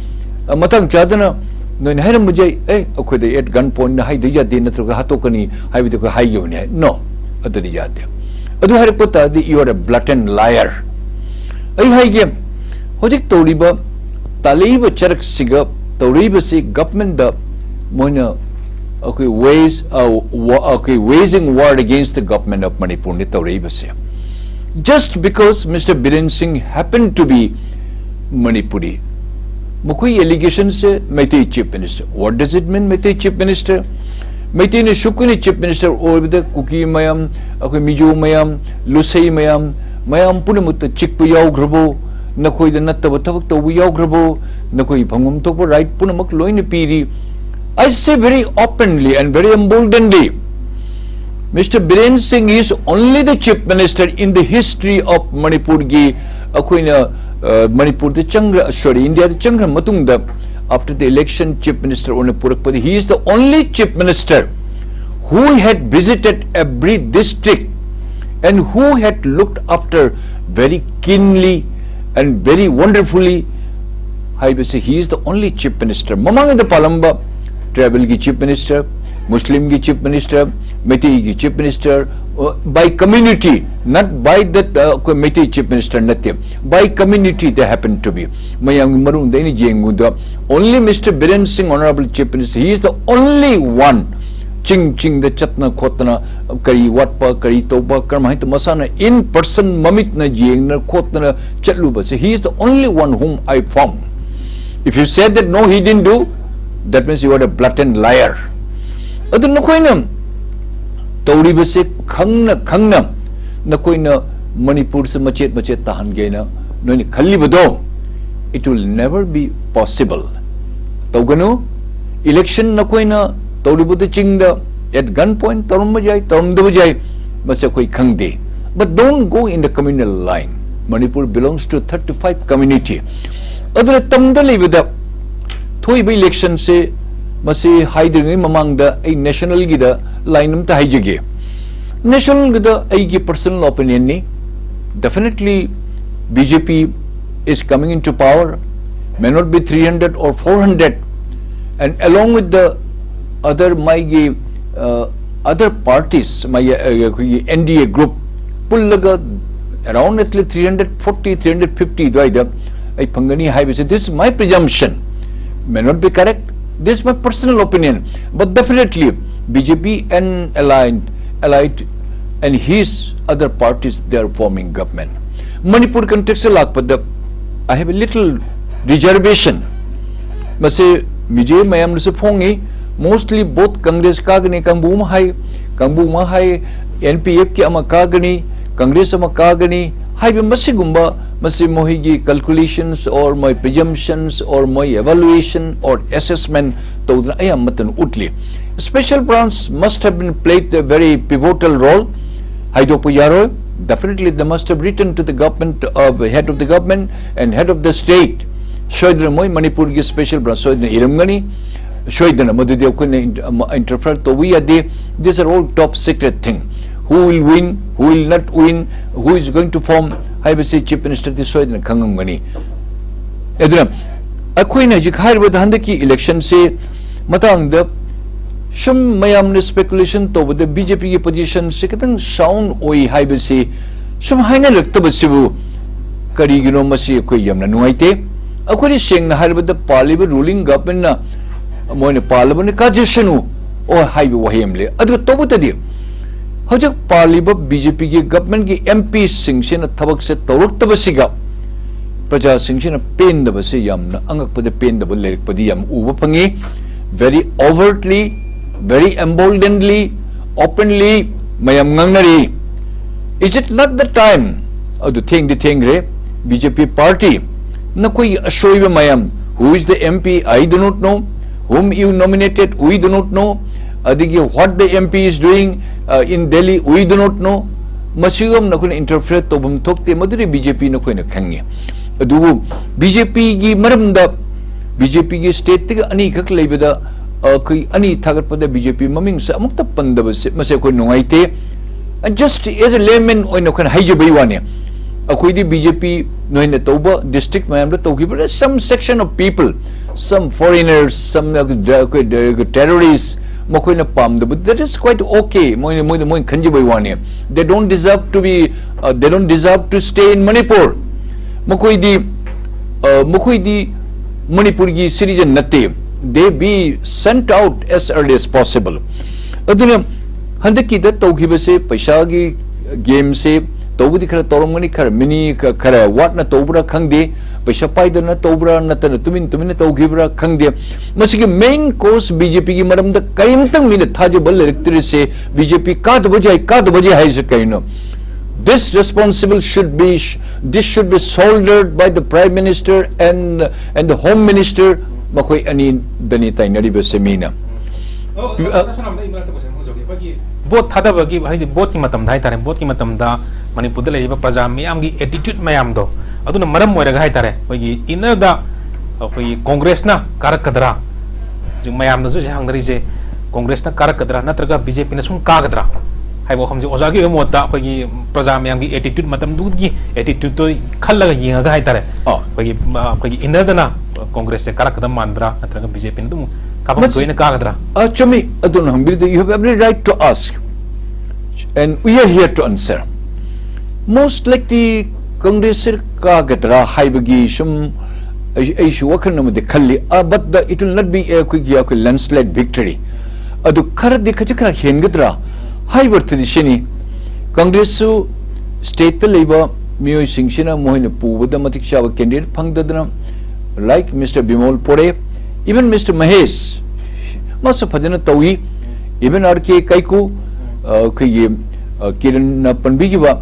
ꯑ, ꯃꯇꯥꯡ ꯆꯥꯗꯅ ꯅꯣꯏꯅ ꯍꯥꯏꯔꯝꯕ ꯌꯥꯏ, "ꯑꯦ, ꯑꯩꯈꯣꯏꯗ at gun point ꯍꯥꯏꯗ ꯌꯥꯗꯦ, ꯅꯠꯇ꯭ꯔꯒ ꯍꯥꯠꯇꯣꯛꯀꯅꯤ ꯍꯥꯏꯕꯗꯤ ꯑꯩꯈꯣꯏ ꯍꯥꯏꯈꯤꯕꯅꯤ" ꯍꯥꯏ꯫ No, ꯑꯗꯨꯗꯤ ꯌꯥꯗꯦ꯫ ꯑꯗꯨ ꯍꯥꯏꯔꯛꯄ ꯇꯥꯔꯗꯤ you are a blatant liar. ꯑꯩ ꯍꯥꯏꯒꯦ, ꯍꯧꯖꯤꯛ ꯇꯧꯔꯤꯕ ꯇꯥꯜꯂꯛꯏꯕ ꯆꯔꯛꯁꯤꯒ ꯇꯧꯔꯛꯏꯕꯁꯤ ꯒꯚꯔꯟꯃꯦꯟꯗ ꯃꯣꯏꯅ ꯑꯩꯈꯣꯏ wage ꯑꯩꯈꯣꯏ waging war against the government of Manipurꯅꯤ ꯇꯧꯔꯛꯏꯕꯁꯦ. Just because Mister Biren Singh happened to be Manipuri, ꯃꯈꯣꯏ allegation say Meitei chief minister. What does it mean, Meitei chief minister? ꯃꯩꯇꯩꯅ ꯁꯨꯛ ꯀꯨꯏꯅ chief minister ꯑꯣꯏꯕꯗ ꯀꯨꯀꯤ ꯃꯌꯥꯝ, ꯑꯩꯈꯣꯏ ꯃꯤꯖꯣ ꯃꯌꯥꯝ, ꯂꯨꯁꯩ ꯃꯌꯥꯝ, ꯃꯌꯥꯝ ꯄꯨꯝꯅꯃꯛꯇ ꯆꯤꯛꯄ ꯌꯥꯎꯈ꯭ꯔꯕꯣ? ꯅꯈꯣꯏꯗ ꯅꯠꯇꯕ ꯊꯕꯛ ꯇꯧꯕ ꯌꯥꯎꯈ꯭ꯔꯕꯣ? ꯅꯈꯣꯏ ꯐꯪꯐꯝ ꯊꯣꯛꯄ right ꯄꯨꯝꯅꯃꯛ ꯂꯣꯏꯅ ꯄꯤꯔꯤ. I say very openly and very emboldenedly, Mister Biren Singh is only the chief minister in the history of Manipurꯒꯤ, ꯑꯩꯈꯣꯏꯅ ꯃꯅꯤꯄꯨꯔꯗ ꯆꯪꯈ꯭ꯔ, sorry, ꯏꯟꯗꯤꯌꯥꯗ ꯆꯪꯈ꯭ꯔ ꯃꯇꯨꯡꯗ, after the election, chief minister ꯑꯣꯏꯅ ꯄꯨꯔꯛꯄꯗ, he is the only chief minister who had visited every district and who had looked after very keenly and very wonderfully ꯍꯥꯏꯕꯁꯦ, he is the only chief minister. ꯃꯃꯥꯡꯗ ꯄꯥꯜꯂꯝꯕ tribal ꯒꯤ chief minister, Muslim ꯒꯤ chief minister, ꯃꯩꯇꯩꯒꯤ chief minister, by community, not by the ꯑꯩꯈꯣꯏ Meitei chief minister ꯅꯠꯇꯦ, by community they happen to be. ꯃꯌꯥꯝꯒꯤ ꯃꯅꯨꯡꯗ ꯑꯩꯅ ꯌꯦꯡꯕꯗ, only Mister Biren Singh, honorable chief minister, he is the only one ꯆꯤꯡ ꯆꯤꯡꯗ ꯆꯠꯇꯅ ꯈꯣꯠꯇꯅ ꯀꯔꯤ ꯋꯥꯠꯄ, ꯀꯔꯤ ꯇꯧꯕ, ꯀꯔꯝꯍꯥꯏꯅ ꯇꯧ, ꯃꯁꯥꯅ in person ꯃꯃꯤꯠꯅ ꯌꯦꯡꯗꯅ ꯈꯣꯠꯇꯅ ꯆꯠꯂꯨꯕꯁꯦ, he is the only one whom I found. If you said that no, he didn't do, that means you are a blatant liar. ꯑꯗꯨ ꯅꯈꯣꯏꯅ ꯇꯧꯔꯤꯕꯁꯦ ꯈꯪꯅ ꯈꯪꯅ ꯅꯈꯣꯏꯅ ꯃꯅꯤꯄꯨꯔꯁꯦ ꯃꯆꯦꯠ ꯃꯆꯦꯠ ꯇꯥꯍꯟꯒꯦꯅ ꯅꯣꯏꯅ ꯈꯜꯂꯤꯕꯗꯣ, it will never be possible. ꯇꯧꯒꯅꯨ. Election ꯅꯈꯣꯏꯅ ꯇꯧꯔꯤꯕꯗꯨ ꯆꯤꯡꯗ at gun point ꯇꯧꯔꯝꯕ ꯌꯥꯏ, ꯇꯧꯔꯝꯗꯕ ꯌꯥꯏ, ꯃꯁꯤ ꯑꯩꯈꯣꯏ ꯈꯪꯗꯦ. But don't go in the communal line. Manipur belongs to thirty-five community. ꯑꯗꯨꯅ ꯇꯝꯗ ꯂꯩꯕꯗ ꯊꯣꯛꯏꯕ election ꯁꯦ, ꯃꯁꯤ ꯍꯥꯏꯗ꯭ꯔꯤꯉꯩ ꯃꯃꯥꯡꯗ ꯑꯩ national ꯒꯤꯗ line ꯑꯝꯇ ꯍꯥꯏꯖꯒꯦ. National ꯒꯤꯗ ꯑꯩꯒꯤ personal opinion ꯅꯤ. Definitely, B J P is coming into power, may not be three hundred or four hundred, and along with the other, ꯃꯥꯒꯤ, uh, other parties, ꯃꯥꯒꯤ, uh, ꯑꯩꯈꯣꯏꯒꯤ N D A group, ꯄꯨꯜꯂꯒ around at least three hundred forty, three hundred fifty ꯑꯗꯨꯋꯥꯏꯗ ꯑꯩ ꯐꯪꯒꯅꯤ ꯍꯥꯏꯕꯁꯦ, this is my presumption, may not be correct, this is my personal opinion, but definitely B J P and allied, allied and his other parties, they are forming government. Manipur context ꯂꯥꯛꯄꯗ, I have a little reservation. ꯃꯁꯤ ꯃꯤꯖꯦ ꯃꯌꯥꯝꯅꯁꯨ ꯐꯣꯡꯉꯤ, mostly both Congress ꯀꯥꯒꯅꯤ ꯀꯥꯡꯕꯨ ꯑꯃ ꯍꯥꯏ, ꯀꯥꯡꯕꯨ ꯑꯃ ꯍꯥꯏ N P F ꯀꯤ ꯑꯃ ꯀꯥꯒꯅꯤ, Congress ꯑꯃ ꯀꯥꯒꯅꯤ ꯍꯥꯏꯕ ꯃꯁꯤꯒꯨꯝꯕ, ꯃꯁꯤ ꯃꯈꯣꯏꯒꯤ calculations or ꯃꯣꯏ presumptions or ꯃꯣꯏ evaluation or assessment ꯇꯧꯗꯨꯅ ꯑꯌꯥꯝꯕ ꯃꯇꯝꯗ ꯎꯠꯂꯤ꯫ Special branch must have been played a very pivotal role. ꯍꯥꯏꯗꯣꯛꯄ ꯌꯥꯔꯣꯏ꯫ Definitely they must have written to the government, uh, head of the government and head of the state. ꯁꯣꯏꯗꯅ ꯃꯣꯏ ꯃꯅꯤꯄꯨꯔꯒꯤ special branch ꯁꯣꯏꯗꯅ ꯏꯔꯝꯒꯅꯤ꯫ ꯁꯣꯏꯗꯅ ꯃꯗꯨꯗꯤ ꯑꯩꯈꯣꯏꯅ ꯏꯟ-, ꯑꯃ, interfere ꯇꯧꯕ ꯌꯥꯗꯦ꯫ These are all top secret thing. Who will win, who will not win, who is going to form ꯍꯥꯏꯕꯁꯤ Chief Minister ꯗꯤ ꯁꯣꯏꯗꯅ ꯈꯪꯉꯝꯒꯅꯤ꯫ ꯑꯗꯨꯅ ꯑꯩꯈꯣꯏꯅ ꯍꯧꯖꯤꯛ ꯍꯥꯏꯔꯤꯕꯗ ꯍꯟꯗꯛꯀꯤ election ꯁꯤ ꯃꯇꯥꯡꯗ ꯁꯨꯝ ꯃꯌꯥꯝꯅ speculation ꯇꯧꯕꯗ B J P ꯒꯤ position ꯁꯤ ꯈꯤꯇꯪ sound ꯑꯣꯏ ꯍꯥꯏꯕꯁꯤ ꯁꯨꯝ ꯍꯥꯏꯅꯔꯛꯇꯕꯁꯤꯕꯨ ꯀꯔꯤꯒꯤꯅꯣ, ꯃꯁꯤ ꯑꯩꯈꯣꯏ ꯌꯥꯝꯅ ꯅꯨꯡꯉꯥꯏꯇꯦ꯫ ꯑꯩꯈꯣꯏꯅ ꯁꯦꯡꯅ ꯍꯥꯏꯔꯕꯗ ꯄꯥꯜꯂꯤꯕ ruling government ꯅ ꯃꯣꯏꯅ ꯄꯥꯜꯂꯕꯅꯤ ꯀꯥꯖꯁꯅꯨ ꯑꯣ ꯍꯥꯏꯕ ꯋꯥꯍꯩ ꯑꯃ ꯂꯩ꯫ ꯑꯗꯨꯒ ꯇꯧꯕꯇꯗꯤ ꯍꯧꯖꯤꯛ ꯄꯥꯜꯂꯤꯕ B J P ꯒꯤ government ꯀꯤ M P ꯁꯤꯡꯁꯤꯅ ꯊꯕꯛꯁꯦ ꯇꯧꯔꯛꯇꯕꯁꯤꯒ ꯄ꯭ꯔꯖꯥꯁꯤꯡꯁꯤꯅ ꯄꯦꯟꯗꯕꯁꯤ ꯌꯥꯝꯅ ꯑꯉꯛꯄꯗ ꯄꯦꯟꯗꯕ ꯂꯩꯔꯛꯄꯗꯤ ꯌꯥꯝ ꯎꯕ ꯐꯪꯉꯤ꯫ Very overtly, very emboldenedly, openly ꯃꯌꯥꯝ ꯉꯥꯡꯅꯔꯤ꯫ Is it not the time? ꯑꯗꯨ ꯊꯦꯡꯗꯤ ꯊꯦꯡꯈ꯭ꯔꯦ꯫ B J P party ꯅꯈꯣꯏꯒꯤ ꯑꯁꯣꯏꯕ ꯃꯌꯥꯝ, who is the M P, I do not know, whom you nominated, we do not know, ꯑꯗꯒꯤ what the M P is doing, uh, in Delhi, we do not know. ꯃꯁꯤꯒ ꯅꯈꯣꯏꯅ interfere ꯇꯧꯐꯝ ꯊꯣꯛꯇꯦ, ꯃꯗꯨꯗꯤ B J P ꯅꯈꯣꯏꯅ ꯈꯪꯉꯤ꯫ ꯑꯗꯨꯕꯨ B J P ꯒꯤ ꯃꯔꯝꯗ, B J P ꯒꯤ state ꯇꯒꯤ ꯑꯅꯤꯈꯛ ꯂꯩꯕꯗ, ꯑ, ꯑꯩꯈꯣꯏ ꯑꯅꯤ ꯊꯥꯒꯠꯄꯗ B J P ꯃꯃꯤꯡꯁꯦ ꯑꯃꯨꯛꯇ ꯄꯟꯗꯕꯁꯦ, ꯃꯁꯤ ꯑꯩꯈꯣꯏ ꯅꯨꯡꯉꯥꯏꯇꯦ꯫ And just as a layman ꯑꯣꯏꯅ ꯑꯩꯈꯣꯏꯅ ꯍꯥꯏꯖꯕꯩ ꯋꯥꯅꯤ꯫ ꯑꯩꯈꯣꯏꯗꯤ B J P ꯅꯣꯏꯅ ꯇꯧꯕ district ꯃꯌꯥꯝꯗ ꯇꯧꯈꯤꯕꯗ some section of people, some foreigners, some ꯑꯩꯈꯣꯏ terrorists, ꯃꯈꯣꯏꯅ ꯄꯥꯝꯗꯕ, that is quite okay. ꯃꯣꯏꯅ ꯃꯣꯏꯅ ꯃꯣꯏꯅ ꯈꯟꯖꯕꯩ ꯋꯥꯅꯤ. They don't deserve to be, uh, they don't deserve to stay in Manipur. ꯃꯈꯣꯏꯗꯤ uh, ꯃꯈꯣꯏꯗꯤ ꯃꯅꯤꯄꯨꯔꯒꯤ citizen ꯅꯠꯇꯦ. They be sent out as early as possible. ꯑꯗꯨꯅ ꯍꯟꯗꯛꯀꯤꯗ ꯇꯧꯈꯤꯕꯁꯦ, ꯄꯩꯁꯥꯒꯤ gameꯁꯦ ꯇꯧꯕꯗꯤ ꯈꯔ ꯇꯧꯔꯝꯒꯅꯤ, ꯈꯔ ꯃꯤꯅꯤ ꯈꯔ ꯋꯥꯠꯅ ꯇꯧꯕ꯭ꯔꯥ ꯈꯪꯗꯦ, ꯄꯩꯁꯥ ꯄꯥꯏꯗꯅ ꯇꯧꯕ꯭ꯔꯥ ꯅꯠꯇꯅ ꯇꯨꯃꯤꯟ ꯇꯨꯃꯤꯟꯅ ꯇꯧꯈꯤꯕ꯭ꯔꯥ ꯈꯪꯗꯦ. ꯃꯁꯤꯒꯤ main cause BJPꯒꯤ ꯃꯔꯝꯗ ꯀꯔꯤꯝꯇꯪ ꯃꯤꯅ ꯊꯥꯖꯕ ꯂꯩꯔꯛꯇ꯭ꯔꯤꯁꯦ, BJP ꯀꯥꯗꯕ ꯌꯥꯏ, ꯀꯥꯗꯕ ꯌꯥꯏ ꯍꯥꯏꯁꯦ ꯀꯩꯅꯣ? This responsible should be, this should be shouldered by the Prime Minister and, and the Home Minister. ꯃꯈꯣꯏ ꯑꯅꯤꯗꯅꯤ ꯇꯥꯏꯅꯔꯤꯕꯁꯦ ꯃꯤꯅ. ꯚꯣꯠ ꯊꯥꯗꯕꯒꯤ, ꯍꯥꯏꯗꯤ ꯚꯣꯠꯀꯤ ꯃꯇꯝꯗ ꯍꯥꯏꯇꯥꯔꯦ, ꯚꯣꯠꯀꯤ ꯃꯇꯝꯗ ꯃꯅꯤꯄꯨꯔꯗ ꯂꯩꯔꯤꯕ ꯄ꯭ꯔꯖꯥ ꯃꯤꯌꯥꯝꯒꯤ attitude ꯃꯌꯥꯝꯗꯣ, ꯑꯗꯨꯅ ꯃꯔꯝ ꯑꯣꯏꯔꯒ ꯍꯥꯏꯇꯥꯔꯦ, ꯑꯩꯈꯣꯏꯒꯤ innerꯗ ꯑꯩꯈꯣꯏꯒꯤ ꯀꯣꯡꯒ꯭ꯔꯦꯁꯅ ꯀꯥꯔꯛꯀꯗ꯭ꯔꯥ? ꯍꯧꯖꯤꯛ ꯃꯌꯥꯝꯅꯁꯨ ꯍꯧꯖꯤꯛ ꯍꯪꯅꯔꯤꯁꯦ, ꯀꯣꯡꯒ꯭ꯔꯦꯁꯅ ꯀꯥꯔꯛꯀꯗ꯭ꯔꯥ ꯅꯠꯇ꯭ꯔꯒ BJPꯅ ꯁꯨꯝ ꯀꯥꯒꯗ꯭ꯔꯥ ꯍꯥꯏꯕ ꯋꯥꯐꯝꯁꯦ ꯑꯣꯖꯥꯒꯤ ꯑꯣꯏꯕ ꯃꯣꯠꯇ ꯑꯩꯈꯣꯏꯒꯤ ꯄ꯭ꯔꯖꯥ ꯃꯌꯥꯝꯒꯤ attitude, ꯃꯇꯝꯗꯨꯒꯤ attitudeꯇꯣ ꯈꯜꯂꯒ ꯌꯦꯡꯉꯒ ꯍꯥꯏꯇꯥꯔꯦ, ꯑꯥ. ꯑꯩꯈꯣꯏꯒꯤ, ꯑꯩꯈꯣꯏꯒꯤ innerꯗꯅ ꯀꯣꯡꯒ꯭ꯔꯦꯁꯁꯦ ꯀꯥꯔꯛꯀꯗꯕ ꯃꯥꯟꯕ꯭ꯔꯥ ꯅꯠꯇ꯭ꯔꯒ BJPꯅ ꯑꯗꯨꯝ ꯀꯥꯐꯝ ꯃꯁꯤ- ꯊꯣꯛꯏꯅ ꯀꯥꯒꯗ꯭ꯔꯥ? ꯑ, ꯆꯨꯝꯃꯤ, ꯑꯗꯨꯅ ꯍꯪꯕꯤꯔꯤꯗꯨ, you have every right to ask and we are here to answer. Most likely ꯀꯪꯒ꯭ꯔꯦꯁꯁꯤ ꯀꯥꯒꯗ꯭ꯔꯥ ꯍꯥꯏꯕꯒꯤ ꯁꯨꯝ ꯑꯩ- ꯑꯩꯁꯨ ꯋꯥꯈꯜ ꯑꯃꯗꯤ ꯈꯜꯂꯤ. ꯑ, but the, it will not be ꯑꯩꯈꯣꯏꯒꯤ ꯑꯩꯈꯣꯏ landslide victory. ꯑꯗꯨ ꯈꯔꯗꯤ ꯈꯖꯤꯛ ꯈꯔ ꯍꯦꯟꯒꯗ꯭ꯔꯥ ꯍꯥꯏꯕ ꯑꯔꯊꯗꯤ ꯁꯤꯅꯤ. ꯀꯪꯒ꯭ꯔꯦꯁꯁꯨ stateꯇ ꯂꯩꯕ ꯃꯤꯑꯣꯏꯁꯤꯡꯁꯤꯅ ꯃꯈꯣꯏꯅ ꯄꯨꯕꯗ ꯃꯇꯤꯛ ꯆꯥꯕ candidate ꯐꯪꯗꯗꯅ, like Mister Bimol ꯄꯣꯔꯦ, even Mister Mahesh, ꯃꯥꯁꯨ ꯐꯖꯅ ꯇꯧꯏ. Even R K ꯀꯥꯏꯀꯨ, ꯑ, ꯑꯩꯈꯣꯏꯒꯤ, ꯑ, ꯀꯤꯔꯟꯅ ꯄꯟꯕꯤꯈꯤꯕ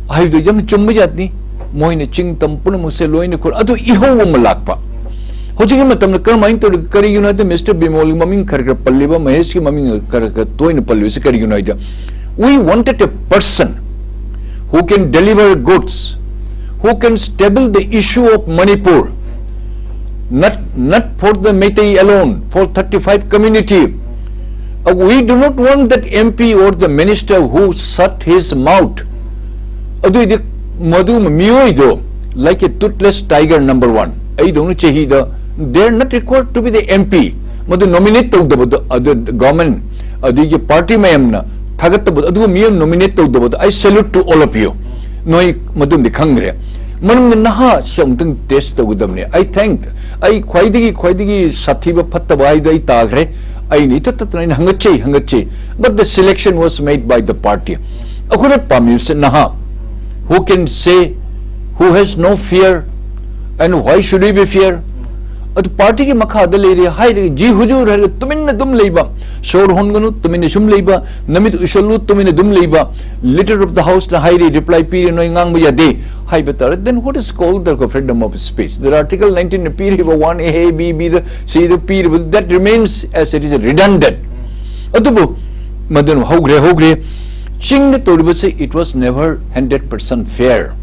ꯍꯥꯏꯕꯗꯨ ꯌꯥꯝ ꯆꯨꯝꯕ ꯖꯥꯠꯅꯤ. ꯃꯣꯏꯅ ꯆꯤꯡ ꯇꯝ ꯄꯨꯝꯅꯃꯛꯁꯦ ꯂꯣꯏꯅ ꯈꯨꯔ-, ꯑꯗꯨ ꯏꯍꯧ ꯑꯃ ꯂꯥꯛꯄ. ꯍꯧꯖꯤꯛꯀꯤ ꯃꯇꯝꯗ ꯀꯔꯝꯍꯥꯏꯅ ꯇꯧꯔꯤ? ꯀꯔꯤꯒꯤꯅꯣ ꯍꯥꯏꯕꯗ Mister ꯕꯤꯃꯣꯜꯒꯤ ꯃꯃꯤꯡ ꯈꯔ ꯈꯔ ꯄꯜꯂꯤꯕ, ꯃꯍꯦꯁꯀꯤ ꯃꯃꯤꯡ ꯈꯔ ꯈꯔ ꯇꯣꯏꯅ ꯄꯜꯂꯤꯕꯁꯤ ꯀꯔꯤꯒꯤꯅꯣ ꯍꯥꯏꯗ, we wanted a person who can deliver goods, who can stable the issue of Manipur, not, not for the Meitei alone, for thirty-five community. Uh, we do not want that M P or the minister who shut his mouth. ꯑꯗꯨꯏꯗꯤ ꯃꯗꯨ ꯃꯤꯑꯣꯏꯗꯣ, like a toothless tiger, number one. ꯑꯩꯗꯧꯅ ꯆꯍꯤꯗ, they are not required to be the M P. ꯃꯗꯨ nominate ꯇꯧꯗꯕꯗꯣ, ꯑꯗꯨ government ꯑꯗꯨꯒꯤ party ꯃꯌꯥꯝꯅ ꯊꯥꯒꯠꯇꯕꯗꯣ, ꯑꯗꯨꯒ ꯃꯤꯌꯥꯝ nominate ꯇꯧꯗꯕꯗꯣ, I salute to all of you. ꯅꯣꯏ ꯃꯗꯨꯝꯗꯤ ꯈꯪꯈ꯭ꯔꯦ꯫ ꯃꯔꯝꯗꯤ ꯅꯍꯥꯁꯨ ꯑꯃꯨꯛꯇꯪ ꯇꯦꯁ ꯇꯧꯒꯗꯕꯅꯤ꯫ I thank, ꯑꯩ ꯈ꯭ꯋꯥꯏꯗꯒꯤ, ꯈ꯭ꯋꯥꯏꯗꯒꯤ ꯁꯥꯊꯤꯕ ꯐꯠꯇꯕ ꯍꯥꯏꯗꯣ ꯑꯩ ꯇꯥꯈ꯭ꯔꯦ꯫ ꯑꯩꯅ ꯏꯊꯠ ꯊꯠꯇꯅ ꯑꯩꯅ ꯍꯪꯒꯠꯆꯩ, ꯍꯪꯒꯠꯆꯩ꯫ But the selection was made by the party. ꯑꯩꯈꯣꯏꯅ ꯄꯥꯝꯃꯤꯕꯁꯦ ꯅꯍꯥ, who can say, who has no fear, and why should we be fear? ꯑꯗꯨ ꯄꯥꯔꯇꯤꯒꯤ ꯃꯈꯥꯗ ꯂꯩꯔꯦ ꯍꯥꯏꯔꯒ, ꯖꯤ ꯍꯨꯖꯨꯔ ꯍꯥꯏꯔꯒ ꯇꯨꯃꯤꯟꯅ ꯑꯗꯨꯝ ꯂꯩꯕ, ꯁꯣꯔ ꯍꯣꯟꯒꯅꯨ, ꯇꯨꯃꯤꯟꯅ ꯁꯨꯝ ꯂꯩꯕ, ꯅꯃꯤꯠ ꯎꯏꯁꯜꯂꯨ, ꯇꯨꯃꯤꯟꯅ ꯑꯗꯨꯝ ꯂꯩꯕ, Leader of the Houseꯅ ꯍꯥꯏꯔꯤ, ꯔꯤꯄ꯭ꯂꯥꯏ ꯄꯤꯔꯤ, ꯅꯣꯏ ꯉꯥꯡꯕ ꯌꯥꯗꯦ ꯍꯥꯏꯕ ꯇꯥꯔꯦ, then what is called the freedom of speech? The Article nineteenꯅ ꯄꯤꯔꯤꯕ one A, B, B the, C ꯗ ꯄꯤꯔꯤꯕ, that remains as it is redundant. ꯑꯗꯨꯕꯨ ꯃꯗꯨꯅ ꯍꯧꯈ꯭ꯔꯦ, ꯍꯧꯈ꯭ꯔꯦ꯫ ꯆꯤꯡꯗ ꯇꯧꯔꯤꯕꯁꯦ, it was never hundred percent fair.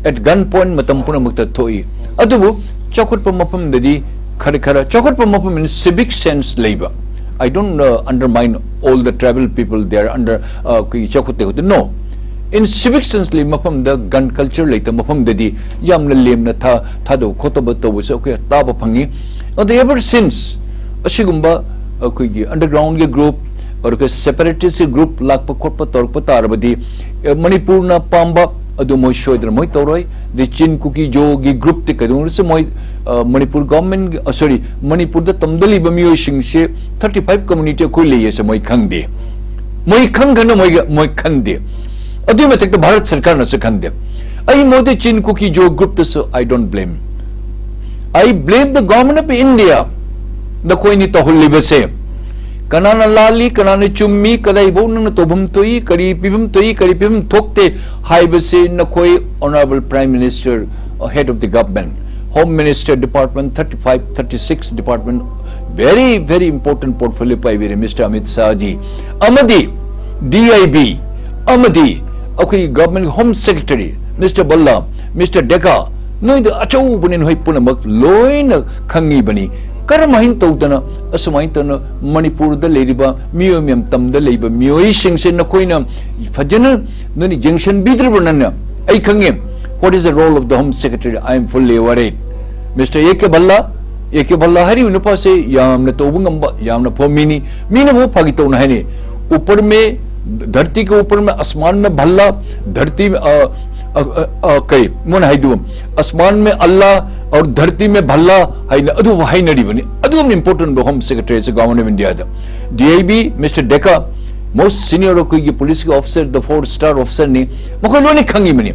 At gun point ꯃꯇꯝ ꯄꯨꯝꯅꯃꯛꯇ ꯊꯣꯛꯏ꯫ ꯑꯗꯨꯕꯨ ꯆꯥꯎꯈꯠꯄ ꯃꯐꯝꯗꯗꯤ ꯈꯔ ꯈꯔ, ꯆꯥꯎꯈꯠꯄ ꯃꯐꯝ in civic sense ꯂꯩꯕ, I don't, uh, undermine all the tribal people, they are under, uh, ꯑꯩꯈꯣꯏꯒꯤ ꯆꯥꯎꯈꯠꯇꯦ ꯈꯣꯠꯇꯦ, no. In civic sense ꯂꯩꯕ ꯃꯐꯝꯗ, gun culture ꯂꯩꯇꯕ ꯃꯐꯝꯗꯗꯤ ꯌꯥꯝꯅ ꯂꯦꯝꯅ ꯊꯥ-, ꯊꯥꯗꯕ ꯈꯣꯠꯇꯕ ꯇꯧꯕꯁꯨ ꯑꯩꯈꯣꯏ ꯇꯥꯕ ꯐꯪꯉꯤ꯫ ꯑꯗꯣ ever since ꯑꯁꯤꯒꯨꯝꯕ ꯑꯩꯈꯣꯏꯒꯤ undergroundꯒꯤ group, ꯑꯗꯨꯒ separatistꯀꯤ group ꯂꯥꯛꯄ ꯈꯣꯠꯄ ꯇꯧꯔꯛꯄ ꯇꯥꯔꯕꯗꯤ, ꯑꯦ, ꯃꯅꯤꯄꯨꯔꯅ ꯄꯥꯝꯕ ꯑꯗꯨ ꯃꯣꯏ ꯁꯣꯏꯗꯅ ꯃꯣꯏ ꯇꯧꯔꯣꯏ꯫ ꯑꯗꯩ ꯆꯤꯟ ꯀꯨꯀꯤ ꯖꯣꯒꯤ groupꯇꯤ ꯀꯩꯗꯧꯅꯔꯁꯨ ꯃꯣꯏ, ꯑ, ꯃꯅꯤꯄꯨꯔ government, ꯑ, sorry, ꯃꯅꯤꯄꯨꯔꯗ ꯇꯝꯗ ꯂꯩꯕ ꯃꯤꯑꯣꯏꯁꯤꯡꯁꯦ thirty five community ꯑꯩꯈꯣꯏ ꯂꯩꯌꯦꯁꯦ ꯃꯣꯏ ꯈꯪꯗꯦ꯫ ꯃꯣꯏ ꯈꯪꯈ꯭ꯔꯅ ꯃꯣꯏꯒ-, ꯃꯣꯏ ꯈꯪꯗꯦ꯫ ꯑꯗꯨꯒꯤ ꯃꯊꯛꯇ ꯚꯥꯔꯠ ꯁꯔꯀꯥꯔꯅꯁꯨ ꯈꯪꯗꯦ꯫ ꯑꯩ ꯃꯣꯗꯤ ꯆꯤꯟ ꯀꯨꯀꯤ ꯖꯣ groupꯇꯁꯨ I don't blame. I blame the Government of India. ꯅꯈꯣꯏꯅꯤ ꯇꯧꯍꯜꯂꯤꯕꯁꯦ ꯀꯅꯥꯅ ꯂꯥꯜꯂꯤ, ꯀꯅꯥꯅ ꯆꯨꯝꯃꯤ, ꯀꯗꯥꯏꯐꯥꯎ ꯅꯪꯅ ꯇꯧꯐꯝ ꯊꯣꯛꯏ, ꯀꯔꯤ ꯄꯤꯐꯝ ꯊꯣꯛꯏ, ꯀꯔꯤ ꯄꯤꯐꯝ ꯊꯣꯛꯇꯦ ꯍꯥꯏꯕꯁꯤ ꯅꯈꯣꯏ Honorable Prime Minister, uh, Head of the Government, Home Minister Department thirty five, thirty six Department, very, very important portfolio ꯄꯥꯏꯕꯤꯔꯦ Mister Amit Shah G, ꯑꯃꯗꯤ D I B, ꯑꯃꯗꯤ ꯑꯩꯈꯣꯏꯒꯤ Government Home Secretary Mister Bhalla, Mister Deka, ꯅꯣꯏꯗ ꯑꯆꯧꯕꯅꯤ, ꯅꯈꯣꯏ ꯄꯨꯝꯅꯃꯛ ꯂꯣꯏꯅ ꯈꯪꯉꯤꯕꯅꯤ꯫ ꯀꯔꯝꯍꯥꯏꯅ ꯇꯧꯗꯅ ꯑꯁꯨꯃꯥꯏꯅ ꯇꯧꯅ ꯃꯅꯤꯄꯨꯔꯗ ꯂꯩꯔꯤꯕ ꯃꯤꯑꯣꯏ ꯃꯌꯥꯝ, ꯇꯝꯗ ꯂꯩꯕ ꯃꯤꯑꯣꯏꯁꯤꯡꯁꯦ ꯅꯈꯣꯏꯅ ꯐꯖꯅ ꯅꯣꯏꯅ ꯌꯦꯡꯁꯤꯟꯕꯤꯗ꯭ꯔꯤꯕ꯭ꯔꯥ? ꯅꯪꯅ, ꯑꯩ ꯈꯪꯉꯦ, what is the role of the Home Secretary? I am fully aware it. Mister A K Bhalla, A K ꯚꯜꯂꯥ ꯍꯥꯏꯔꯤꯕ ꯅꯨꯄꯥꯁꯦ ꯌꯥꯝꯅ ꯇꯧꯕ ꯉꯝꯕ, ꯌꯥꯝꯅ ꯐꯕ ꯃꯤꯅꯤ꯫ ꯃꯤꯅꯕꯨ ꯐꯥꯒꯤ ꯇꯧꯅ ꯍꯥꯏꯅꯩ, "ऊपर में, धरती के ऊपर में आसमान में भल्ला, धरती में, अ, अ, अ, ꯑ, ꯀꯔꯤ ꯃꯣꯏꯅ ꯍꯥꯏꯗꯨ, ꯑꯁꯃꯥꯟ ꯃꯦ ꯑꯜꯂꯥ ꯑꯧꯔ ꯙꯔꯇꯤ ꯃꯦ ꯚꯜꯂꯥ" ꯍꯥꯏꯅ ꯑꯗꯨꯕꯨ ꯍꯥꯏꯅꯔꯤꯕꯅꯤ꯫ ꯑꯗꯨꯒꯨꯝꯅ important ꯑꯣꯏꯕ Home Secretary ꯑꯁꯤ Government of India the. D I B, Mister Deka, most senior ꯑꯩꯈꯣꯏꯒꯤ police ꯀꯤ officer, the four star officer ꯅꯤ꯫ ꯃꯈꯣꯏ ꯂꯣꯏꯅ ꯈꯪꯉꯤꯕꯅꯤ꯫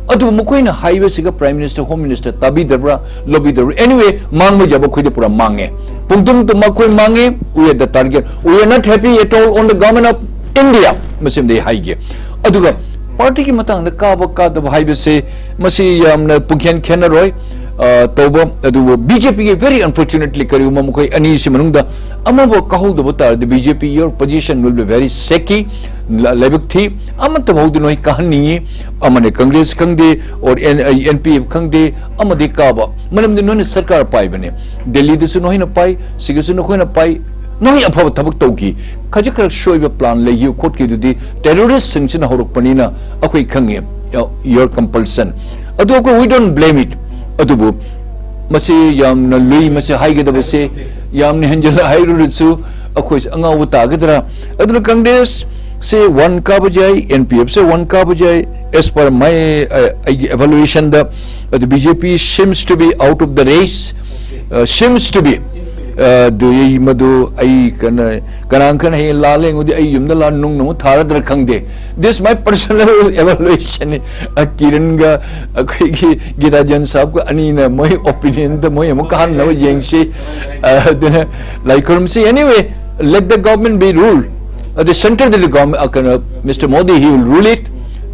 ꯑꯗꯨꯕꯨ ꯃꯈꯣꯏꯅ ꯍꯥꯏꯕꯁꯤꯒ Prime Minister, Home Minister ꯇꯥꯕꯤꯗꯕ꯭ꯔꯥ, ꯂꯧꯕꯤꯗꯕ꯭ꯔꯥ? Anyway, ꯃꯥꯡꯕ ꯌꯥꯕ ꯑꯩꯈꯣꯏꯗ ꯄꯨꯔꯥ ꯃꯥꯡꯉꯦ꯫ ꯄꯨꯡꯇꯨꯝ ꯇꯨꯝ ꯑꯩꯈꯣꯏ ꯃꯥꯡꯉꯦ꯫ We are the target. We are not happy at all on the Government of India꯫ ꯃꯁꯤꯃꯗꯤ ꯑꯩ ꯍꯥꯏꯒꯦ꯫ ꯑꯗꯨꯒ party ꯒꯤ ꯃꯇꯥꯡꯗ ꯀꯥꯕ ꯀꯥꯗꯕ ꯍꯥꯏꯕꯁꯦ ꯃꯁꯤ ꯌꯥꯝꯅ ꯄꯨꯡꯈꯦꯟ ꯈꯦꯟꯅꯔꯣꯏ, ꯑ, ꯇꯧꯕ꯫ ꯑꯗꯨꯕꯨ B J P ꯒꯤ, very unfortunately, ꯀꯔꯤꯒꯨꯝꯕ ꯃꯈꯣꯏ ꯑꯅꯤꯁꯤ ꯃꯅꯨꯡꯗ ꯑꯃꯕꯨ ꯀꯥꯍꯧꯗꯕ ꯇꯥꯔꯗꯤ, B J P, your position will be very shaky, ꯂ-, ꯂꯥꯏꯕꯛ ꯊꯤ꯫ ꯑꯃꯠꯇ ꯐꯥꯎꯗꯤ ꯅꯣꯏ ꯀꯥꯍꯟꯅꯤꯡꯉꯤ, ꯑꯃꯅ Congress ꯈꯪꯗꯦ, or N-, N P F ꯈꯪꯗꯦ, ꯑꯃꯗꯤ ꯀꯥꯕ, ꯃꯔꯝꯗꯤ ꯅꯣꯏꯅ ꯁꯔꯀꯥꯔ ꯄꯥꯏꯕꯅꯦ꯫ ꯗꯦꯜꯂꯤꯗꯁꯨ ꯅꯈꯣꯏꯅ ꯄꯥꯏ, ꯁꯤꯒꯁꯨ ꯅꯈꯣꯏꯅ ꯄꯥꯏ, ꯅꯈꯣꯏ ꯑꯐꯕ ꯊꯕꯛ ꯇꯧꯈꯤ꯫ ꯈꯖꯤꯛ ꯈꯔ ꯁꯣꯏꯕ plan ꯂꯩꯈꯤꯕ ꯈꯣꯠꯈꯤꯕꯗꯨꯗꯤ terrorist ꯁꯤꯡꯁꯤꯅ ꯍꯧꯔꯛꯄꯅꯤꯅ ꯑꯩꯈꯣꯏ ꯈꯪꯉꯦ, your compulsion꯫ ꯑꯗꯨ ꯑꯩꯈꯣꯏ, we don't blame it꯫ ꯑꯗꯨꯕꯨ ꯃꯁꯤ ꯌꯥꯝꯅ ꯂꯨꯏ, ꯃꯁꯤ ꯍꯥꯏꯒꯗꯕꯁꯦ ꯌꯥꯝꯅ ꯍꯦꯟꯖꯤꯜꯂ ꯍꯥꯏꯔꯨꯔꯁꯨ ꯑꯩꯈꯣꯏꯁꯦ ꯑꯉꯥꯎꯕ ꯇꯥꯒꯗ꯭ꯔꯥ? ꯑꯗꯨꯅ Congress ꯁꯦ one ꯀꯥꯕ ꯌꯥꯏ, N P F ꯁꯦ one ꯀꯥꯕ ꯌꯥꯏ, as per my, ꯑ, ꯑꯩꯒꯤ evaluation ꯗ꯫ ꯑꯗꯨ B J P seems to be out of the race, ꯑ, seems to be꯫ ꯑ, ꯑꯗꯨ ꯑꯩ ꯃꯗꯨ ꯑꯩ ꯀꯅꯥ, ꯀꯅꯥ ꯈꯪ ꯍꯌꯦꯡ ꯂꯥꯜꯂꯦ ꯑꯩꯉꯣꯟꯗ, ꯑꯩ ꯌꯨꯝꯗ ꯂꯥꯛ ꯅꯨꯡꯅ ꯑꯃꯨꯛ ꯊꯥꯔꯗ꯭ꯔꯥ ꯈꯪꯗꯦ꯫ This my personal evaluation꯫ ꯑ, ꯀꯤꯔꯟꯒ ꯑꯩꯈꯣꯏꯒꯤ ꯒꯤꯔꯥꯖꯟ ꯁꯥꯍꯕꯀ ꯑꯅꯤꯅ ꯃꯣꯏ opinion ꯗ ꯃꯣꯏ ꯑꯃꯨꯛ ꯀꯥꯍꯟꯅꯕ ꯌꯦꯡꯁꯤ꯫ ꯑ, ꯑꯗꯨꯅ ꯂꯥꯏ ꯈꯨꯔꯨꯝꯁꯤ꯫ Anyway, let the government be ruled. At the centre ꯗꯗꯤ government, ꯑ, ꯀꯩꯅꯣ, Mister Modi, he will rule it.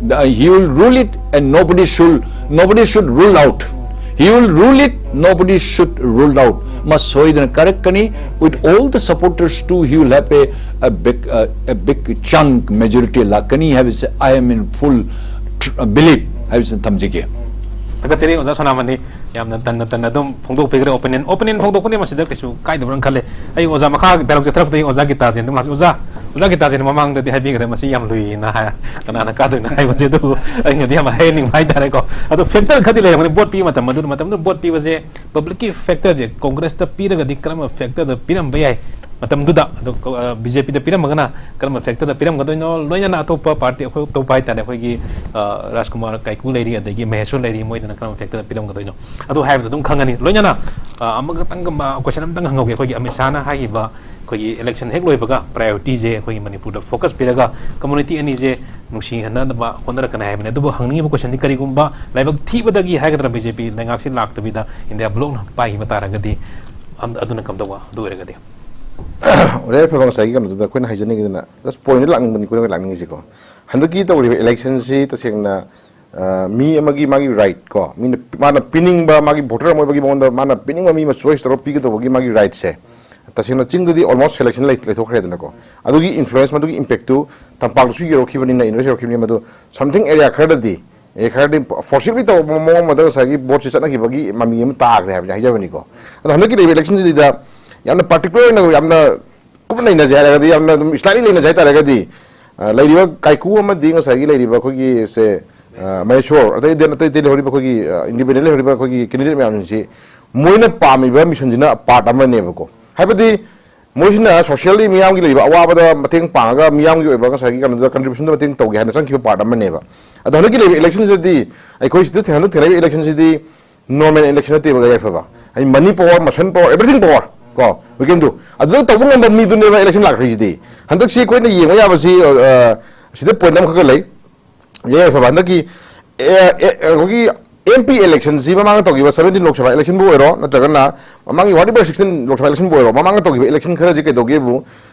The, he will rule it and nobody should, nobody should rule out. He will rule it, nobody should rule out. ꯃꯥ ꯁꯣꯏꯗꯅ ꯀꯥꯔꯛꯀꯅꯤ꯫ With all the supporters too, he will have a, a big, uh, a big chunk majority ꯂꯥꯛꯀꯅꯤ ꯍꯥꯏꯕꯁꯦ I am in full tr-, belief ꯍꯥꯏꯕꯁꯤꯅ ꯊꯝꯖꯒꯦ꯫ ꯊꯥꯒꯠꯆꯔꯤ ꯑꯣꯖꯥ ꯁꯣꯅꯥꯃꯅꯤ, ꯌꯥꯝꯅ ꯇꯟꯅ ꯇꯟꯅ ꯑꯗꯨꯝ ꯐꯣꯡꯗꯣꯛꯄꯤꯈ꯭ꯔꯦ꯫ Opinion, opinion ꯐꯣꯡꯗꯣꯛꯄꯅꯤ, ꯃꯁꯤꯗ ꯀꯩꯁꯨ ꯀꯥꯏꯗꯕ꯭ꯔꯥ ꯈꯜꯂꯦ꯫ ꯑꯩ ꯑꯣꯖꯥ ꯃꯈꯥ dialogue ꯆꯠꯊꯔꯛꯄꯗ ꯑꯩ ꯑꯣꯖꯥ ꯒꯤꯇꯥꯖꯦꯟꯗ꯭ꯔ ꯃꯥꯁꯤ꯫ ꯑꯣꯖꯥ, ꯑꯣꯖꯥ ꯒꯤꯇꯥꯁꯤꯅ ꯃꯃꯥꯡꯗꯗꯤ ꯍꯥꯏꯕꯤꯈ꯭ꯔꯦ, ꯃꯁꯤ ꯌꯥꯝ ꯂꯨꯏꯅ ꯍꯥꯏ, ꯀꯅꯥꯅ ꯀꯥꯗꯣꯏꯅꯣ ꯍꯥꯏꯕꯁꯦ꯫ ꯑꯗꯨꯕꯨ ꯑꯩꯅꯗꯤ ꯌꯥꯝ ꯍꯥꯏꯍꯟꯅꯤꯡꯕ ꯍꯥꯏꯇꯥꯔꯦꯀꯣ꯫ ꯑꯗꯣ ꯐꯦꯛꯇꯔ ꯈꯔꯗꯤ ꯂꯩꯔꯝꯒꯅꯤ ꯚꯣꯠ ꯄꯤꯕ ꯃꯇꯝ ꯑꯗꯨꯗ, ꯃꯇꯝꯗꯨꯗ ꯚꯣꯠ ꯄꯤꯕꯁꯦ ꯄꯕ꯭ꯂꯤꯛꯀꯤ ꯐꯦꯛꯇꯔꯁꯦ ꯀꯣꯡꯒ꯭ꯔꯦꯁꯇ ꯄꯤꯔꯒꯗꯤ ꯀꯔꯝꯕ ꯐꯦꯛꯇꯔꯗ ꯄꯤꯔꯝꯕ ꯌꯥꯏ ꯃꯇꯝꯗꯨꯗ, ꯑꯗꯣ ꯕꯤ ꯖꯦ ꯄꯤꯗ ꯄꯤꯔꯝꯃꯒꯅ ꯀꯔꯝꯕ ꯐꯦꯛꯇꯔꯗ ꯄꯤꯔꯝꯒꯗꯣꯏꯅꯣ, ꯂꯣꯏꯅꯅ ꯑꯇꯣꯞꯄ ꯄꯥꯔꯇꯤ, ꯑꯩꯈꯣꯏ ꯑꯇꯣꯞꯄ ꯍꯥꯏꯇꯥꯔꯦ, ꯑꯩꯈꯣꯏꯒꯤ ꯔꯥꯖꯀꯨꯃꯥꯔ ꯀꯥꯏꯀꯨ ꯂꯩꯔꯤ, ꯑꯗꯒꯤ ꯃꯍꯦꯁꯣꯔ ꯂꯩꯔꯤ, ꯃꯣꯏꯗꯅ ꯀꯔꯝꯕ ꯐꯦꯛꯇꯔꯗ ꯄꯤꯔꯝꯒꯗꯣꯏꯅꯣ, ꯑꯗꯨ ꯍꯥꯏꯕꯗ ꯑꯗꯨꯝ ꯈꯪꯒꯅꯤ꯫ ꯂꯣꯏꯅꯅ ꯑ, ꯑꯃꯈꯛꯇꯪꯒ ꯃ-, ꯀꯣꯏꯁꯟ ꯑꯃꯇꯪ ꯍꯪꯍꯧꯒꯦ꯫ ꯑꯩꯈꯣꯏꯒꯤ ꯑꯃꯤꯠ ꯁꯥꯍꯅ ꯍꯥꯏꯈꯤꯕ, ꯑꯩꯈꯣꯏꯒꯤ ꯏꯂꯦꯛꯁꯟ ꯍꯦꯛ ꯂꯣꯏꯕꯒ ꯄ꯭ꯔꯥꯏꯌꯣꯔꯤꯇꯤꯁꯦ ꯑꯩꯈꯣꯏꯒꯤ ꯃꯅꯤꯄꯨꯔꯗ ꯐꯣꯀꯁ ꯄꯤꯔꯒ ꯀꯝꯃꯨꯅꯤꯇꯤ ꯑꯅꯤꯁꯦ ꯅꯨꯡꯁꯤꯍꯟꯅꯕ ꯍꯣꯠꯅꯔꯛꯀꯅꯤ ꯍꯥꯏꯕꯅꯤ꯫ ꯑꯗꯨꯕꯨ ꯍꯪꯅꯤꯡꯉꯤꯕ ꯀꯣꯏꯁꯟꯗꯤ, ꯀꯔꯤꯒꯨꯝꯕ ꯂꯥꯏꯕꯛ ꯊꯤꯕꯗꯒꯤ ꯍꯥꯏꯒꯗ꯭ꯔꯥ, ꯕꯤ ꯖꯦ ꯄꯤ ꯂꯩꯉꯥꯛꯁꯤ ꯂꯥꯛꯇꯕꯤꯗ ꯏꯟꯗꯤꯌꯥ ꯕ꯭ꯂꯣꯛꯅ ꯄꯥꯏꯈꯤꯕ ꯇꯥꯔꯒꯗꯤ, ꯑꯝ-, ꯑꯗꯨꯅ ꯀꯝꯗꯧꯕ? ꯑꯗꯨ ꯑꯣꯏꯔꯒꯗꯤ? ꯑꯣꯖꯥ ꯌꯥꯏꯐꯕ, ꯉꯁꯥꯏꯒꯤ ꯀꯩꯅꯣꯗꯨꯗ ꯑꯩꯈꯣꯏꯅ ꯍꯥꯏꯖꯅꯤꯡꯉꯤꯗꯅ, just ꯄꯣꯏꯟꯗ ꯂꯥꯛꯅꯤꯡꯕꯅꯤ ꯑꯩꯈꯣꯏꯅ ꯂꯥꯛꯅꯤꯡꯉꯤꯁꯤꯀꯣ꯫ ꯍꯟꯗꯛꯀꯤ ꯇꯧꯔꯤꯕ ꯏꯂꯦꯛꯁꯟꯁꯤ ꯇꯁꯦꯡꯅ, ꯑ, ꯃꯤ ꯑꯃꯒꯤ ꯃꯥꯒꯤ ꯔꯥꯏꯠ ꯀꯣ, ꯃꯤꯅ, ꯃꯥꯅ ꯄꯤꯅꯤꯡꯕ, ꯃꯥꯒꯤ ꯚꯣꯇꯔ ꯑꯃ ꯑꯣꯏꯕꯒꯤ ꯃꯉꯣꯟꯗ ꯃꯥꯅ ꯄꯤꯅꯤꯡꯕ ꯃꯤ ꯑꯃ ꯆꯣꯏꯁ ꯇꯧꯔꯒ ꯄꯤꯒꯗꯧꯕꯒꯤ ꯃꯥꯒꯤ ꯔꯥꯏꯠꯁꯦ, ꯇꯁꯦꯡꯅ ꯆꯤꯡꯗꯗꯤ ꯑꯣꯜꯃꯣꯁ ꯁꯦꯂꯦꯛꯁꯟ ꯂꯩ-, ꯂꯩꯊꯣꯛꯈ꯭ꯔꯦꯗꯅꯀꯣ꯫ ꯑꯗꯨꯒꯤ ꯏꯟꯐ꯭ꯂꯨꯌꯦꯟꯁ, ꯃꯗꯨꯒꯤ ꯏꯝꯄꯦꯛꯇꯨ ꯇꯝꯄꯥꯛꯇꯁꯨ ꯌꯧꯔꯛꯈꯤꯕꯅꯤꯅ, ꯏꯟꯗꯁꯨ ꯌꯧꯔꯛꯈꯤꯕꯅꯤꯅ, ꯃꯗꯨ ꯁꯝꯊꯤꯡ ꯑꯦꯔꯤꯌꯥ ꯈꯔꯗꯗꯤ, ꯑꯦ, ꯈꯔꯗꯤ ꯐꯣꯔꯁꯤꯞꯂꯤ ꯇꯧꯕ ꯃꯑꯣꯡ ꯑꯃꯗ ꯉꯁꯥꯏꯒꯤ ꯚꯣꯠꯁꯦ ꯆꯠꯅꯈꯤꯕꯒꯤ ꯃꯃꯤ ꯑꯃ ꯇꯥꯈ꯭ꯔꯦ ꯍꯥꯏꯕꯁꯦ ꯍꯥꯏꯖꯕꯅꯤꯀꯣ꯫ ꯑꯗꯣ ꯍꯟꯗꯛꯀꯤ ꯂꯩꯔꯤꯕ ꯏꯂꯦꯛꯁꯟꯁꯤꯗ ꯌꯥꯝꯅ ꯄꯥꯔꯇꯤꯀꯨꯂꯔ ꯑꯣꯏꯅ, ꯌꯥꯝꯅ ꯀꯨꯞꯅ ꯅꯩꯅꯁꯦ ꯍꯥꯏꯔꯒꯗꯤ, ꯌꯥꯝꯅ ꯑꯗꯨꯝ ꯁ꯭ꯂꯥꯏꯠꯂꯤ ꯅꯩꯅꯁꯦ ꯍꯥꯏꯇꯥꯔꯒꯗꯤ, ꯑ, ꯂꯩꯔꯤꯕ ꯀꯥꯏꯀꯨ ꯑꯃꯗꯤ ꯉꯁꯥꯏꯒꯤ ꯂꯩꯔꯤꯕ ꯑꯩꯈꯣꯏꯒꯤ ꯁꯦ, ꯑ, ꯃꯍꯦꯁꯣꯔ, ꯑꯇꯩ ꯑꯇꯩ ꯑꯇꯩ ꯂꯩꯍꯧꯔꯤꯕ ꯑꯩꯈꯣꯏꯒꯤ, ꯑ, ꯏꯟꯗꯤꯄꯦꯟꯗꯦꯟ ꯂꯩꯍꯧꯔꯤꯕ ꯑꯩꯈꯣꯏꯒꯤ ꯀꯦꯟꯗꯤꯗꯦꯠ ꯃꯌꯥꯝꯁꯤꯡꯁꯤ, ꯃꯣꯏꯅ ꯄꯥꯝꯃꯤꯕ ꯃꯤꯁꯟꯁꯤꯅ ꯄꯥꯔꯠ ꯑꯃꯅꯦꯕꯀꯣ꯫ ꯍꯥꯏꯕꯗꯤ ꯃꯣꯏꯁꯤꯅ ꯁꯣꯁꯤꯌꯦꯜꯂꯤ ꯃꯤꯌꯥꯝꯒꯤ ꯂꯩꯔꯤꯕ ꯑꯋꯥꯕꯗ ꯃꯇꯦꯡ ꯄꯥꯡꯉꯒ, ꯃꯤꯌꯥꯝꯒꯤ ꯑꯣꯏꯕ ꯉꯁꯥꯏꯒꯤ ꯀꯩꯅꯣꯗ ꯀꯟꯇ꯭ꯔꯤꯕ꯭ꯌꯨꯁꯟꯗ ꯃꯇꯦꯡ ꯇꯧꯒꯦ ꯍꯥꯏꯅ ꯆꯪꯈꯤꯕ ꯄꯥꯔꯠ ꯑꯃꯅꯦꯕ꯫ ꯑꯗꯣ ꯍꯟꯗꯛꯀꯤ ꯂꯩꯔꯤꯕ ꯏꯂꯦꯛꯁꯟꯁꯤꯗꯗꯤ, ꯑꯩꯈꯣꯏ ꯁꯤꯗ ꯊꯦꯡꯅ-, ꯊꯦꯡꯅꯔꯤꯕ ꯏꯂꯦꯛꯁꯟꯁꯤꯗꯤ ꯅꯣꯔꯃꯦꯜ ꯏꯂꯦꯛꯁꯟ ꯅꯠꯇꯦꯕ, ꯌꯥꯏꯐꯕ꯫ ꯍꯥꯏꯗꯤ money power, muscle power, everything power ꯀꯣ, we can do꯫ ꯑꯗꯨꯗ ꯇꯧꯕ ꯉꯝꯕ ꯃꯤꯗꯨꯅꯦꯕ ꯏꯂꯦꯛꯁꯟ ꯂꯥꯛꯈ꯭ꯔꯤꯁꯤꯗꯤ꯫ ꯍꯟꯗꯛꯁꯤ ꯑꯩꯈꯣꯏꯅ ꯌꯦꯡꯕ ꯌꯥꯕꯁꯤ, ꯑ, ꯁꯤꯗ ꯄꯣꯏꯟ ꯑꯃꯈꯛꯀ ꯂꯩ꯫ ꯌꯥꯏꯐꯕ, ꯍꯟꯗꯛꯀꯤ ꯑꯦ, ꯑꯦ, ꯑꯩꯈꯣꯏꯒꯤ ꯑꯦꯝ ꯄꯤ ꯏꯂꯦꯛꯁꯟꯁꯤ ꯃꯃꯥꯡꯗ ꯇꯧꯈꯤꯕ ꯁꯚꯦꯟꯇꯤꯟ ꯂꯣꯛ ꯁꯚꯥ ꯏꯂꯦꯛꯁꯟꯕꯨ ꯑꯣꯏꯔꯣ, ꯅꯠꯇ꯭ꯔꯒꯅ ꯃꯃꯥꯡꯒꯤ ward number sixteen Lok Sabha ꯏꯂꯦꯛꯁꯟꯕꯨ ꯑꯣꯏꯔꯣ, ꯃꯃꯥꯡꯗ ꯇꯧꯈꯤꯕ ꯏꯂꯦꯛꯁꯟ ꯈꯔꯁꯤ ꯀꯩꯗꯧꯒꯦꯕꯨ,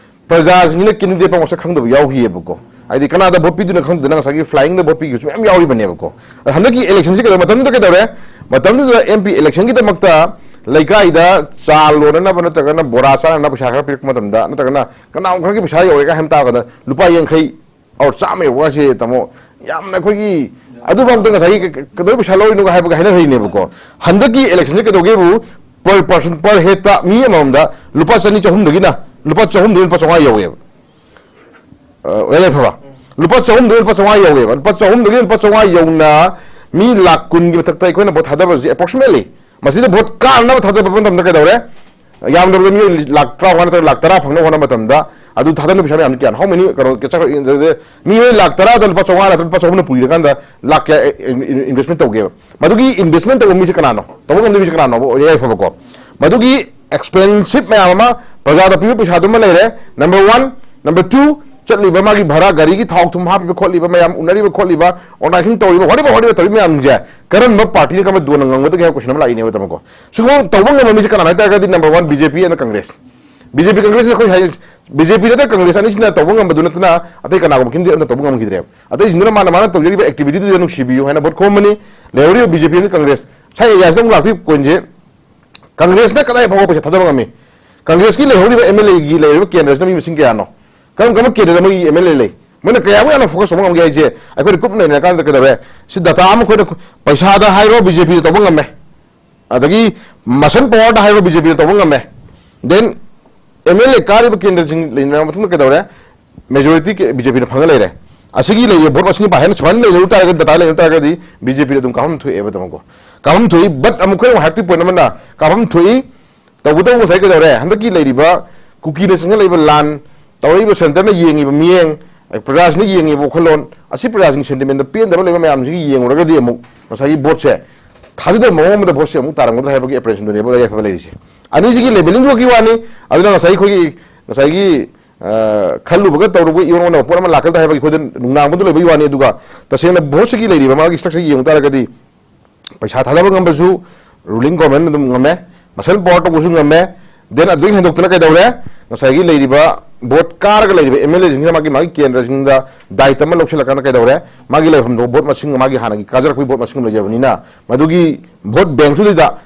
ꯄ꯭ꯔꯖꯥꯁꯤꯡꯁꯤꯅ ꯀꯦꯟꯗꯤꯗꯦꯠ ꯐꯥꯎ ꯃꯁꯛ ꯈꯪꯗꯕ ꯌꯥꯎꯈꯤꯑꯕꯀꯣ꯫ ꯍꯥꯏꯗꯤ ꯀꯅꯥꯗ ꯚꯣꯠ ꯄꯤꯗꯣꯏꯅꯣ ꯈꯪꯗꯗꯅ ꯉꯁꯥꯏꯒꯤ ꯐ꯭ꯂꯥꯏꯌꯤꯡꯗ ꯚꯣꯠ ꯄꯤꯈꯤꯕꯁꯨ ꯃꯌꯥꯝ ꯌꯥꯎꯔꯤꯕꯅꯦꯕꯀꯣ꯫ ꯑꯗꯣ ꯍꯟꯗꯛꯀꯤ ꯏꯂꯦꯛꯁꯟꯁꯤ ꯀꯩꯗꯧꯔꯦ? ꯃꯇꯝꯗꯨꯗ ꯑꯦꯝ ꯄꯤ ꯏꯂꯦꯛꯁꯟꯒꯤꯗꯃꯛꯇ ꯂꯩꯀꯥꯏꯗ ꯆꯥ ꯂꯣꯟꯅꯅꯕ ꯅꯠꯇ꯭ꯔꯒꯅ ꯕꯣꯔꯥ ꯆꯥꯅꯅꯕ ꯄꯩꯁꯥ ꯈꯔ ꯄꯤꯔꯛꯄ ꯃꯇꯝꯗ, ꯅꯠꯇ꯭ꯔꯒꯅ ꯀꯅꯥꯒꯨꯝꯕ ꯈꯔꯒꯤ ꯄꯩꯁꯥ ꯌꯧꯔꯦꯒ ꯍꯥꯏꯕ ꯇꯥꯔꯒꯗ ꯂꯨꯄꯥ ꯌꯥꯡꯈꯩ ꯑꯣꯔ ꯆꯥꯝꯃ ꯌꯧꯕꯒꯁꯦ, ꯇꯥꯃꯣ, ꯌꯥꯝꯅ ꯑꯩꯈꯣꯏꯒꯤ ꯑꯗꯨꯐꯥꯎꯗ ꯉꯁꯥꯏꯒꯤ ꯀ-, ꯀ-, ꯀꯩꯗꯧꯕꯩ ꯄꯩꯁꯥ ꯂꯧꯔꯤꯅꯣꯒ ꯍꯥꯏꯕꯒ ꯍꯥꯏꯅꯔꯤꯅꯦꯕꯀꯣ꯫ ꯍꯟꯗꯛꯀꯤ ꯏꯂꯦꯛꯁꯟꯁꯦ ꯀꯩꯗꯧꯒꯦꯕꯨ, ꯄꯔ ꯄꯥꯔꯁꯟ, ꯄꯔ ꯍꯦꯠꯇ ꯃꯤ ꯑꯃꯃꯝꯗ ꯂꯨꯄꯥ ꯆꯅꯤ ꯆꯍꯨꯝꯗꯒꯤꯅ, ꯂꯨꯄꯥ ꯆꯍꯨꯝꯗꯒꯤ ꯂꯨꯄꯥ ꯆꯥꯝꯃꯉꯥ ꯌꯧꯋꯦꯕ꯫ ꯑ, ꯌꯥꯏꯐꯕ꯫ ꯂꯨꯄꯥ ꯆꯍꯨꯝꯗꯒꯤ ꯂꯨꯄꯥ ꯆꯥꯝꯃꯉꯥ ꯌꯧꯋꯦꯕ꯫ ꯂꯨꯄꯥ ꯆꯍꯨꯝꯗꯒꯤ ꯂꯨꯄꯥ ꯆꯥꯝꯃꯉꯥ ꯌꯧꯅ ꯃꯤ ꯂꯥꯈ ꯀꯨꯟꯒꯤ ꯃꯊꯛꯇ ꯑꯩꯈꯣꯏꯅ ꯚꯣꯠ ꯊꯥꯗꯕꯁꯤ approximately꯫ ꯃꯁꯤꯗ ꯚꯣꯠ ꯀꯥꯅꯅꯕ ꯊꯥꯗꯕ ꯃꯇꯝꯗ ꯀꯩꯗꯧꯔꯦ? ꯌꯥꯝꯗ꯭ꯔꯕꯗ ꯃꯤꯑꯣꯏ ꯂꯥꯈ ꯇꯔꯥꯃꯉꯥ ꯅꯠꯇ꯭ꯔꯒ ꯂꯥꯈ ꯇꯔꯥ ꯐꯪꯅꯕ ꯍꯣꯠꯅꯕ ꯃꯇꯝꯗ ꯑꯗꯨ ꯊꯥꯗꯅꯕ ꯄꯩꯁꯥ ꯃꯌꯥꯝꯗꯤ ꯀꯌꯥꯅꯣ? How many ꯀꯩꯅꯣ ꯆꯠꯈ꯭ꯔ-, ꯃꯤꯑꯣꯏ ꯂꯥꯈ ꯇꯔꯥꯗ ꯂꯨꯄꯥ ꯆꯥꯝꯃꯉꯥ ꯅꯠꯇ꯭ꯔꯒ ꯂꯨꯄꯥ ꯆꯍꯨꯝꯅ ꯄꯨꯔꯤꯔꯀꯥꯟꯗ ꯂꯥꯈ ꯀꯌꯥ investment ꯇꯧꯒꯦꯕ? ꯃꯗꯨꯒꯤ investment ꯇꯧꯕ ꯃꯤꯁꯦ ꯀꯅꯥꯅꯣ? ꯇꯧꯕ ꯉꯝꯗꯕ ꯃꯤꯁꯦ ꯀꯅꯥꯅꯣꯕ? ꯌꯥꯏꯐꯕꯀꯣ꯫ ꯃꯗꯨꯒꯤ expensive ꯃꯌꯥꯝ ꯑꯃ ꯄ꯭ꯔꯖꯥꯗ ꯄꯤꯕ ꯄꯩꯁꯥꯗꯨꯃ ꯂꯩꯔꯦ, number one꯫ Number two, ꯆꯠꯂꯤꯕ ꯃꯥꯒꯤ ꯚꯔꯥ, ꯒꯥꯔꯤꯒꯤ ꯊꯥꯎ ꯊꯨꯝ ꯍꯥꯞꯄꯤꯕ ꯈꯣꯠꯂꯤꯕ ꯃꯌꯥꯝ, ꯎꯅꯔꯤꯕ ꯈꯣꯠꯂꯤꯕ, organizing ꯇꯧꯔꯤꯕ, whatever, whatever ꯇꯧꯔꯤꯕ ꯃꯌꯥꯝꯁꯦ ꯀꯔꯝꯕ partyꯅ ꯀꯔꯝꯕ ꯗꯣꯟꯅ ꯉꯝꯒꯗꯒꯦ ꯍꯥꯏꯕ question ꯑꯃ ꯂꯥꯛꯏꯅꯦꯕ, ꯇꯥꯃꯣꯀꯣ꯫ ꯁꯤꯒꯨꯝꯕ ꯇꯧꯕ ꯉꯝꯕ ꯃꯤꯁꯦ ꯀꯅꯥꯅꯣ ꯍꯥꯏꯇꯥꯔꯒꯗꯤ, number one, BJP and Congress꯫ BJP Congress ꯑꯩꯈꯣꯏ ꯍꯥꯏ, BJP ꯅꯠꯇ꯭ꯔꯒ Congress ꯑꯅꯤꯁꯤꯅ ꯇꯧꯕ ꯉꯝꯕꯗꯨ ꯅꯠꯇꯅ ꯑꯇꯩ ꯀꯅꯥꯒꯨꯝꯕ ꯀꯦꯟꯗꯤꯗꯦꯠ ꯑꯃꯅ ꯇꯧꯕ ꯉꯝꯈꯤꯗ꯭ꯔꯦꯕ꯫ ꯑꯇꯩꯁꯤꯡꯗꯨꯅ ꯃꯥꯅ, ꯃꯥꯅ ꯇꯧꯖꯔꯤꯕ activityꯗꯨꯗ ꯅꯨꯡꯁꯤꯕꯤꯌꯨ ꯍꯥꯏꯅ ꯚꯣꯠ ꯈꯣꯝꯃꯅꯤ꯫ ꯂꯩꯍꯧꯔꯤꯕ BJP ꯑꯃꯗꯤ Congress, ꯁꯥꯏ areaꯁꯤꯗ ꯑꯃꯨꯛ ꯂꯥꯛꯇꯣꯏ pointꯁꯦ, Congressꯅ ꯀꯗꯥꯏ ꯐꯥꯎꯕ ꯄꯩꯁꯥ ꯊꯥꯗꯕ ꯉꯝꯃꯤ? Congressꯀꯤ ꯂꯩꯍꯧꯔꯤꯕ MLAꯒꯤ ꯂꯩꯔꯤꯕ ꯀꯦꯟꯗ꯭ꯔꯁꯤꯅ ꯃꯤ ꯃꯁꯤꯡ ꯀꯌꯥꯅꯣ? ꯀꯔꯝ ꯀꯔꯝꯕ ꯀꯦꯟꯗ꯭ꯔꯗ ꯃꯣꯏꯒꯤ MLA ꯂꯩ? ꯃꯣꯏꯅ ꯀꯌꯥꯃꯨꯛ ꯌꯥꯝꯅ focus ꯇꯧꯕ ꯉꯝꯒꯦ ꯍꯥꯏꯁꯦ ꯑꯩꯈꯣꯏꯅ ꯀꯨꯞꯅ ꯅꯩꯅꯔꯀꯥꯟꯗ ꯀꯩꯗꯧꯔꯦ? ꯁꯤ data ꯑꯃ ꯑꯩꯈꯣꯏꯅ, ꯄꯩꯁꯥꯗ ꯍꯥꯏꯔꯣ BJPꯅ ꯇꯧꯕ ꯉꯝꯃꯦ, ꯑꯗꯒꯤ muscle powerꯗ ꯍꯥꯏꯔꯣ BJPꯅ ꯇꯧꯕ ꯉꯝꯃꯦ, then MLA ꯀꯥꯔꯤꯕ ꯀꯦꯟꯗ꯭ꯔꯁꯤꯡ ꯂꯩꯅꯔꯕ ꯃꯇꯨꯡꯗ ꯀꯩꯗꯧꯔꯦ? Majority ꯀꯦ-, BJPꯅ ꯐꯪꯉ ꯂꯩꯔꯦ꯫ ꯑꯁꯤꯒꯤ ꯂꯩꯔꯤꯕ ꯚꯣꯠ ꯃꯁꯤꯡ ꯄꯥ-, ꯍꯦꯟꯅ ꯁꯨꯃꯥꯏꯅ ꯂꯩꯅꯔꯨ ꯇꯥꯔꯒꯗꯤ, data ꯂꯩꯅꯔꯨ ꯇꯥꯔꯒꯗꯤ BJPꯗ ꯑꯗꯨꯝ ꯀꯥꯐꯝ ꯊꯣꯛꯑꯦꯕ, ꯇꯥꯃꯣꯀꯣ꯫ ꯀꯥꯐꯝ ꯊꯣꯛꯏ, but ꯑꯃꯨꯛ ꯑꯩꯈꯣꯏꯅ ꯑꯃꯨꯛ ꯍꯥꯏꯔꯛꯇꯣꯏ point ꯑꯃꯅ, ꯀꯥꯐꯝ ꯊꯣꯛꯏ, ꯇꯧꯕꯇꯕꯨ ꯉꯁꯥꯏ ꯀꯩꯗꯧꯔꯦ? ꯍꯟꯗꯛꯀꯤ ꯂꯩꯔꯤꯕ ꯀꯨꯀꯤꯅ ꯆꯪꯁꯤꯜꯂꯛꯏꯕ ꯂꯥꯟ, ꯇꯧꯔꯛꯏꯕ centreꯅ ꯌꯦꯡꯉꯤꯕ ꯃꯤꯠꯌꯦꯡ, ꯄ꯭ꯔꯖꯥꯁꯤꯡꯅ ꯌꯦꯡꯉꯤꯕ ꯋꯥꯈꯜꯂꯣꯟ, ꯑꯁꯤ ꯄ꯭ꯔꯖꯥꯁꯤꯡꯒꯤ sentimentꯗ ꯄꯦꯟꯗꯕ ꯂꯩꯕ ꯃꯌꯥꯝꯁꯤꯒꯤ ꯌꯦꯡꯉꯨꯔꯒꯗꯤ ꯑꯃꯨꯛ ꯉꯁꯥꯏꯒꯤ ꯚꯣꯠꯁꯦ ꯊꯥꯖꯗꯕ ꯃꯑꯣꯡ ꯑꯃꯗ ꯚꯣꯠꯁꯦ ꯑꯃꯨꯛ ꯇꯥꯔꯝꯒꯗ꯭ꯔꯥ ꯍꯥꯏꯕꯒꯤ apprehensionꯗꯨꯅꯦꯕ ꯌꯥꯏꯐꯕ ꯂꯩꯔꯤꯁꯦ꯫ ꯑꯅꯤꯁꯤꯒꯤ levelingꯗꯨꯒꯤ ꯋꯥꯅꯤ꯫ ꯑꯗꯨꯅ ꯉꯁꯥꯏ ꯑꯩꯈꯣꯏꯒꯤ, ꯉꯁꯥꯏꯒꯤ, ꯑ, ꯈꯜꯂꯨꯕꯒ ꯇꯧꯔꯨꯕꯒ ꯏꯑꯣꯟ ꯑꯣꯟꯅꯕ ꯄꯣꯠ ꯑꯃ ꯂꯥꯛꯀꯗ꯭ꯔꯥ ꯍꯥꯏꯕꯒꯤ ꯑꯩꯈꯣꯏꯗ ꯅꯨꯡꯅꯥꯡꯕꯗꯨ ꯂꯩꯕꯒꯤ ꯋꯥꯅꯤ꯫ ꯑꯗꯨꯒ ꯇꯁꯦꯡꯅ ꯚꯣꯠꯁꯤꯒꯤ ꯂꯩꯔꯤꯕ ꯃꯥꯒꯤ structure ꯌꯦꯡꯉꯨ ꯇꯥꯔꯒꯗꯤ ꯄꯩꯁꯥ ꯊꯥꯗꯕ ꯉꯝꯕꯁꯨ ruling government ꯑꯗꯨꯝ ꯉꯝꯃꯦ, muscle power ꯇꯧꯕꯁꯨ ꯉꯝꯃꯦ, then ꯑꯗꯨꯗꯒꯤ ꯍꯦꯟꯗꯣꯛꯇꯅ ꯀꯩꯗꯧꯔꯦ? ꯉꯁꯥꯏꯒꯤ ꯂꯩꯔꯤꯕ ꯚꯣꯠ ꯀꯥꯔꯒ ꯂꯩꯔꯤꯕ MLAꯁꯤꯡꯁꯤꯅ ꯃꯥꯒꯤ, ꯃꯥꯒꯤ ꯀꯦꯟꯗ꯭ꯔꯁꯤꯡꯗ ꯗꯥꯏꯇ ꯑꯃ ꯂꯧꯁꯤꯜꯂꯀꯥꯟꯗ ꯀꯩꯗꯧꯔꯦ? ꯃꯥꯒꯤ ꯂꯩꯐꯝꯗꯣ ꯚꯣꯠ ꯃꯁꯤꯡ, ꯃꯥꯒꯤ ꯍꯥꯟꯅꯒꯤ ꯀꯥꯖꯔꯛꯄꯒꯤ ꯚꯣꯠ ꯃꯁꯤꯡ ꯑꯃ ꯂꯩꯖꯕꯅꯤꯅ ꯃꯗꯨꯒꯤ ꯚꯣꯠ ꯕꯦꯡꯛꯇꯨꯗꯩꯗ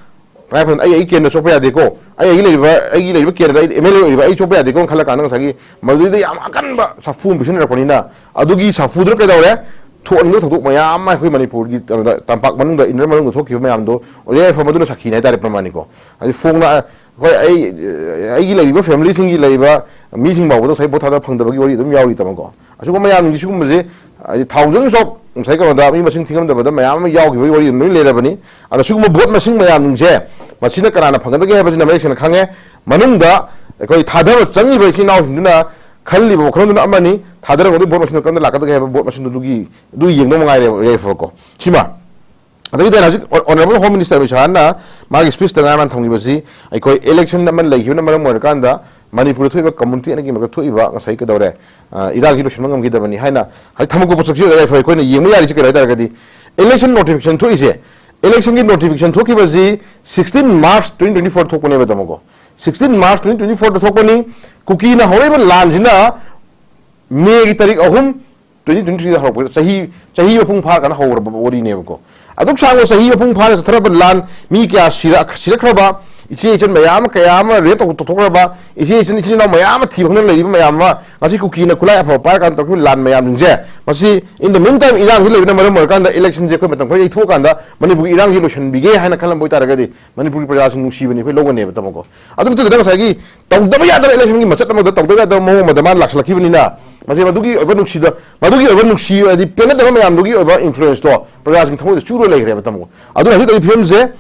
ꯇꯉꯥꯏ ꯐꯗꯅ ꯑꯩ, ꯑꯩ ꯀꯦꯟꯗ꯭ꯔ ꯁꯣꯛꯄ ꯌꯥꯗꯦꯀꯣ, ꯑꯩ, ꯑꯩꯒꯤ ꯂꯩꯔꯤꯕ, ꯑꯩꯒꯤ ꯂꯩꯔꯤꯕ ꯀꯦꯟꯗ꯭ꯔꯗ ꯑꯩ MLA ꯑꯣꯏꯔꯤꯕ ꯑꯩ ꯁꯣꯛꯄ ꯌꯥꯗꯦꯀꯣ ꯈꯜꯂ ꯀꯥꯟꯗ ꯉꯁꯥꯏꯒꯤ ꯃꯗꯨꯗꯩꯗ ꯌꯥꯝ ꯑꯀꯟꯕ ꯁꯥꯐꯨ ꯑꯃ ꯄꯤꯁꯤꯟꯅꯔꯛꯄꯅꯤꯅ ꯑꯗꯨꯒꯤ ꯁꯥꯐꯨꯗꯨꯅ ꯀꯩꯗꯧꯔꯦ? ꯊꯣꯛꯍꯟꯅꯤꯡꯗꯕ ꯊꯧꯗꯣꯛ ꯃꯌꯥꯝ ꯑꯃ ꯑꯩꯈꯣꯏ ꯃꯅꯤꯄꯨꯔꯒꯤ ꯀꯩꯅꯣꯗ, ꯇꯝꯄꯥꯛ ꯃꯅꯨꯡꯗ, inner ꯃꯅꯨꯡꯗ ꯊꯣꯛꯈꯤꯕ ꯃꯌꯥꯝꯗꯣ ꯌꯥꯏꯐꯕ ꯑꯗꯨꯅ ꯁꯥꯈꯤꯅꯤ ꯍꯥꯏꯇꯥꯔꯦ, ꯄ꯭ꯔꯃꯥꯟꯅꯤꯀꯣ꯫ ꯍꯥꯏꯗꯤ ꯐꯣꯡꯅ ꯑꯩꯈꯣꯏ, ꯑꯩ, ꯑꯩꯒꯤ ꯂꯩꯔꯤꯕ familyꯁꯤꯡꯒꯤ ꯂꯩꯔꯤꯕ ꯃꯤꯁꯤꯡ ꯐꯥꯎꯕꯗ ꯉꯁꯥꯏ ꯚꯣꯠ ꯊꯥꯗ ꯐꯪꯗꯕꯒꯤ ꯋꯥꯔꯤ ꯑꯗꯨꯝ ꯌꯥꯎꯔꯤ ꯇꯥꯃꯣꯀꯣ꯫ ꯑꯁꯤꯒꯨꯝꯕ ꯃꯌꯥꯝꯁꯤꯡꯁꯤ, ꯁꯤꯒꯨꯝꯕꯁꯦ ꯍꯥꯏꯗꯤ thousands of, ꯉꯁꯥꯏ ꯀꯩꯅꯣꯗ ꯃꯤ ꯃꯁꯤꯡ ꯊꯤꯉꯝꯗꯕꯗ ꯃꯌꯥꯝ ꯑꯃ ꯌꯥꯎꯈꯤꯕꯒꯤ ꯋꯥꯔꯤ ꯑꯗꯨꯝ ꯂꯣꯏ ꯂꯩꯔꯕꯅꯤ꯫ ꯑꯗꯣ ꯁꯤꯒꯨꯝꯕ ꯚꯣꯠ ꯃꯁꯤꯡ ꯃꯌꯥꯝꯁꯤꯡꯁꯦ ꯃꯁꯤꯅ ꯀꯅꯥꯅ ꯐꯪꯒꯗꯒꯦ ꯍꯥꯏꯕꯁꯤꯅ ꯃꯌꯦꯛ ꯁꯦꯡꯅ ꯈꯪꯉꯦ꯫ ꯃꯅꯨꯡꯗ ꯑꯩꯈꯣꯏ ꯊꯥꯗꯕ ꯆꯪꯉꯤꯕ ꯏꯆꯤꯟ ꯏꯅꯥꯎꯁꯤꯡꯗꯨꯅ ꯈꯜꯂꯤꯕ ꯋꯥꯈꯜꯂꯣꯟꯗꯨꯅ ꯑꯃꯅꯤ, ꯊꯥꯗꯔꯒꯗꯤ ꯚꯣꯠ ꯃꯁꯤꯡꯗꯣ ꯀꯔꯝꯅ ꯂꯥꯛꯀꯗꯒꯦ ꯍꯥꯏꯕ ꯚꯣꯠ ꯃꯁꯤꯡꯗꯨꯒꯤ, ꯑꯗꯨ ꯌꯦꯡꯗꯧ ꯃꯉꯥꯏꯔꯦꯕ ꯌꯥꯏꯐꯕꯀꯣ꯫ ꯁꯤꯃ ꯑꯗꯒꯤ ꯇꯦꯟꯅ ꯍꯧꯖꯤꯛ Honourable Home Minister ꯑꯃꯤꯠ ꯁꯥꯍꯅ ꯃꯥꯒꯤ speech ꯇ ꯉꯔꯥꯡ ꯊꯝꯈꯤꯕꯁꯤ ꯑꯩꯈꯣꯏ election ꯑꯃ ꯂꯩꯈꯤꯕꯅ ꯃꯔꯝ ꯑꯣꯏꯔꯀꯥꯟꯗ ꯃꯅꯤꯄꯨꯔꯗ ꯊꯣꯛꯏꯕ community ꯑꯅꯤꯒꯤ ꯃꯔꯛꯇ ꯊꯣꯛꯏꯕ ꯉꯁꯥꯏ ꯀꯩꯗꯧꯔꯦ, ꯑ, ꯏꯔꯥꯡꯁꯤ ꯂꯣꯏꯁꯤꯟꯕ ꯉꯝꯈꯤꯗꯕꯅꯤ ꯍꯥꯏꯅ ꯍꯧꯖꯤꯛ ꯊꯝꯃꯛꯄ ꯄꯣꯠꯁꯛꯁꯤ ꯑꯩꯈꯣꯏ, ꯑꯩꯈꯣꯏꯅ ꯌꯦꯡꯕ ꯌꯥꯔꯤꯁꯤ ꯀꯩꯅꯣ ꯍꯥꯏ ꯇꯥꯔꯒꯗꯤ election notification ꯊꯣꯛꯏꯁꯦ, election ꯒꯤ notification ꯊꯣꯛꯈꯤꯕꯁꯤ sixteen March twenty twenty four ꯊꯣꯛꯄꯅꯦꯕ ꯇꯥꯃꯣꯀꯣ꯫ Sixteen March twenty twenty four ꯗ ꯊꯣꯛꯄꯅꯤ꯫ ꯀꯨꯀꯤꯅ ꯍꯧꯔꯛꯏꯕ ꯂꯥꯟꯁꯤꯅ May ꯒꯤ ꯇꯥꯔꯤꯛ ꯑꯍꯨꯝ, twenty twenty three ꯗ ꯍꯧꯔꯛꯄ, ꯆꯍꯤ, ꯆꯍꯤ ꯃꯄꯨꯡ ꯐꯥꯔꯀꯥꯟꯗ ꯍꯧꯔꯕ ꯋꯥꯔꯤꯅꯦꯕꯀꯣ꯫ ꯑꯗꯨꯛ ꯁꯥꯡꯕ ꯆꯍꯤ ꯃꯄꯨꯡ ꯐꯥꯅ ꯆꯠꯊꯔꯕ ꯂꯥꯟ, ꯃꯤ ꯀꯌꯥ ꯁꯤꯔ-, ꯁꯤꯔꯛꯈ꯭ꯔꯕ, ꯏꯆꯦ ꯏꯆꯟ ꯃꯌꯥꯝ ꯑꯃ, ꯀꯌꯥ ꯑꯃ rape ꯇꯧ-, ꯇꯧꯊꯣꯛꯈ꯭ꯔꯕ, ꯏꯆꯦ ꯏꯆꯟ, ꯏꯆꯤꯟ ꯏꯅꯥꯎ ꯃꯌꯥꯝ ꯑꯃ ꯊꯤꯕ ꯈꯪꯗꯅ ꯂꯩꯔꯤꯕ ꯃꯌꯥꯝ ꯑꯃ, ꯉꯁꯤ ꯀꯨꯀꯤꯅ ꯈꯨꯠꯂꯥꯏ ꯑꯐꯕ ꯄꯥꯏꯔꯀꯥꯟꯗ ꯇꯧꯔꯛꯈꯤꯕ ꯂꯥꯟ ꯃꯌꯥꯝꯁꯤꯡꯁꯦ, ꯃꯁꯤ in the meantime ꯏꯔꯥꯡꯁꯤ ꯂꯩꯕꯅ ꯃꯔꯝ ꯑꯣꯏꯔꯀꯥꯟꯗ election ꯁꯦ ꯑꯩꯈꯣꯏ ꯃꯇꯝ ꯈꯔ ꯌꯩꯊꯣꯛꯑꯀꯥꯟꯗ ꯃꯅꯤꯄꯨꯔꯒꯤ ꯏꯔꯥꯡꯁꯤ ꯂꯣꯏꯁꯤꯟꯕꯤꯒꯦ ꯍꯥꯏꯅ ꯈꯜꯂꯝꯕ ꯑꯣꯏꯇꯥꯔꯒꯗꯤ ꯃꯅꯤꯄꯨꯔꯒꯤ ꯄ꯭ꯔꯖꯥꯁꯤꯡ ꯅꯨꯡꯁꯤꯕꯅꯤ, ꯑꯩꯈꯣꯏ ꯂꯧꯒꯅꯦꯕ ꯇꯥꯃꯣꯀꯣ꯫ ꯑꯗꯨ ꯅꯠꯇꯗꯅ ꯉꯁꯥꯏꯒꯤ ꯇꯧꯗꯕ ꯌꯥꯗꯕ election ꯒꯤ ꯃꯆꯠ ꯑꯃꯗ ꯇꯧꯗꯕ ꯌꯥꯗꯕ ꯃꯑꯣꯡ ꯑꯃꯗ ꯃꯥꯅ ꯂꯥꯛꯁꯤꯜꯂꯛꯈꯤꯕꯅꯤꯅ, ꯃꯁꯤ ꯃꯗꯨꯒꯤ ꯑꯣꯏꯕ ꯅꯨꯡꯁꯤꯗ-, ꯃꯗꯨꯒꯤ ꯑꯣꯏꯕ ꯅꯨꯡꯁꯤ ꯍꯥꯏꯗꯤ ꯄꯦꯟꯅꯗꯕ ꯃꯌꯥꯝꯗꯨꯒꯤ ꯑꯣꯏꯕ influence ꯇꯣ ꯄ꯭ꯔꯖꯥꯁꯤꯡꯒꯤ ꯊꯃꯣꯏꯗ ꯆꯨꯔ ꯂꯩꯈ꯭ꯔꯦꯕ ꯇꯥꯃꯣ꯫ ꯑꯗꯨꯅ ꯍꯧꯖꯤꯛ ꯂꯩꯔꯤꯕ ꯐꯤꯕꯝꯁꯦ,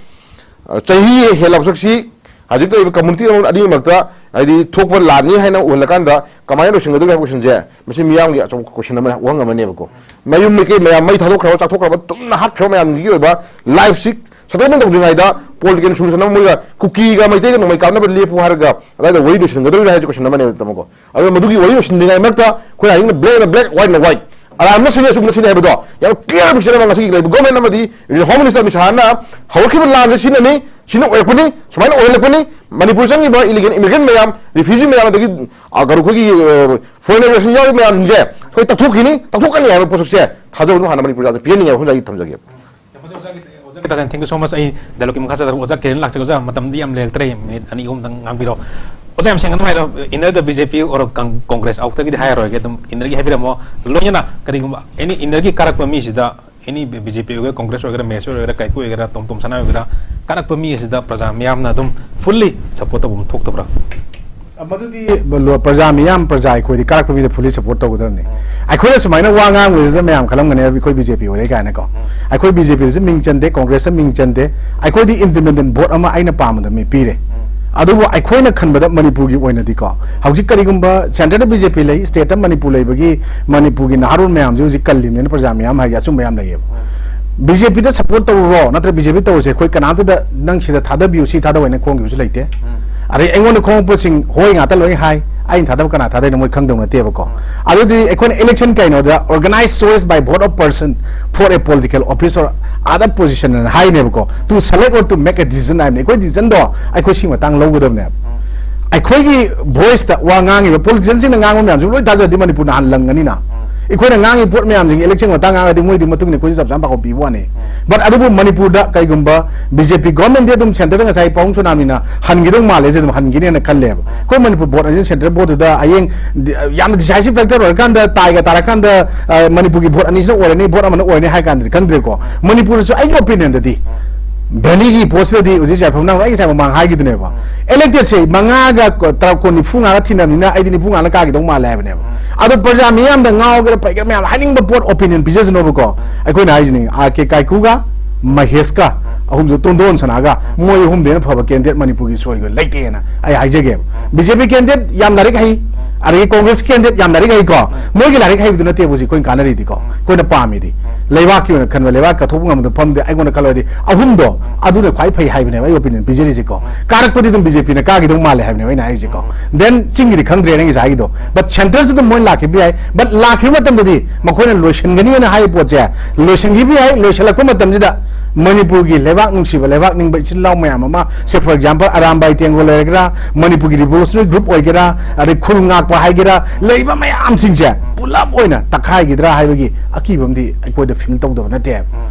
ꯑ, ꯆꯍꯤ ꯍꯦꯜꯂꯛꯄꯁꯤ ꯍꯧꯖꯤꯛ ꯂꯩꯔꯤꯕ community ꯑꯅꯤꯒꯤ ꯃꯔꯛꯇ ꯍꯥꯏꯗꯤ ꯊꯣꯛꯄ ꯂꯥꯟꯅꯤ ꯍꯥꯏꯅ ꯎꯍꯜꯂꯀꯥꯟꯗ ꯀꯃꯥꯏꯅ ꯂꯣꯏꯁꯤꯟꯒꯗꯒꯦ ꯍꯥꯏꯕ question ꯁꯦ, ꯃꯁꯤ ꯃꯤꯌꯥꯝꯒꯤ ꯑꯆꯧꯕ question ꯑꯃ, ꯋꯥꯍꯪ ꯑꯃꯅꯦꯕꯀꯣ꯫ ꯃꯌꯨꯝ ꯃꯩꯀꯩ ꯃꯌꯥꯝ ꯃꯩ ꯊꯥꯗꯣꯛꯈ꯭ꯔꯕ, ꯆꯥꯛꯊꯣꯛꯈ꯭ꯔꯕ, ꯇꯨꯝꯅ ꯍꯥꯠꯈ꯭ꯔꯕ ꯃꯌꯥꯝꯁꯤꯒꯤ ꯑꯣꯏꯕ life ꯁꯤ settlement ꯇꯧꯗ꯭ꯔꯤꯉꯩꯗ political solution ꯑꯃ ꯃꯣꯏꯒ ꯀꯨꯀꯤꯒ ꯃꯩꯇꯩꯒ ꯅꯣꯡꯃꯩ ꯀꯥꯞꯅꯕ ꯂꯦꯞꯄꯨ ꯍꯥꯏꯔꯒ ꯑꯗꯥꯏꯗ ꯋꯥꯔꯤ ꯂꯣꯏꯁꯤꯟꯒꯗꯧꯔꯤꯔꯥ ꯍꯥꯏꯁꯦ question ꯑꯃꯅꯦꯕ ꯇꯥꯃꯣꯀꯣ꯫ ꯑꯗꯨꯅ ꯃꯗꯨꯒꯤ ꯋꯥꯔꯤ ꯂꯣꯏꯁꯤꯟꯗ꯭ꯔꯤꯉꯩ ꯃꯔꯛꯇ ꯑꯩꯈꯣꯏꯅ ꯍꯥꯏꯅꯤꯡꯅ black ꯅ black, white ꯅ white, ꯑꯔꯥꯟꯕꯅ ꯁꯤꯅꯤ, ꯑꯆꯨꯝꯕꯅ ꯁꯤꯅꯤ ꯍꯥꯏꯕꯗꯣ ꯌꯥꯝ clear picture ꯑꯃ ꯉꯁꯤꯒꯤ ꯂꯩꯕ government ꯑꯃꯗꯤ Home Minister ꯑꯃꯤꯠ ꯁꯥꯍꯅ ꯍꯧꯔꯛꯈꯤꯕ ꯂꯥꯟꯁꯦ ꯁꯤꯅꯅꯤ, ꯁꯤꯅ ꯑꯣꯏꯔꯛꯄꯅꯤ, ꯁꯨꯃꯥꯏꯅ ꯑꯣꯏꯍꯜꯂꯛꯄꯅꯤ, ꯃꯅꯤꯄꯨꯔ ꯆꯪꯉꯤꯕ illegal immigrant ꯃꯌꯥꯝ, refugee ꯃꯌꯥꯝ, ꯑꯗꯒꯤ, ꯑ, ꯀꯩꯅꯣ, ꯑꯩꯈꯣꯏꯒꯤ, ꯑ, foreign immigration ꯌꯥꯎꯔꯤꯕ ꯃꯌꯥꯝꯁꯤꯡꯁꯦ ꯑꯩꯈꯣꯏ ꯇꯛꯊꯣꯛꯈꯤꯅꯤ, ꯇꯛꯊꯣꯛꯀꯅꯤ ꯍꯥꯏꯕ ꯄꯣꯠꯁꯛꯁꯦ ꯊꯥꯖꯕ ꯑꯗꯨꯝ ꯍꯥꯟꯅ ꯃꯅꯤꯄꯨꯔ ꯖꯥꯠꯇ ꯄꯤꯍꯟꯅꯤꯡꯉꯦ ꯍꯥꯏꯕ ꯋꯥꯐꯝꯗ ꯑꯩ ꯊꯝꯖꯒꯦ꯫ ꯇꯥꯖꯦꯟ, thank you so much꯫ ꯑꯩ dialogue ꯀꯤ ꯃꯈꯥ ꯆꯠꯊꯔꯛꯄ ꯑꯣꯖꯥ ꯀꯤꯔꯟ ꯂꯥꯛꯆꯒꯦ꯫ ꯑꯣꯖꯥ, ꯃꯇꯝꯗꯤ ꯌꯥꯝ ꯂꯩꯔꯛꯇ꯭ꯔꯦ, minute ꯑꯅꯤ ꯑꯍꯨꯝꯗꯪ ꯉꯥꯡꯕꯤꯔꯣ꯫ ꯑꯣꯖꯥ, ꯌꯥꯝ ꯁꯦꯡꯅ ꯑꯗꯨꯝ ꯍꯥꯏꯔꯣ, inner the B J P or Con-, Congress, ꯑꯃꯨꯛꯇꯒꯤꯗꯤ ꯍꯥꯏꯔꯔꯣꯏꯒꯦ, ꯑꯗꯨꯝ inner ꯒꯤ ꯍꯥꯏꯕꯤꯔꯝꯃꯣ꯫ ꯂꯣꯏꯅꯅ ꯀꯔꯤꯒꯨꯝꯕ any inner ꯒꯤ ꯀꯥꯔꯛꯄ ꯃꯤꯁꯤꯗ, any B J P ꯑꯣꯏꯒꯦꯔꯥ, Congress ꯑꯣꯏꯒꯦꯔꯥ, ꯃꯍꯦꯁ ꯑꯣꯏꯒꯦꯔꯥ, ꯀꯥꯏꯀꯨ ꯑꯣꯏꯒꯦꯔꯥ, ꯇꯣꯝ ꯇꯣꯝ ꯁꯅꯥ ꯑꯣꯏꯒꯦꯔꯥ, ꯀꯥꯔꯛꯄ ꯃꯤ ꯑꯁꯤꯗ ꯄ꯭ꯔꯖꯥ ꯃꯤꯌꯥꯝꯅ ꯑꯗꯨꯝ fully support ꯇꯧꯕ ꯑꯃ ꯊꯣꯛꯇꯕ꯭ꯔꯥ? ꯃꯗꯨꯗꯤ ꯂꯣ-, ꯄ꯭ꯔꯖꯥ ꯃꯤꯌꯥꯝ, ꯄ꯭ꯔꯖꯥ ꯑꯩꯈꯣꯏꯗꯤ ꯀꯥꯔꯛꯄ ꯃꯤꯗ fully support ꯇꯧꯒꯗꯕꯅꯤ꯫ ꯑꯩꯈꯣꯏꯅ ꯁꯨꯃꯥꯏꯅ ꯋꯥ ꯉꯥꯡꯕꯁꯤꯗ ꯃꯌꯥꯝ ꯈꯜꯂꯝꯒꯅꯦꯕ, ꯑꯩꯈꯣꯏ ꯕꯤ ꯖꯦ ꯄꯤ ꯑꯣꯏꯔꯦ ꯀꯥꯏꯅꯀꯣ꯫ ꯑꯩꯈꯣꯏ ꯕꯤ ꯖꯦ ꯄꯤꯗꯁꯨ ꯃꯤꯡ ꯆꯟꯗꯦ, ꯀꯣꯡꯒ꯭ꯔꯦꯁꯇ ꯃꯤꯡ ꯆꯟꯗꯦ꯫ ꯑꯩꯈꯣꯏꯗꯤ independent vote ꯑꯃ ꯑꯩꯅ ꯄꯥꯝꯕꯗ ꯃꯤ ꯄꯤꯔꯦ꯫ ꯑꯗꯨꯕꯨ ꯑꯩꯈꯣꯏꯅ ꯈꯟꯕꯗ ꯃꯅꯤꯄꯨꯔꯒꯤ ꯑꯣꯏꯅꯗꯤꯀꯣ, ꯍꯧꯖꯤꯛ ꯀꯔꯤꯒꯨꯝꯕ centre ꯗ ꯕꯤ ꯖꯦ ꯄꯤ ꯂꯩ, state ꯇ ꯃꯅꯤꯄꯨꯔ ꯂꯩꯕꯒꯤ ꯃꯅꯤꯄꯨꯔꯒꯤ ꯅꯍꯥꯔꯣꯜ ꯃꯌꯥꯝꯁꯨ ꯍꯧꯖꯤꯛ ꯀꯜꯂꯤꯕꯅꯤꯅ ꯄ꯭ꯔꯖꯥ ꯃꯤꯌꯥꯝ ꯍꯥꯏꯁꯦ ꯑꯆꯨꯝꯕ ꯌꯥꯝ ꯂꯩꯌꯦꯕ꯫ ꯕꯤ ꯖꯦ ꯄꯤꯗ support ꯇꯧꯔꯨꯔꯣ ꯅꯠꯇ꯭ꯔ ꯕꯤ ꯖꯦ ꯄꯤ ꯇꯧꯔꯁꯦ, ꯑꯩꯈꯣꯏ ꯀꯅꯥꯝꯇꯗ ꯅꯪ ꯁꯤꯗ ꯊꯥꯗꯕꯤꯌꯨ, ꯁꯤ ꯊꯥꯗꯧ ꯍꯥꯏꯅ ꯈꯣꯡꯈꯤꯕꯁꯨ ꯂꯩꯇꯦ꯫ ꯑꯗꯩ ꯑꯩꯉꯣꯟꯗ ꯈꯣꯡꯉꯛꯄꯁꯤꯡ ꯍꯣꯏ ꯉꯥꯛꯇ ꯂꯣꯏ ꯍꯥꯏ, ꯑꯩꯅ ꯊꯥꯗꯕ ꯀꯅꯥ ꯊꯥꯗꯣꯏꯅꯣ ꯃꯣꯏ ꯈꯪꯗꯧ ꯅꯠꯇꯦꯕꯀꯣ꯫ ꯑꯗꯨꯗꯤ ꯑꯩꯈꯣꯏꯅ election ꯀꯩꯅꯣꯗ organized choice by vote of person for a political office or other position ꯍꯥꯏꯅꯦꯕꯀꯣ, to select or to make a decision ꯍꯥꯏꯕꯅꯤ꯫ ꯑꯩꯈꯣꯏ decision ꯗꯣ ꯑꯩꯈꯣꯏ ꯁꯤ ꯃꯇꯥꯡ ꯂꯧꯒꯗꯕꯅꯦꯕ꯫ ꯑꯩꯈꯣꯏꯒꯤ voice ꯇ ꯋꯥ ꯉꯥꯡꯉꯤꯕ politician ꯁꯤꯡꯅ ꯉꯥꯡꯕ ꯃꯌꯥꯝꯁꯤ ꯂꯣꯏ ꯊꯥꯖꯔꯗꯤ ꯃꯅꯤꯄꯨꯔ ꯅꯍꯥꯟ ꯂꯪꯒꯅꯤꯅ꯫ ꯑꯩꯈꯣꯏꯅ ꯉꯥꯡꯉꯤ ꯄꯣꯠ ꯃꯌꯥꯝꯁꯤꯡ election ꯃꯇꯥꯡ ꯉꯥꯡꯉꯗꯤ ꯃꯣꯏꯗꯤ ꯃꯇꯨꯡ ꯏꯟꯅ ꯑꯩꯈꯣꯏꯁꯨ ꯆꯞ ꯆꯥꯅ ꯄꯥꯎꯈꯨꯝ ꯄꯤꯕ ꯋꯥꯅꯤ꯫ But ꯑꯗꯨꯕꯨ ꯃꯅꯤꯄꯨꯔꯗ ꯀꯩꯒꯨꯝꯕ ꯕꯤ ꯖꯦ ꯄꯤ government ꯗꯤ ꯑꯗꯨꯝ centre ꯗ ꯉꯁꯥꯏ ꯄꯥꯕꯨꯡ ꯁꯣꯅꯥꯃꯤꯅ ꯍꯟꯈꯤꯗꯧ ꯃꯥꯜꯂꯦ, ꯁꯤ ꯑꯗꯨꯝ ꯍꯟꯈꯤꯅꯦꯅ ꯈꯜꯂꯦꯕ꯫ ꯑꯩꯈꯣꯏ ꯃꯅꯤꯄꯨꯔ vote ꯑꯁꯤ centre vote ꯇꯨꯗ ꯍꯌꯦꯡ ꯗꯤ-, ꯌꯥꯝꯅ decisive factor ꯑꯣꯏꯔꯀꯥꯟꯗ, ꯇꯥꯏꯒ ꯇꯥꯔꯀꯥꯟꯗ, ꯑ, ꯃꯅꯤꯄꯨꯔꯒꯤ vote ꯑꯅꯤꯁꯤꯅ ꯑꯣꯏꯔꯅꯤ, vote ꯑꯃꯅ ꯑꯣꯏꯔꯅꯤ ꯍꯥꯏ ꯀꯥꯟꯗꯗꯤ ꯈꯪꯗ꯭ꯔꯦꯀꯣ꯫ ꯃꯅꯤꯄꯨꯔꯗꯁꯨ ꯑꯩꯒꯤ opinion ꯗꯗꯤ valley ꯒꯤ ꯄꯣꯠꯁꯤꯗꯗꯤ ꯍꯧꯖꯤꯛ ꯌꯥꯏꯐꯝ ꯅꯪ ꯑꯩ ꯉꯁꯥꯏ ꯃꯃꯥꯡ ꯍꯥꯏꯈꯤꯗꯨꯅꯦꯕ꯫ Elected ꯁꯦ ꯃꯉꯥꯒ ꯀꯣ-, ꯇꯔꯥ, ꯀꯣ, ꯅꯤꯐꯨ ꯉꯥꯒ ꯊꯤꯅꯕꯅꯤꯅ ꯑꯩꯗꯤ ꯅꯤꯐꯨ ꯉꯥꯅ ꯀꯥꯈꯤꯗꯧ ꯃꯥꯜꯂꯦ ꯍꯥꯏꯕꯅꯦꯕ꯫ ꯑꯗꯣ ꯄ꯭ꯔꯖꯥ ꯃꯤꯌꯥꯝꯗ ꯉꯥꯎꯒꯦꯔꯥ ꯄꯩꯒꯦꯔꯥ ꯃꯌꯥꯝ ꯍꯥꯏꯅꯤꯡꯕ ꯄꯣꯠ opinion ꯄꯤꯖꯁꯅꯣꯕꯀꯣ꯫ ꯑꯩꯈꯣꯏꯅ ꯍꯥꯏꯁꯤꯅꯤ, ꯑꯥꯔ ꯀꯦ ꯀꯥꯏꯀꯨꯒ, ꯃꯍꯦꯁꯀ, ꯑꯍꯨꯝꯁꯦ ꯇꯣꯟꯗꯣꯟ ꯁꯅꯥꯒ, ꯃꯣꯏ ꯑꯍꯨꯝꯗꯩ ꯍꯦꯟꯅ ꯐꯕ candidate ꯃꯅꯤꯄꯨꯔꯒꯤ ꯁꯣꯏꯒ ꯂꯩꯇꯦꯅ ꯑꯩ ꯍꯥꯏꯖꯒꯦꯕ꯫ ꯕꯤ ꯖꯦ ꯄꯤ candidate ꯌꯥꯝ ꯂꯥꯏꯔꯤꯛ ꯍꯩ, ꯑꯗꯒꯤ ꯀꯣꯡꯒ꯭ꯔꯦꯁ candidate ꯌꯥꯝ ꯂꯥꯏꯔꯤꯛ ꯍꯩꯀꯣ, ꯃꯣꯏꯒꯤ ꯂꯥꯏꯔꯤꯛ ꯍꯩꯕꯗꯨ ꯅꯠꯇꯦꯕ ꯍꯧꯖꯤꯛ ꯑꯩꯈꯣꯏꯅ ꯀꯥꯟꯅꯔꯤꯗꯤꯀꯣ꯫ ꯑꯩꯈꯣꯏꯅ ꯄꯥꯝꯃꯤꯗꯤ ꯂꯩꯕꯥꯛꯀꯤ ꯑꯣꯏꯅ ꯈꯟꯕ, ꯂꯩꯕꯥꯛ ꯀꯠꯊꯣꯛꯄ ꯉꯝꯕꯗ ꯐꯝꯗꯦ ꯑꯩꯉꯣꯟꯗ ꯈꯜꯂꯗꯤ ꯑꯍꯨꯝꯗꯣ ꯑꯗꯨꯅ ꯈ꯭ꯋꯥꯏ ꯐꯩ ꯍꯥꯏꯕꯅꯦꯕ ꯑꯩ opinion ꯄꯤꯖꯔꯤꯁꯦꯀꯣ꯫ ꯀꯥꯔꯛꯄꯗꯤ ꯑꯗꯨꯝ ꯕꯤ ꯖꯦ ꯄꯤꯅ ꯀꯥꯈꯤꯗꯧ ꯃꯥꯜꯂꯦ ꯍꯥꯏꯕꯅꯦꯕ ꯑꯩꯅ ꯍꯥꯏꯔꯤꯁꯦꯀꯣ꯫ Then ꯆꯤꯡꯒꯤꯗꯤ ꯈꯪꯗ꯭ꯔꯦ ꯅꯪꯒꯤ ꯉꯁꯥꯏꯒꯤꯗꯣ, but centre ꯁꯨ ꯑꯗꯨꯝ ꯃꯣꯏꯅ ꯂꯥꯛꯈꯤꯕ ꯌꯥꯏ꯫ But ꯂꯥꯛꯈꯤꯕ ꯃꯇꯝꯗꯗꯤ ꯃꯈꯣꯏꯅ ꯂꯣꯏꯁꯤꯟꯒꯅꯤꯅ ꯍꯥꯏꯔꯤꯕ ꯄꯣꯠꯁꯦ ꯂꯣꯏꯁꯤꯟꯈꯤꯕ ꯌꯥꯏ꯫ ꯂꯣꯏꯁꯤꯜꯂꯛꯄ ꯃꯇꯝꯁꯤꯗ ꯃꯅꯤꯄꯨꯔꯒꯤ ꯂꯩꯕꯥꯛ ꯅꯨꯡꯁꯤꯕ ꯂꯩꯕꯥꯛ ꯅꯤꯡꯕ ꯏꯆꯤꯜ ꯏꯅꯥꯎ ꯃꯌꯥꯝ ꯑꯃ, say for example ꯑꯔꯥꯝꯕꯥꯏ ꯇꯦꯡꯒꯣ ꯂꯩꯔꯒꯦꯔꯥ, ꯃꯅꯤꯄꯨꯔꯒꯤ revolutionary group ꯑꯣꯏꯒꯦꯔꯥ, ꯑꯗꯩ ꯈꯨꯜ ꯉꯥꯛꯄ ꯍꯥꯏꯒꯦꯔꯥ, ꯂꯩꯔꯤꯕ ꯃꯌꯥꯝꯁꯤꯡꯁꯦ ꯄꯨꯂꯞ ꯑꯣꯏꯅ ꯇꯛꯈꯥꯏꯈꯤꯗ꯭ꯔꯥ ꯍꯥꯏꯕꯒꯤ ꯑꯀꯤꯕ ꯑꯃꯗꯤ ꯑꯩꯈꯣꯏꯗ feel ꯇꯧꯗꯕ ꯅꯠꯇꯦ꯫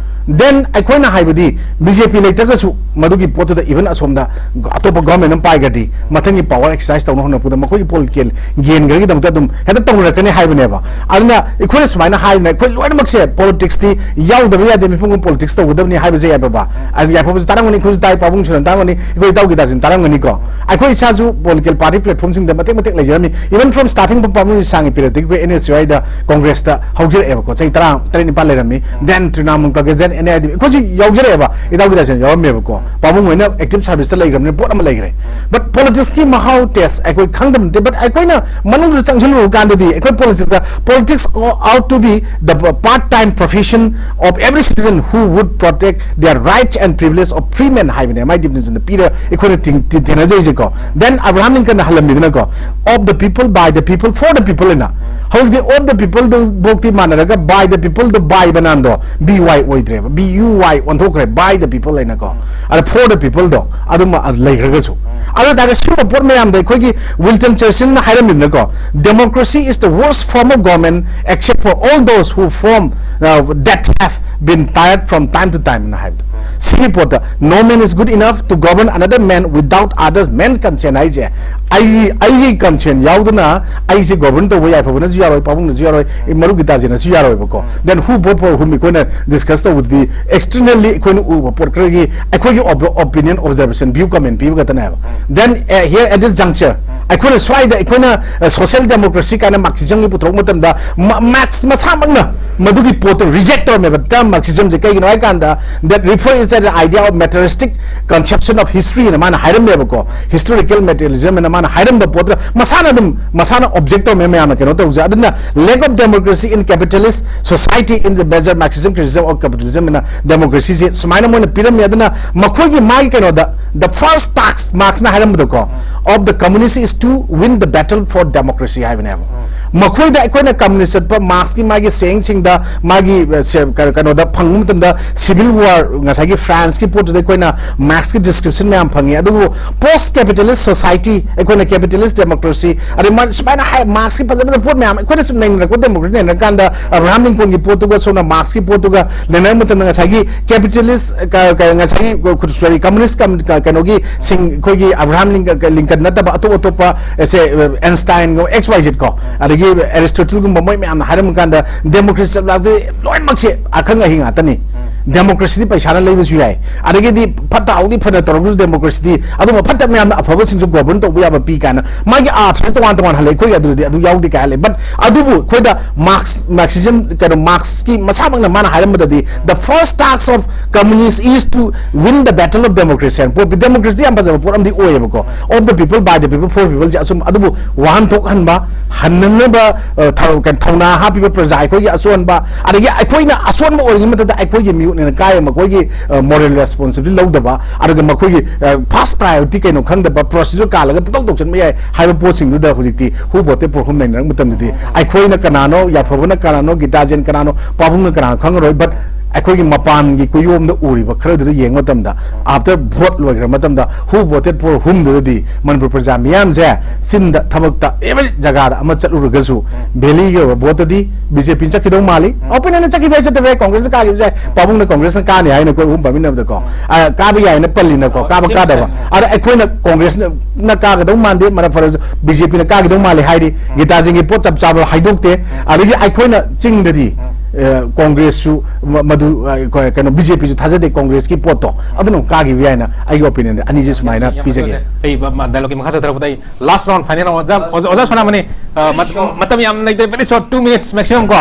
Then ꯑꯩꯈꯣꯏꯅ ꯍꯥꯏꯕꯗꯤ ꯕꯤ ꯖꯦ ꯄꯤ ꯂꯩꯇ꯭ꯔꯒꯁꯨ ꯃꯗꯨꯒꯤ ꯄꯣꯠꯇꯨꯗ even ꯑꯁꯣꯝꯗ ꯑꯇꯣꯞꯄ ꯒꯣꯔꯃꯦꯟ ꯑꯃ ꯄꯥꯏꯈ꯭ꯔꯗꯤ ꯃꯊꯪꯒꯤ ꯄꯋꯥꯔ ꯑꯦꯛꯁꯔꯁꯥꯏꯁ ꯇꯧꯅ ꯍꯣꯠꯅꯔꯛꯄꯗ ꯃꯈꯣꯏꯒꯤ ꯄꯣꯂꯤꯇꯤꯀꯦꯜ ꯒꯦꯟ ꯈꯔꯒꯤꯗꯃꯛꯇ ꯑꯗꯨꯝ ꯍꯦꯛꯇ ꯇꯧꯅꯔꯛꯀꯅꯤ ꯍꯥꯏꯕꯅꯦꯕ꯫ ꯑꯗꯨꯅ ꯑꯩꯈꯣꯏꯅ ꯁꯨꯃꯥꯏꯅ ꯍꯥꯏꯗꯅ ꯑꯩꯈꯣꯏ ꯂꯣꯏꯅꯃꯛꯁꯦ ꯄꯣꯂꯤꯇꯤꯛꯁꯇꯤ ꯌꯥꯎꯗꯕ ꯌꯥꯗꯦ, ꯃꯤꯄꯨꯝ ꯈꯨꯗꯤꯡꯃꯛ ꯄꯣꯂꯤꯇꯤꯛꯁ ꯇꯧꯒꯗꯕꯅꯤ ꯍꯥꯏꯕꯁꯦ ꯌꯥꯏꯐꯕ꯫ ꯑꯗꯨ ꯌꯥꯏꯐꯕꯁꯨ ꯇꯥꯔꯝꯒꯅꯤ, ꯑꯩꯈꯣꯏꯁꯨ ꯇꯥꯏ, ꯄꯥꯕꯨꯡ ꯁꯨꯅ ꯇꯥꯔꯝꯒꯅꯤ, ꯑꯩꯈꯣꯏ ꯏꯇꯥꯎ ꯒꯤꯇꯥꯁꯤꯅ ꯇꯥꯔꯝꯒꯅꯤꯀꯣ꯫ ꯑꯩꯈꯣꯏ ꯏꯁꯥꯁꯨ ꯄꯣꯂꯤꯇꯤꯀꯦꯜ ꯄꯥꯔꯇꯤ ꯄ꯭ꯂꯦꯠꯐꯣꯝꯁꯤꯡꯗ ꯃꯇꯦꯛ ꯃꯇꯦꯛ ꯂꯩꯖꯔꯝꯃꯤ꯫ Even from starting ꯄꯥꯕꯨꯡ ꯁꯥꯡꯒꯤ ꯄꯤꯔꯛꯇꯒꯤ ꯑꯩꯈꯣꯏ ꯑꯦꯟ ꯑꯦꯁ ꯌꯨ ꯑꯥꯏꯗ ꯀꯣꯡꯒ꯭ꯔꯦꯁꯇ ꯍꯧꯖꯔꯛꯑꯦꯕꯀꯣ꯫ ꯆꯍꯤ ꯇꯔꯥ ꯇꯔꯦꯠ ꯅꯤꯄꯥꯜ ꯂꯩꯔꯝꯃꯤ꯫ Then Trinamool Congress, then N A I D, ꯑꯩꯈꯣꯏꯁꯨ ꯌꯥꯎꯖꯔꯛꯑꯦꯕ, ꯏꯇꯥꯎ ꯒꯤꯇꯥꯁꯤꯅ ꯌꯥꯎꯔꯝꯃꯦꯕꯀꯣ꯫ ꯄꯥꯕꯨꯡ ꯍꯣꯏꯅ ꯑꯦꯛꯇꯤꯚ ꯁꯥꯔꯚꯤꯁꯇ ꯂꯩꯈ꯭ꯔꯕꯅꯤꯅ ꯄꯣꯠ ꯑꯃ ꯂꯩꯈ꯭ꯔꯦ꯫ But ꯄꯣꯂꯤꯇꯤꯛꯁꯀꯤ ꯃꯍꯥꯎ ꯇꯦꯁ ꯑꯩꯈꯣꯏ ꯈꯪꯗꯕ ꯅꯠꯇꯦ, but ꯑꯩꯈꯣꯏꯅ ꯃꯅꯨꯡꯗ ꯆꯪꯁꯤꯜꯂꯨꯔ ꯀꯥꯟꯗꯗꯤ ꯑꯩꯈꯣꯏ ꯄꯣꯂꯤꯇꯤꯛꯁꯇ, politics ought to be the part time profession of every citizen who would protect their rights and privilege of free men ꯍꯥꯏꯕꯅꯦ ꯃꯥꯏ ꯗꯤꯐꯤꯅꯤꯁꯟꯗ ꯄꯤꯔ ꯑꯩꯈꯣꯏꯅ ꯊꯦꯡ-, ꯊꯦꯡ-, ꯊꯦꯡꯅꯖꯔꯤꯁꯦꯀꯣ꯫ Then Abraham Lincolnꯅ ꯍꯜꯂꯝꯃꯤꯗꯅꯀꯣ, of the people, by the people, for the people ꯍꯥꯏꯅ꯫ ꯍꯧꯖꯤꯛꯇꯤ of the peopleꯗꯨ ꯐꯧꯗꯤ ꯃꯥꯟꯅꯔꯒ by the peopleꯗꯣ by ꯕꯅꯥꯟꯗꯣ B Y ꯑꯣꯏꯗ꯭ꯔꯦꯕ, B U Y ꯑꯣꯟꯊꯣꯛꯈ꯭ꯔꯦ, by the people ꯍꯥꯏꯅꯀꯣ꯫ ꯑꯗ for the peopleꯗꯣ ꯑꯗꯨꯝ ꯂꯩꯈ꯭ꯔꯒꯁꯨ꯫ ꯑꯗꯨ ꯑꯣꯏꯇꯥꯔꯒꯗꯤ ꯁꯤꯒꯨꯝꯕ ꯄꯣꯠ ꯃꯌꯥꯝꯗꯣ ꯑꯩꯈꯣꯏꯒꯤ Winston ꯆꯔꯆꯤꯜꯅ ꯍꯥꯏꯔꯝꯃꯤꯗꯅꯀꯣ, "Democracy is the worst form of government except for all those who form, uh, that have been tired from time to time" ꯅ ꯍꯥꯏꯕꯗꯣ꯫ ꯁꯤꯒꯤ ꯄꯣꯠꯇ "No man is good enough to govern another man without others man's consent" ꯍꯥꯏꯁꯦ, ꯑꯩ, ꯑꯩꯒꯤ ꯀꯟꯁꯦꯟ ꯌꯥꯎꯗꯅ ꯑꯩꯁꯦ ꯒꯣꯕꯔꯟ ꯇꯧꯕ ꯌꯥꯏꯐꯕꯅꯁꯨ ꯌꯥꯔꯣꯏ, ꯄꯥꯕꯨꯡꯅꯁꯨ ꯌꯥꯔꯣꯏ, ꯃꯔꯨꯞ ꯒꯤꯇꯥꯁꯤꯅꯁꯨ ꯌꯥꯔꯣꯏꯕꯀꯣ꯫ Then who vote for whom ꯑꯩꯈꯣꯏꯅ ꯗꯤꯁꯀꯁ ꯇꯧꯕꯗꯤ ꯑꯦꯛꯁꯇꯔꯅꯦꯜꯂꯤ ꯑꯩꯈꯣꯏꯅ ꯎꯕ ꯄꯣꯠ ꯈꯔꯒꯤ ꯑꯩꯈꯣꯏꯒꯤ ꯑꯣꯄꯤꯅꯤꯌꯟ, ꯑꯣꯕꯖꯔꯕꯦꯁꯟ, ꯚ꯭ꯌꯨ, ꯀꯃꯦꯟ ꯄꯤꯕ ꯈꯛꯇꯅꯦꯕ꯫ Then, uh, here at this juncture ꯑꯩꯈꯣꯏꯅ ꯁ꯭ꯋꯥꯏꯗ ꯑꯩꯈꯣꯏꯅ, uh, social democracy ꯀꯥꯏꯅ ꯃꯥꯔꯛꯁꯤꯖꯝꯒꯤ ꯄꯨꯊꯣꯛꯄ ꯃꯇꯝꯗ ꯃꯥꯔꯛꯁ ꯃꯁꯥꯃꯛꯅ ꯃꯗꯨꯒꯤ ꯄꯣꯠꯇꯣ ꯔꯤꯖꯦꯛ ꯇꯧꯔꯝꯃꯦꯕ, ꯇꯔꯝ ꯃꯥꯔꯛꯁꯤꯖꯝꯁꯦ꯫ ꯀꯩꯒꯤꯅꯣ ꯍꯥꯏ ꯀꯥꯟꯗ, that refers is the idea of materialistic conception of history ꯍꯥꯏꯅ ꯃꯥꯅ ꯍꯥꯏꯔꯝꯃꯦꯕꯀꯣ꯫ Historical materialism ꯍꯥꯏꯅ ꯃꯥꯅ ꯍꯥꯏꯔꯝꯕ ꯄꯣꯠꯇꯨꯗ ꯃꯁꯥꯅ ꯑꯗꯨꯝ, ꯃꯁꯥꯅ ꯑꯣꯕꯖꯦꯛ ꯇꯧꯔꯝꯃꯦ ꯃꯌꯥꯝꯅ ꯀꯩꯅꯣ ꯇꯧꯖ꯫ ꯑꯗꯨꯅ lack of democracy in capitalist society in the major Marxism criticism of capitalism ꯍꯥꯏꯅ ꯗꯦꯃꯣꯀ꯭ꯔꯦꯁꯤꯁꯦ ꯁꯨꯃꯥꯏꯅ ꯃꯣꯏꯅ ꯄꯤꯔꯝꯃꯤ꯫ ꯑꯗꯨꯅ ꯃꯈꯣꯏꯒꯤ ꯃꯥꯒꯤ ꯀꯩꯅꯣꯗ, the first task ꯃꯥꯔꯛꯁꯅ ꯍꯥꯏꯔꯝꯕꯗꯣꯀꯣ, of the communist is to win the battle for democracy ꯍꯥꯏꯕꯅꯦꯕ꯫ ꯃꯈꯣꯏꯗ ꯑꯩꯈꯣꯏꯅ ꯀꯝꯃꯨꯅꯤꯁ ꯆꯠꯄ ꯃꯥꯔꯛꯁꯀꯤ ꯃꯥꯒꯤ ꯁꯦꯡꯁꯤꯡꯗ ꯃꯥꯒꯤ ꯀꯩꯅꯣꯗ ꯐꯪꯕ ꯃꯇꯝꯗ ꯁꯤꯚꯤꯜ ꯋꯥꯔ ꯉꯁꯥꯏꯒꯤ ꯐ꯭ꯔꯥꯟꯁꯀꯤ ꯄꯣꯠꯇꯨꯗ ꯑꯩꯈꯣꯏꯅ ꯃꯥꯔꯛꯁꯀꯤ ꯗꯤꯁꯀ꯭ꯔꯤꯞꯁꯟ ꯃꯌꯥꯝ ꯐꯪꯉꯤ꯫ ꯑꯗꯨꯕꯨ ꯄꯣꯁ ꯀꯦꯄꯤꯇꯦꯂꯤꯁ ꯁꯣꯁꯥꯏꯇꯤ, ꯑꯩꯈꯣꯏꯅ ꯀꯦꯄꯤꯇꯦꯂꯤꯁ ꯗꯦꯃꯣꯀ꯭ꯔꯦꯁꯤ, ꯑꯗꯩ ꯃꯥ ꯁꯨꯃꯥꯏꯅ ꯍꯥꯏ ꯃꯥꯔꯛꯁꯀꯤ ꯐꯖ ꯐꯖꯕ ꯄꯣꯠ ꯃꯌꯥꯝ ꯑꯩꯈꯣꯏꯅ ꯁꯨꯝ ꯅꯩꯅꯔꯛꯄ ꯗꯦꯃꯣꯀ꯭ꯔꯦꯁꯤ ꯅꯩꯅꯔꯀꯥꯟꯗ ꯑꯕ꯭ꯔꯥꯍꯥꯝ ꯂꯤꯡꯀꯣꯟꯒꯤ ꯄꯣꯠꯇꯨꯒ ꯁꯣꯝꯅ ꯃꯥꯔꯛꯁꯀꯤ ꯄꯣꯠꯇꯨꯒ ꯅꯩꯅꯔ ꯃꯇꯝꯗ ꯉꯁꯥꯏꯒꯤ ꯀꯦꯄꯤꯇꯦꯂꯤꯁ ꯉꯁꯥꯏꯒꯤ ꯁꯣꯔꯤ ꯀꯝꯃꯨꯅꯤꯁ ꯀꯩꯅꯣꯒꯤ ꯁꯤꯡ ꯑꯩꯈꯣꯏꯒꯤ ꯑꯕ꯭ꯔꯥꯍꯥꯝ ꯂꯤꯡꯀꯟ ꯅꯠꯇꯕ ꯑꯇꯣꯞ ꯑꯇꯣꯞꯄ ꯑꯦꯁꯦ ꯑꯦꯟꯁꯇꯥꯏꯟꯒꯨꯝꯕ ꯑꯦꯛꯁ ꯋꯥꯏ ꯖꯦꯠ ꯀꯣ, ꯑꯗꯒꯤ ꯑꯦꯔꯤꯁꯇꯣꯇꯜꯒꯨꯝꯕ ꯃꯣꯏ ꯃꯌꯥꯝꯅ ꯍꯥꯏꯔꯝꯕ ꯀꯥꯟꯗ ꯗꯦꯃꯣꯀ꯭ꯔꯦꯁꯤ ꯆꯠꯂꯛꯇꯦ꯫ ꯂꯣꯏꯅꯃꯛꯁꯦ ꯑꯈꯪ ꯑꯍꯩ ꯉꯥꯛꯇꯅꯤ꯫ ꯗꯦꯃꯣꯀ꯭ꯔꯦꯁꯤꯗꯤ ꯄꯩꯁꯥꯅ ꯂꯩꯕꯁꯨ ꯌꯥꯏ, ꯑꯗꯒꯤꯗꯤ ꯐꯠꯇ ꯍꯥꯎꯗꯤ ꯐꯅ ꯇꯧꯔꯒꯁꯨ ꯗꯦꯃꯣꯀ꯭ꯔꯦꯁꯤꯗꯤ ꯑꯗꯨꯝꯕ ꯐꯠꯇ ꯃꯌꯥꯝꯅ ꯑꯐꯕꯁꯤꯡꯁꯨ ꯒꯣꯕꯔꯟ ꯇꯧꯕ ꯌꯥꯕ ꯄꯤ ꯀꯥꯏꯅ ꯃꯥꯒꯤ ꯑꯥꯔꯊꯁꯦ ꯇꯣꯉꯥꯟ ꯇꯣꯉꯥꯟ ꯍꯜꯂꯦ꯫ ꯑꯩꯈꯣꯏꯒꯤ ꯑꯗꯨꯗꯤ ꯑꯗꯨ ꯌꯥꯎꯗꯦ ꯀꯥꯏ ꯍꯜꯂꯦ꯫ ꯕꯠ ꯑꯗꯨꯕꯨ ꯑꯩꯈꯣꯏꯗ ꯃꯥꯔꯛꯁ ꯃꯥꯔꯛꯁꯤꯖꯝ ꯀꯩꯅꯣ ꯃꯥꯔꯛꯁꯀꯤ ꯃꯁꯥꯃꯛꯅ ꯃꯥꯅ ꯍꯥꯏꯔꯝꯕꯗꯗꯤ the first task of communist is to win the battle of democracy ꯍꯥꯏꯅ ꯄꯣꯠ ꯗꯦꯃꯣꯀ꯭ꯔꯦꯁꯤ ꯌꯥꯝ ꯐꯖꯕ ꯄꯣꯠ ꯑꯃꯗꯤ ꯑꯣꯏꯌꯦꯕꯀꯣ꯫ Of the people, by the people, for people ꯁꯦ ꯑꯁꯨꯝ ꯑꯗꯨꯕꯨ ꯋꯥꯍꯟꯊꯣꯛꯍꯟꯕ, ꯍꯟꯅꯅꯕ ꯊꯧꯅꯥ ꯍꯥꯞꯄꯤꯕ ꯄ꯭ꯔꯖꯥ ꯑꯩꯈꯣꯏꯒꯤ ꯑꯁꯣꯟꯕ, ꯑꯗꯒꯤ ꯑꯩꯈꯣꯏꯅ ꯑꯁꯣꯟꯕ ꯑꯣꯏꯔꯤꯉꯩ ꯃꯇꯝꯗ ꯑꯩꯈꯣꯏꯒꯤ ꯃꯤꯍꯨꯠꯅꯦꯅ ꯀꯥꯏ ꯃꯈꯣꯏꯒꯤ ꯃꯣꯔꯦꯜ ꯔꯦꯁꯄꯣꯟꯁꯤꯕꯤꯂꯤꯇꯤ ꯂꯧꯗꯕ, ꯑꯗꯨꯒ ꯃꯈꯣꯏꯒꯤ ꯐꯥꯔꯁ ꯄ꯭ꯔꯥꯏꯌꯣꯔꯤꯇꯤ ꯀꯩꯅꯣ ꯈꯪꯗꯕ ꯄ꯭ꯔꯣꯁꯦꯁꯁꯨ ꯀꯥꯜꯂꯒ ꯄꯨꯇꯧ ꯇꯧꯁꯤꯟꯕ ꯌꯥꯏ ꯍꯥꯏꯕ ꯄꯣꯠꯁꯤꯡꯗꯨꯗ ꯍꯧꯖꯤꯛꯇꯤ who voted for whom ꯅꯩꯅꯔꯛꯄ ꯃꯇꯝꯗꯗꯤ ꯑꯩꯈꯣꯏꯅ ꯀꯅꯥꯅꯣ, ꯌꯥꯐꯕꯅ ꯀꯅꯥꯅꯣ, ꯒꯤꯇꯥꯖꯦꯟ ꯀꯅꯥꯅꯣ, ꯄꯥꯕꯨꯡꯅ ꯀꯅꯥꯅꯣ ꯈꯪꯉꯔꯣꯏ꯫ ꯕꯠ ꯑꯩꯈꯣꯏꯒꯤ ꯃꯄꯥꯟꯒꯤ ꯀꯨꯌꯣꯝꯗ ꯎꯔꯤꯕ ꯈꯔꯗꯨꯗ ꯌꯦꯡꯕ ꯃꯇꯝꯗ after vote ꯂꯣꯏꯈ꯭ꯔ ꯃꯇꯝꯗ who voted for whom ꯗꯨꯗꯗꯤ Manipur ꯄ꯭ꯔꯖꯥ ꯃꯤꯌꯥꯝꯁꯦ ꯆꯤꯟꯗ ꯊꯕꯛꯇ every ꯖꯒꯥꯗ ꯑꯃ ꯆꯠꯂꯨꯔꯒꯁꯨ ꯚꯦꯂꯤꯒꯤ ꯑꯣꯏꯕ ꯚꯣꯠꯇꯗꯤ ꯕꯤ ꯖꯦ ꯄꯤꯅ ꯆꯠꯈꯤꯗꯧ ꯃꯥꯜꯂꯤ꯫ ꯑꯣꯄꯤꯅꯤꯌꯟ ꯆꯠꯈꯤꯕ ꯍꯥꯏ ꯆꯠꯇꯕ ꯌꯥꯏ, ꯀꯣꯡꯒ꯭ꯔꯦꯁꯅ ꯀꯥꯈꯤꯕꯁꯨ ꯌꯥꯏ, ꯄꯥꯕꯨꯡꯅ ꯀꯣꯡꯒ꯭ꯔꯦꯁꯅ ꯀꯥꯅꯤ ꯍꯥꯏꯅ ꯑꯩꯈꯣꯏ ꯑꯍꯨꯝ ꯄꯥꯃꯤꯟꯅꯕꯗꯀꯣ ꯀꯥꯕ ꯌꯥꯏꯅ ꯄꯜꯂꯤꯅꯀꯣ, ꯀꯥꯕ ꯀꯥꯗꯕ꯫ ꯑꯗ ꯑꯩꯈꯣꯏꯅ ꯀꯣꯡꯒ꯭ꯔꯦꯁꯅ ꯀꯥꯒꯗꯧ ꯃꯥꯟꯗꯦ, ꯃꯔꯝ ꯐꯔꯁꯨ ꯕꯤ ꯖꯦ ꯄꯤꯅ ꯀꯥꯈꯤꯗꯧ ꯃꯥꯜꯂꯤ ꯍꯥꯏꯔꯤ꯫ ꯒꯤꯇꯥꯖꯦꯟꯒꯤ ꯄꯣꯠ ꯆꯞ ꯆꯥꯕ ꯍꯥꯏꯗꯣꯛꯇꯦ꯫ ꯑꯗꯒꯤ ꯑꯩꯈꯣꯏꯅ ꯆꯤꯡꯗꯗꯤ ꯀꯣꯡꯒ꯭ꯔꯦꯁꯁꯨ ꯃꯗꯨ ꯀꯩꯅꯣ ꯕꯤ ꯖꯦ ꯄꯤꯁꯨ ꯊꯥꯖꯗꯦ ꯀꯣꯡꯒ꯭ꯔꯦꯁꯀꯤ ꯄꯣꯠꯇꯣ꯫ ꯑꯗꯨꯅ ꯑꯃꯨꯛ ꯀꯥꯈꯤꯕ ꯌꯥꯏꯅ ꯑꯩꯒꯤ ꯑꯣꯄꯤꯅꯤꯌꯟꯗ ꯑꯅꯤꯁꯦ ꯁꯨꯃꯥꯏꯅ ꯄꯤꯖꯒꯦ꯫ ꯑꯩ ꯗꯥꯏꯂꯣꯒꯀꯤ ꯃꯈꯥ ꯆꯠꯊꯔꯛꯄꯗ ꯑꯩ ꯂꯥꯁ ꯔꯥꯎꯟ ꯐꯥꯏꯅꯦꯜ ꯔꯥꯎꯟ ꯑꯣꯖꯥ, ꯑꯣꯖꯥ, ꯑꯣꯖꯥ ꯁꯣꯅꯥꯃꯅꯤ, ꯑ, ꯃꯠ-, ꯃꯇꯝ ꯌꯥꯝ ꯂꯩꯇ꯭ꯔꯦ, very short, two minutes maximum ꯀꯣ꯫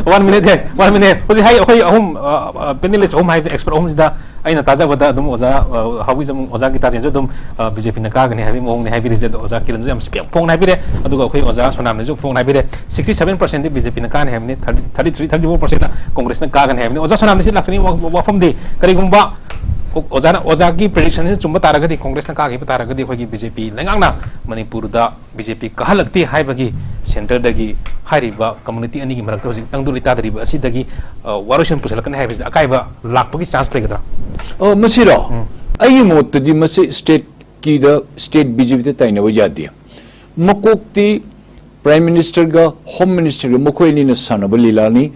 One minute ꯍꯦ, one minute꯫ ꯍꯧꯖꯤꯛ ꯍꯥꯏ ꯑꯩꯈꯣꯏ ꯑꯍꯨꯝ, ꯑ, ꯑ, ꯄꯦꯅꯦꯂꯤꯁ ꯑꯍꯨꯝ ꯍꯥꯏꯕꯗꯤ ꯑꯦꯛꯁꯄꯔꯠ ꯑꯍꯨꯝꯁꯤꯗ ꯑꯩꯅ ꯇꯥꯖꯕꯗ ꯑꯗꯨꯝ ꯑꯣꯖꯥ, ꯑ, ꯍꯥꯎꯕꯤꯁꯨ ꯑꯃꯨꯛ ꯑꯣꯖꯥ ꯒꯤꯇꯥꯖꯦꯟꯁꯨ ꯑꯗꯨꯝ, ꯑ, ꯕꯤ ꯖꯦ ꯄꯤꯅ ꯀꯥꯒꯅꯤ ꯍꯥꯏꯕꯒꯤ ꯃꯑꯣꯡꯅꯤ ꯍꯥꯏꯕꯤꯔꯤꯁꯦ꯫ ꯑꯗꯣ ꯑꯣꯖꯥ ꯀꯤꯔꯟꯁꯨ ꯌꯥꯝ ꯐꯣꯡꯅ ꯍꯥꯏꯕꯤꯔꯦ, ꯑꯗꯨꯒ ꯑꯩꯈꯣꯏ ꯑꯣꯖꯥ ꯁꯣꯅꯥꯃꯅꯤꯁꯨ ꯐꯣꯡꯅ ꯍꯥꯏꯕꯤꯔꯦ꯫ Sixty seven percent ꯗꯤ ꯕꯤ ꯖꯦ ꯄꯤꯅ ꯀꯥꯅꯤ ꯍꯥꯏꯕꯅꯤ, thirty, thirty three, thirty four percent ꯅ ꯀꯣꯡꯒ꯭ꯔꯦꯁꯅ ꯀꯥꯒꯅꯤ ꯍꯥꯏꯕꯅꯤ꯫ ꯑꯣꯖꯥ ꯁꯣꯅꯥꯃꯅꯤꯁꯤ ꯂꯥꯛꯆꯅꯤꯡꯕ ꯋꯥ-, ꯋꯥꯐꯝꯗꯤ ꯀꯔꯤꯒꯨꯝꯕ ꯑꯣꯖꯥꯅ, ꯑꯣꯖꯥꯒꯤ ꯄ꯭ꯔꯤꯗꯤꯛꯁꯟꯁꯤꯅ ꯆꯨꯝꯕ ꯇꯥꯔꯒꯗꯤ, ꯀꯣꯡꯒ꯭ꯔꯦꯁꯅ ꯀꯥꯈꯤꯕ ꯇꯥꯔꯒꯗꯤ, ꯑꯩꯈꯣꯏꯒꯤ ꯕꯤ ꯖꯦ ꯄꯤ ꯂꯩꯉꯥꯛꯅ ꯃꯅꯤꯄꯨꯔꯗ ꯕꯤ ꯖꯦ ꯄꯤ ꯀꯥꯍꯜꯂꯛꯇꯦ ꯍꯥꯏꯕꯒꯤ ꯁꯦꯟꯇꯔꯗꯒꯤ ꯍꯥꯏꯔꯤꯕ ꯀꯝꯃꯨꯅꯤꯇꯤ ꯑꯅꯤꯒꯤ ꯃꯔꯛꯇ ꯍꯧꯖꯤꯛ ꯇꯪꯗꯨ ꯂꯩꯇꯥꯗꯧꯔꯤꯕ ꯑꯁꯤꯗꯒꯤ, ꯑ, ꯋꯥꯔꯣꯏꯁꯤꯟ ꯄꯨꯁꯤꯜꯂꯛꯀꯅꯤ ꯍꯥꯏꯕꯁꯤꯗ ꯑꯀꯥꯏꯕ ꯂꯥꯛꯄꯒꯤ ꯆꯥꯟꯁ ꯂꯩꯒꯗ꯭ꯔꯥ? ꯑ, ꯃꯁꯤꯔꯣ? ꯎꯝ꯫ ꯑꯩꯒꯤ ꯃꯣꯠꯇꯗꯤ ꯃꯁꯤ ꯁ꯭ꯇꯦꯠꯀꯤꯗ, ꯁ꯭ꯇꯦꯠ ꯕꯤ ꯖꯦ ꯄꯤꯗ ꯇꯥꯏꯅꯕ ꯌꯥꯗꯦ꯫ ꯃꯀꯣꯛꯇꯤ ꯄ꯭ꯔꯥꯏꯝ ꯃꯤꯅꯤꯁꯇꯔꯒ ꯍꯣꯝ ꯃꯤꯅꯤꯁꯇꯔꯒ ꯃꯈꯣꯏ ꯑꯅꯤꯅ ꯁꯥꯟꯅꯕ ꯂꯤꯂꯥꯅꯤ꯫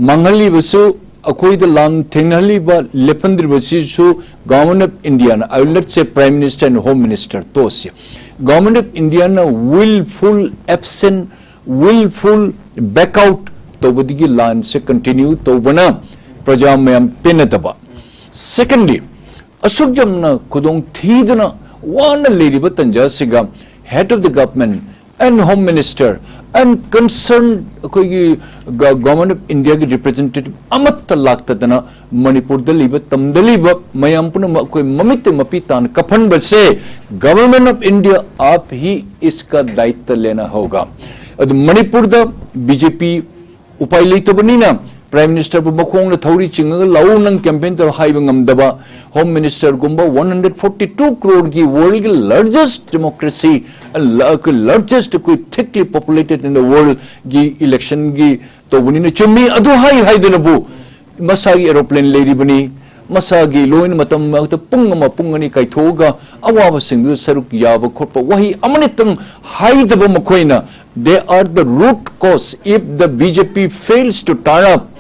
ꯃꯥꯡꯍꯜꯂꯤꯕꯁꯨ, ꯑꯩꯈꯣꯏꯗ ꯂꯥꯟ ꯊꯦꯡꯅꯍꯜꯂꯤꯕ, ꯂꯦꯞꯍꯟꯗ꯭ꯔꯤꯕꯁꯤꯁꯨ Government of Indiaꯅ, I will not say Prime Minister and Home Minister, ꯇꯣꯛꯑꯁꯤ꯫ Government of Indiaꯅ willful absent, willful back out ꯇꯧꯕꯗꯒꯤ ꯂꯥꯟꯁꯦ continue ꯇꯧꯕꯅ ꯄ꯭ꯔꯖꯥ ꯃꯌꯥꯝ ꯄꯦꯟꯅꯗꯕ꯫ Secondly, ꯑꯁꯨꯛ ꯌꯥꯝꯅ ꯈꯨꯗꯣꯡ ꯊꯤꯗꯨꯅ ꯋꯥꯅ ꯂꯩꯔꯤꯕ ꯇꯟꯖꯥꯁꯤꯒ head of the government and home minister and concerned ꯑꯩꯈꯣꯏꯒꯤ ꯒ-, Government of Indiaꯒꯤ representative ꯑꯃꯠꯇ ꯂꯥꯛꯇꯗꯅ ꯃꯅꯤꯄꯨꯔꯗ ꯂꯩꯕ, ꯇꯝꯗ ꯂꯩꯕ ꯃꯌꯥꯝ ꯄꯨꯝꯅꯃꯛ ꯑꯩꯈꯣꯏ ꯃꯃꯤꯠꯇ ꯃꯄꯤ ꯇꯥꯅ ꯀꯞꯍꯟꯕꯁꯦ Government of India आप ही इसका दायित्व लेना होगा꯫ ꯑꯗꯨ ꯃꯅꯤꯄꯨꯔꯗ ꯕꯤ ꯖꯦ ꯄꯤ ꯎꯄꯥꯏ ꯂꯩꯇꯕꯅꯤꯅ ꯄ꯭ꯔꯥꯏꯝ ꯃꯤꯅꯤꯁꯇꯔꯕꯨ ꯃꯈꯣꯡꯗ ꯊꯧꯔꯤ ꯆꯤꯡꯉꯒ ꯂꯥꯛꯎ ꯅꯪ ꯀꯦꯝꯄꯦꯟ ꯇꯧꯔꯣ ꯍꯥꯏꯕ ꯉꯝꯗꯕ, ꯍꯣꯝ ꯃꯤꯅꯤꯁꯇꯔꯒꯨꯝꯕ ꯋꯥꯟ ꯍꯟꯗ꯭ꯔꯦꯠ ꯐꯣꯔꯇꯤ ꯇꯨ ꯀ꯭ꯔꯣꯔꯒꯤ ꯋꯥꯔꯜꯒꯤ ꯂꯥꯔꯖꯦꯁ ꯗꯦꯃꯣꯀ꯭ꯔꯦꯁꯤ, ꯂꯥꯔꯖꯦꯁ ꯑꯩꯈꯣꯏ ꯊꯤꯛꯂꯤ ꯄꯣꯄꯨꯂꯦꯇꯦꯠ ꯏꯟ ꯗ ꯋꯥꯔꯜꯒꯤ ꯏꯂꯦꯛꯁꯟꯒꯤ ꯇꯧꯕꯅꯤꯅ ꯆꯨꯝꯃꯤ꯫ ꯑꯗꯨ ꯍꯥꯏ ꯍꯥꯏꯗꯅꯕꯨ ꯃꯁꯥꯒꯤ ꯑꯦꯔꯣꯄ꯭ꯂꯦꯟ ꯂꯩꯔꯤꯕꯅꯤ, ꯃꯁꯥꯒꯤ ꯂꯣꯏꯅ ꯃꯇꯝ ꯃꯔꯛꯇ ꯄꯨꯡ ꯑꯃ ꯄꯨꯡ ꯑꯅꯤ ꯀꯥꯏꯊꯣꯛꯑꯒ ꯑꯋꯥꯕꯁꯤꯡꯗꯨ ꯁꯔꯨꯛ ꯌꯥꯕ ꯈꯣꯠꯄ ꯋꯥꯍꯩ ꯑꯃꯅꯤꯇꯪ ꯍꯥꯏꯗꯕ ꯃꯈꯣꯏꯅ, they are the root cause. If the B J P fails to turn up,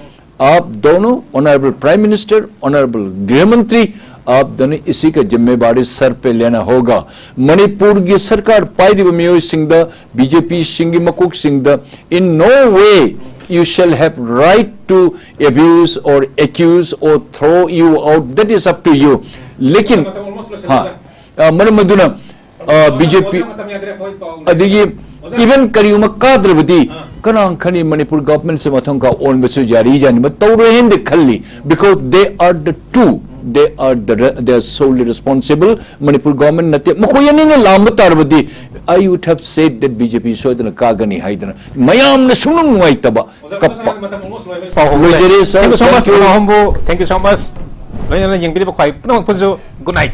आप दोनों, Honorable Prime Minister, Honorable गृह मंत्री, आप दोनों इसी का जिम्मेवारी सर पे लेना होगा। ꯃꯅꯤꯄꯨꯔꯒꯤ ꯁꯔꯀꯥꯔ ꯄꯥꯏꯔꯤꯕ ꯃꯤꯑꯣꯏꯁꯤꯡꯗ, ꯕꯤ ꯖꯦ ꯄꯤꯁꯤꯡꯒꯤ ꯃꯀꯣꯛꯁꯤꯡꯗ, in no way you shall have right to abuse or accuse or throw you out, that is up to you. लेकिन, हाँ, ꯑ, ꯃꯔꯝ ꯑꯗꯨꯅ, ꯑ, ꯕꯤ ꯖꯦ ꯄꯤ, ꯑꯗꯒꯤ even ꯀꯔꯤꯒꯨꯝꯕ ꯀꯥꯗ꯭ꯔꯕꯗꯤ, ꯀꯅꯥ ꯈꯪꯅꯤ ꯃꯅꯤꯄꯨꯔ ꯒꯚꯔꯟꯃꯦꯟꯠꯁꯦ ꯃꯊꯪ ꯀꯥ ꯑꯣꯟꯕꯁꯨ ꯌꯥꯔꯤ ꯌꯥꯅꯤꯕ ꯇꯧꯔꯣꯏ ꯍꯥꯏꯅꯗꯤ ꯈꯜꯂꯤ, because they are the two, they are the re-, they are solely responsible, Manipur government ꯅꯠꯇꯦ꯫ ꯃꯈꯣꯏ ꯑꯅꯤꯅ ꯂꯥꯝꯕ ꯇꯥꯔꯕꯗꯤ, I would have said that B J P ꯁꯣꯏꯗꯅ ꯀꯥꯒꯅꯤ ꯍꯥꯏꯗꯅ ꯃꯌꯥꯝꯅ ꯁꯨꯡꯅꯨꯡ ꯅꯨꯡꯉꯥꯏꯇꯕ, ꯀꯞꯄ꯫ ꯄꯥꯎ ꯍꯣꯡꯕ ꯂꯣꯏꯖꯔꯦ, sir. Thank you so much, Thank you. ꯄꯥꯎ ꯍꯣꯡꯕꯨ꯫ Thank you so much. ꯂꯣꯏꯅꯅ ꯌꯦꯡꯕꯤꯔꯤꯕ ꯈ꯭ꯋꯥꯏ ꯄꯨꯝꯅꯃꯛꯄꯨꯁꯨ good night.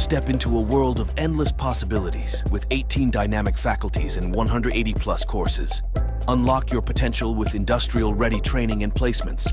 Step into a world of endless possibilities with eighteen dynamic faculties and one hundred eighty plus courses. Unlock your potential with industrial ready training and placements.